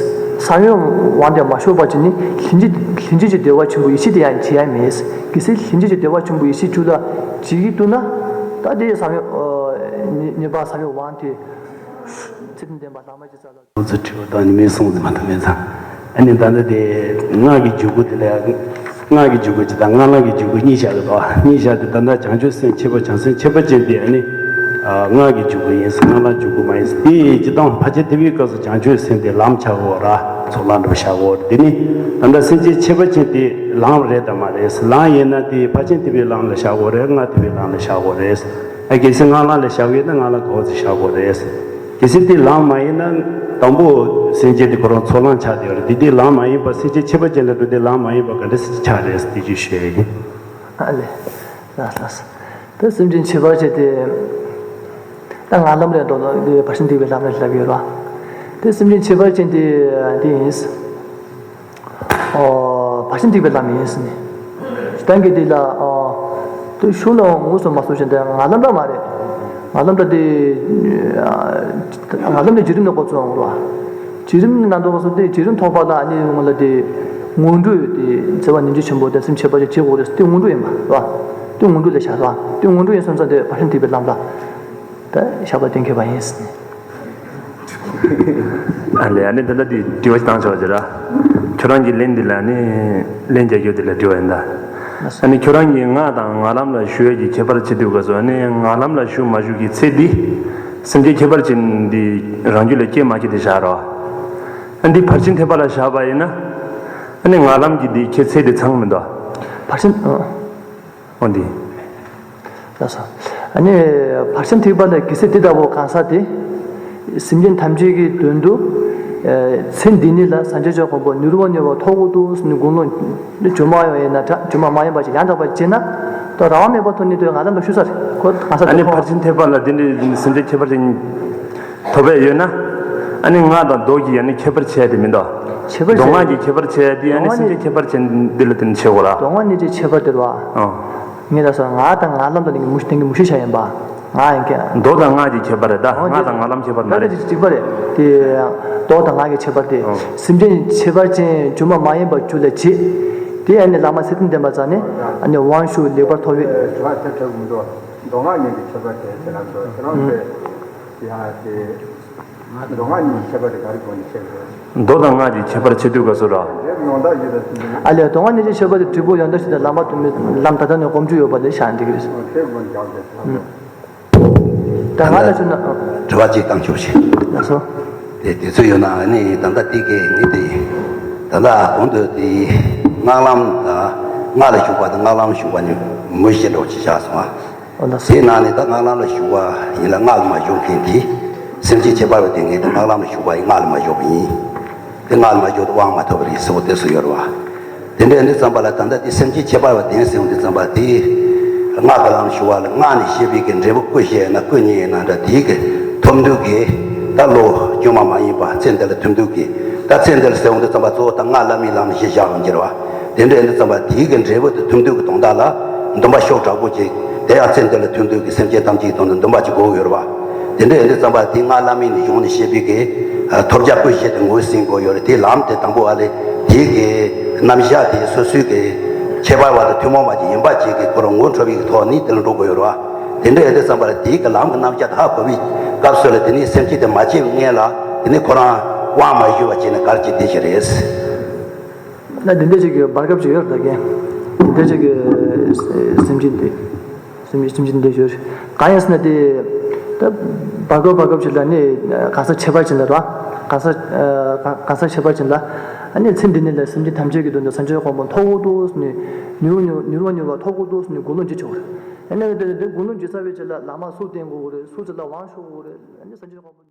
དབང་དེ་མ་ཤུགས་པ་ཅིག་ནི་ལྷན་ཅིག་ལྷན་ཅིག་གི་བདེ་བ་ཆེན་པོ་ཡེ་ཤེས་དེ་ཡང་བྱེད་ཡ་མེད། གལ་སྲིད་ལྷན་ཅིག་གི་བདེ་བ་ཆེན་པོ་ཡེ་ཤེས་བཅུ་ལ་བྱེད་ཀྱི་འདུག་ན། ད་དེ་བསམ་ཡས་ཨོ་གཉིས་གཉིས་པ་བསམ་ཡས་དབང་དེ་ཚད་ལྡན་པ་བླ་མ་ཅིག་ཙ་ལ། ཁོ་ཚོ་དྲི་བ་དང་ནི་མེད་སོང་ཟེར་མ་ཐུབ་མེད་ཙང་། ཨ་ནི་ད་ལྟ་དེ་སྔགས་ཀྱི་འཇུག་སྒོ་དེ་ལ་སྔགས་ཀྱི་འཇུག་སྒོ་ཅིག་དང་སྔགས་ལམ་གྱི་འཇུག་སྒོ་གཉིས་བཞག་གི་འདུག་གཉིས་བཞག་དེ་ད་ལྟ་བྱང་ཆུབ་སེམས་ཁྱད་པར་བྱང་སེམས་ཁྱད་པར་ཅན་དེ་ཨ་ནི་སྔགས་ཀྱི་འཇུག་སྒོ་ཡིན་ཟེར་སྔགས་ལམ་འཇུག་སྒོ་མ་ཡིན་ཟེར། དེ་ཡི་སྤྱི་དང་ཕར་ཕྱིན་ཐེག་པའི་སྐབས་སུ་བྱང་ཆུབ་སེམས་དེ་ལམ་ཆགས་འོ་ར་ཚོགས་ལམ་འགྲོ་བྱ་འོ་ར། དེ་ནི་ད་ལྟ་སེམས་ཅན་ཁྱད་པར་ཅན་དེ་ལམ་རེད་དམ་མ་རེད་ཟེར། ལམ་ཡིན་ན་དེ་ཕར་ཕྱིན་ཐེག་པའི་ལམ་ལ་བྱ་འོ་རེད། སྔགས་ཐེག་པའི་ལམ་ལ་བྱ་འོ་རེད་ཟེར། ཨ་གལ་སྲིད་སྔགས་ལམ་ལ་བཞག་ཡོད་ན་སྔགས་ལམ་གོ་ཚེ་བཞག་དགོས་རེད། གལ་སྲིད་དེ་ལམ་མ་ཡིན་ན་དང་པོ་སེམས་ཅན་དེ་ཁོ་རང་ཚོགས་ལམ་ཆགས་བསྡད་ཡོད་རེད། དེ་དེ་ལམ་མ་ཡིན་པ་སེམས་ཅན་ཁྱད་པར་ཅན་ལ་འགྲོ་དེ་ལམ་མ་ཡིན་པ་ག་འདྲ་སེ་ཆགས་རེད་དེ་ཅིག་ཤོད་ཡིན། ཨ་ལས། ལགས་ལགས། ད་སེམས་ཅན་ཁྱད་པར་ཅན་དེ་ད་སྔགས་ལམ་རེད་འགྲོ་ལ་དེ་ཕར་ཕྱིན་ཐེག་པའི་ལམ་རེད་ལབ་ཡོད་ར། དེ་སེམས་ཅན་ཁྱད་པར་ཅན་དེ་དེ་ཡིན། ཨོ། ཕར་ཕྱིན་ཐེག་པའི་ལམ་ཡིན་ཟེར་ནས། ད་གིན་འདི་ལ་ཨོ། དེ་ཤུགས་ལ་ངོས་སུ་མ་སོང་ཞིང་དེ་ང་ལམ་འདྲ་མ་རེད། ང་ལམ་འདྲ་དེ་ང་ལམ་ནས་བྱེད་རིམ་ནས་འགོ་ཚུགས་འོང་རོ། བྱེད་རིམ་ནང་དུ་སོང་སྟེ་བྱེད་རིམ་ཐོག་པ་ལ་ཨ་ནི་ང་ལ་དེ་སྔོན་འགྲོ་ཡོད་དེ་འཚེ་བ་ཉོན་ཅིག་ཆེན་པོ་དེ་སེམས་ཁྱད་པར་ཅན་བྱེད་དགོས་རེད་དེ་སྔོན་འགྲོ་ཡིན་པ་རོ། དེ་སྔོན་འགྲོ་ལས་བྱ་རོ། དེ་སྔོན་འགྲོ་ཡིན་སོང་ཙང་དེ་ཕར་ཕྱིན་ཐེག་པའི་ལམ་ལ། ད་བཞག་པ་གཏན་འཁེལ་བ་ཡིན། ཨ་ལས། ཨ་ནི་ད་ལྟ་འདི་དྲི་བ་ཞིག་བཏང་ཆོག་ཅེ་ར། ཁྱོད་རང་གི་ལན་འདི་ལ་ནི་ལན་རྒྱག་རྒྱུ་འདི་ལ་དྲི་བ་ཡིན་ད། ཨ་ནི་ཁྱོད་རང་གིས་སྔགས་དང་སྔགས་ལམ་ལ་ཞུགས་ཡས་ཀྱི་ཁྱད་པར་ཕྱེ་དུས་སྐབས་སུ་ཨ་ནི་སྔགས་ལམ་ལ་ཞུགས་མ་ཞུགས་ཀྱི་ཚེ་འདི་སེམས་ཅན་ཁྱད་པར་ཅན་འདི་རང་རྒྱུད་ལ་སྐྱེ་མ་སྐྱེ་དེ་བཞག་རོགས། ཨ་འདི་ཕར་ཕྱིན་ཐེག་པ་ལ་བཞག་པ་ཡིན་ན་ཨ་ནི་སྔགས་ལམ་གྱི་འདི་ཁྱེད་ཚེ་འདི་ཚང་མི་འདུག་ཕར་ཕྱིན། ཨ། འོ་འདི། ལགས་སོ། ཨ་ནི་ཕར་ཕྱིན་ཐེག་པ་ལ་གལ་སྲིད་དེ་ལྟ་བུ་གང་ཟག་དེ། སེམས་ཅན་ཐམས་ཅད་ཀྱི་དོན་དུ། ཚེ་འདི་ཉིད་ལ་སངས་རྒྱས་ཆོས་དབང་པོ་མྱུར་བ་མྱུར་བ་ཐོབ་དགོས་འདུག་ཟེར་ནས་དགུང་ལོ་བཅོ་མ་ཡང་ཡིན་ན་འདྲ་བཅོ་མ་མ་ཡིན་པ་ཞིག་ཡང་དག་པར་བྱས་ན། ད་རང་དབང་མེད་པར་ཐོབ་ནས་དུ་ང་ལམ་ལ་ཞུགས་ས་རེད་ཁོ་གང་ཟག་ཨ་དེ་ནི་ཁོ། ཕར་ཕྱིན་ཐེག་པ་ལ་དེ་འདྲའི་སེམས་ཅན་ཁྱད་པར་ཅན། ཐོབ་པ་ཡོད་ན། ཨ་ནི་སྔགས་དང་མདོ་གི་ཡ་ནི་ཁྱད་པར་ཕྱེ་ཡ་དེ་མི་འདུག་ཁྱད་པར་མདོ་ཕྱེ་སྔགས་ཀྱི་ཁྱད་པར་ཕྱེ་ཡ་དེ་ཡ་ནི་མདོ་སྔགས་སེམས་ཅན་ནི་ཁྱད་པར་ཅན་འདི་ལ་བརྟེན་ནས་ཕྱེ་དགོས་ར། མདོ་སྔགས་གཉིས་ཀྱི་ཁྱད་པར་དེ་ར། ཨོ། ངས་ད་སོ་ང་དང་ང་ལམ་དང་ནི་མུ་ཤི་དེང་གི་མུ་ཤི་བྱ་ཡིན་པ། ང་ཡིན་ཀྱང་། མདོ་དང་སྔགས་ཀྱི་ཁྱད་པར་རེད་ད། ཨོ་སྔགས་དང་ང་ལམ་ཁྱད་པར་མ་རེད། ད་གཅིག་པ་རེད། དེ་མདོ་དང་སྔགས་ཀྱི་ཁྱད་པར་དེ། ཨོ། སེམས་ཅན་ཁྱད་པར་ཅན་སྒྱུ་མ་མ་ཡིན་པ་རྒྱུད་ལ་བྱེད། དེ་ཡ་ནི་བླ་མ་ཚད་ལྡན་ལྡན་པ་ཙམ་ནི་ཨ་ནི་དབང་ཤུགས་ལེགས་པར་ཐོབ་ཡོད། དྲི་བ་དེ་དྲི་དགོས་མི་འདུག་མདོ་སྔགས་གཉིས་ཀྱི་ཁྱད་པར་དེ་ཁྱེད་རང་ཚོ་ཁྱེད་རང་ཚོས་ཡང་དེ། མདོ་སྔགས་གཉིས་ཀྱི་ཁྱད་པར་དེ་ག་རེ་སྒོ་ནས་ཕྱེ་དགོས། མདོ་དང་སྔགས་ཀྱི་ཁྱད་པར་ཕྱེ་དུས་སྐབས་སུ་ར། རེབ་ཡོང་ད་ཡོད་ད་ཚུལ་ཨ་ལས་མདོ་སྔགས་གཉིས་ཀྱི་ཁྱད་པར་དེ་དྲིལ་བུ་ཡོན་ཏན་ཞིག་དང་ལམ་པ་དུ་མའི་ལམ་ད་ལྟ་ནས་སྒོམ་རྒྱུ་ཡོད་པ་ལས་བྱ་འགྲིག་གི་རེད། ཁྱེད་སྒོ་ནས་རྒྱག་དེ་ཚུལ། ད་ང་ལ་ཞུ་ན། དྲི་བ་གཅིག་བཏང་ཆོག་ཞེས། ལགས་སོ། དེ་དུས་ཚོད་ཡོད་ན་ནི་ད་ལྟ་དེ་གས་ངས་དེ། ད་ལྟ་གོང་དུ་དེ་སྔགས་ལམ་དང་སྔགས་ལ་ཞུགས་པ་དང་སྔགས་ལམ་ཞུགས་པ་ནི་མུ་བཞི་འགྲོ་ཅི་བྱ་སོང་ཨ། ཨོ་ལགས་སོ། དེའི་ནང་ནས་ད་སྔགས་ལམ་ལ་ཞུགས་པ་ཡིན་ལ་སྔགས་ལ་མ་ཞུགས་མཁན་དེ། སེམས་ཅན་ཁྱད་པར་བ་དེ་ངས་ད་སྔགས་ལམ་ལ་ཞུགས་པ་ཡིན་སྔགས་ལ་མ་ཞུགས་པ་ཡིན། དེ་སྔགས་ལ་མ་ཞུགས་ཏེ་དབང་མ་ཐོབ་པ་རེད་ཟེར་བ་དེ་སུ་ཡོད་རེད་བ། དེ་འདྲ་ཡིན་དུས་ཙམ་པ་ལ་ད་ལྟ་དེ་སེམས་ཅན་ཁྱད་པར་བ་དེ་ཟེར་བ་དེ་ཙམ་པ་དེ། སྔགས་ཀྱི་ལམ་ཞུགས་པ་ལ་སྔགས་ནས་བཤད་པའི་གི་འབྲས་བུ་སྐུ་བཞི་ཡིན་ན་སྐུ་གཉིས་ཡིན་ན་འདྲ་དེའི་གི་ཐུབ་འདུག་གི། ད་བློ་སྐྱོན་མ་མ་ཡིན་པ་ཚེ་འདི་ལ་ཐུབ་འདུག་གི། ད་ཚེ་འདི་ལ་ཟེར་བ་དེ་ཙམ་པ་གཙོ་བོ་ད་སྔགས་བླ་མའི་ལམ་གཞི་བཞག་ཡོང་གི་རེད་བ། དེ་འདྲ་ཡིན་དུས་ཙམ་པ་དེའི་གི་འབྲས་བུ་དེ་ཐུབ་འདུག་གི་དོན་དག་ལ་འདུན་པ་ཤུགས་དྲག་པོ་ཅིག་དེ་ཡང་ཚེ་འདི་ལ་ཐུབ་འདུག་གི་སེམས་ཅན་ཐམས་ཅད་ཀྱི་དོན་དུ་འདུན་པ་ཅིག་དགོས་ཡོད་རེད་བ། དེ་འདྲ་ཡིན་དུས་ཙམ་པ་དེ་སྔགས་བླ་མའི་ནས་གཞུང་ནས་བཤད་པའི་གི་ཐོབ་བྱ་སྐུ་བཞི་དེ་ངོས་ཟིན་དགོས་ཡོད་རེད། དེའི་ལམ་དེ་དང་པོ་ཨ་ལས་དེའི་གི་རྣམ་གཞག་དེ་སོ་སོའི་གི་ཁྱད་པར་བ་དང་ཐུན་མོང་བ་ཅིག་ཡིན་པ་ཅིག་གི་ཁོ་རང་ངོ་འཕྲོད་པའི་གི་ཐོག་ནས་དེ་ལ་འགྲོ་དགོས་ཡོད་རེད་བ། དེ་འདྲ་ཡིན་དུས་ཙམ་པ་ལ་དེའི་གི་ལམ་གི་རྣམ་གཞག་དེ་ཧ་གོ་བའི་སྐབས་སུ་ལ་དེ་ནས་སེམས་ཅན་དེ་མ་སྐྱེས་པའི་སྔོན་ལ་དེ་ནས་ཁོ་རང་དབང་མ་ཞུགས་པ་བྱས་ནས་གར་གྱི་བསྡད་ཀྱི་རེད། ན་དེ་འདྲ་ཅིག་གི་བར་སྐབས་ཅིག་ཡོད་རེད་ད་གན། དེ་འདྲ་ཅིག་གི་སེམས་ཅན་དེ། སེམས་ཅན་སེམས་ཅན་དེ་འདྲ་ཡོད་རེད། གང་ཡིན་ཟེར་ན་དེ། ད་བར་སྐབས་བར་སྐབས་ཅིག་ལ་ནི་གང་ཟག་ཁྱད་པར་ཅན་ལ་ར། གང་ཟག་གང་ཟག་ཁྱད་པར་ཅན་ལ། ཨ་ནི་ཚེ་འདི་ནས་ལ་སེམས་ཅན་ཐམས་ཅད་ཀྱི་དོན་དུ་སངས་རྒྱས་གོ་འཕང་ཐོབ་དགོས་འདུག་ཟེར་ནས། མྱུར་མྱུར་མྱུར་བ་མྱུར་བ་ཐོབ་དགོས་འདུག་ཟེར་ནས་དགུང་ལོ་བགྲེས་ཆོག་རེད། ཨ་ནི་དེ་དེ་དགུང་ལོ་བགྲེས་ཚར་བའི་རྗེས་ལ་བླ་མ་སུ་བསྟེན་དགོས་རེད། སུ་ཅིག་ལ་དབང་ཞུ་དགོས་རེད། ཨ་ནི་སངས་རྒྱས་གོ་འཕང་།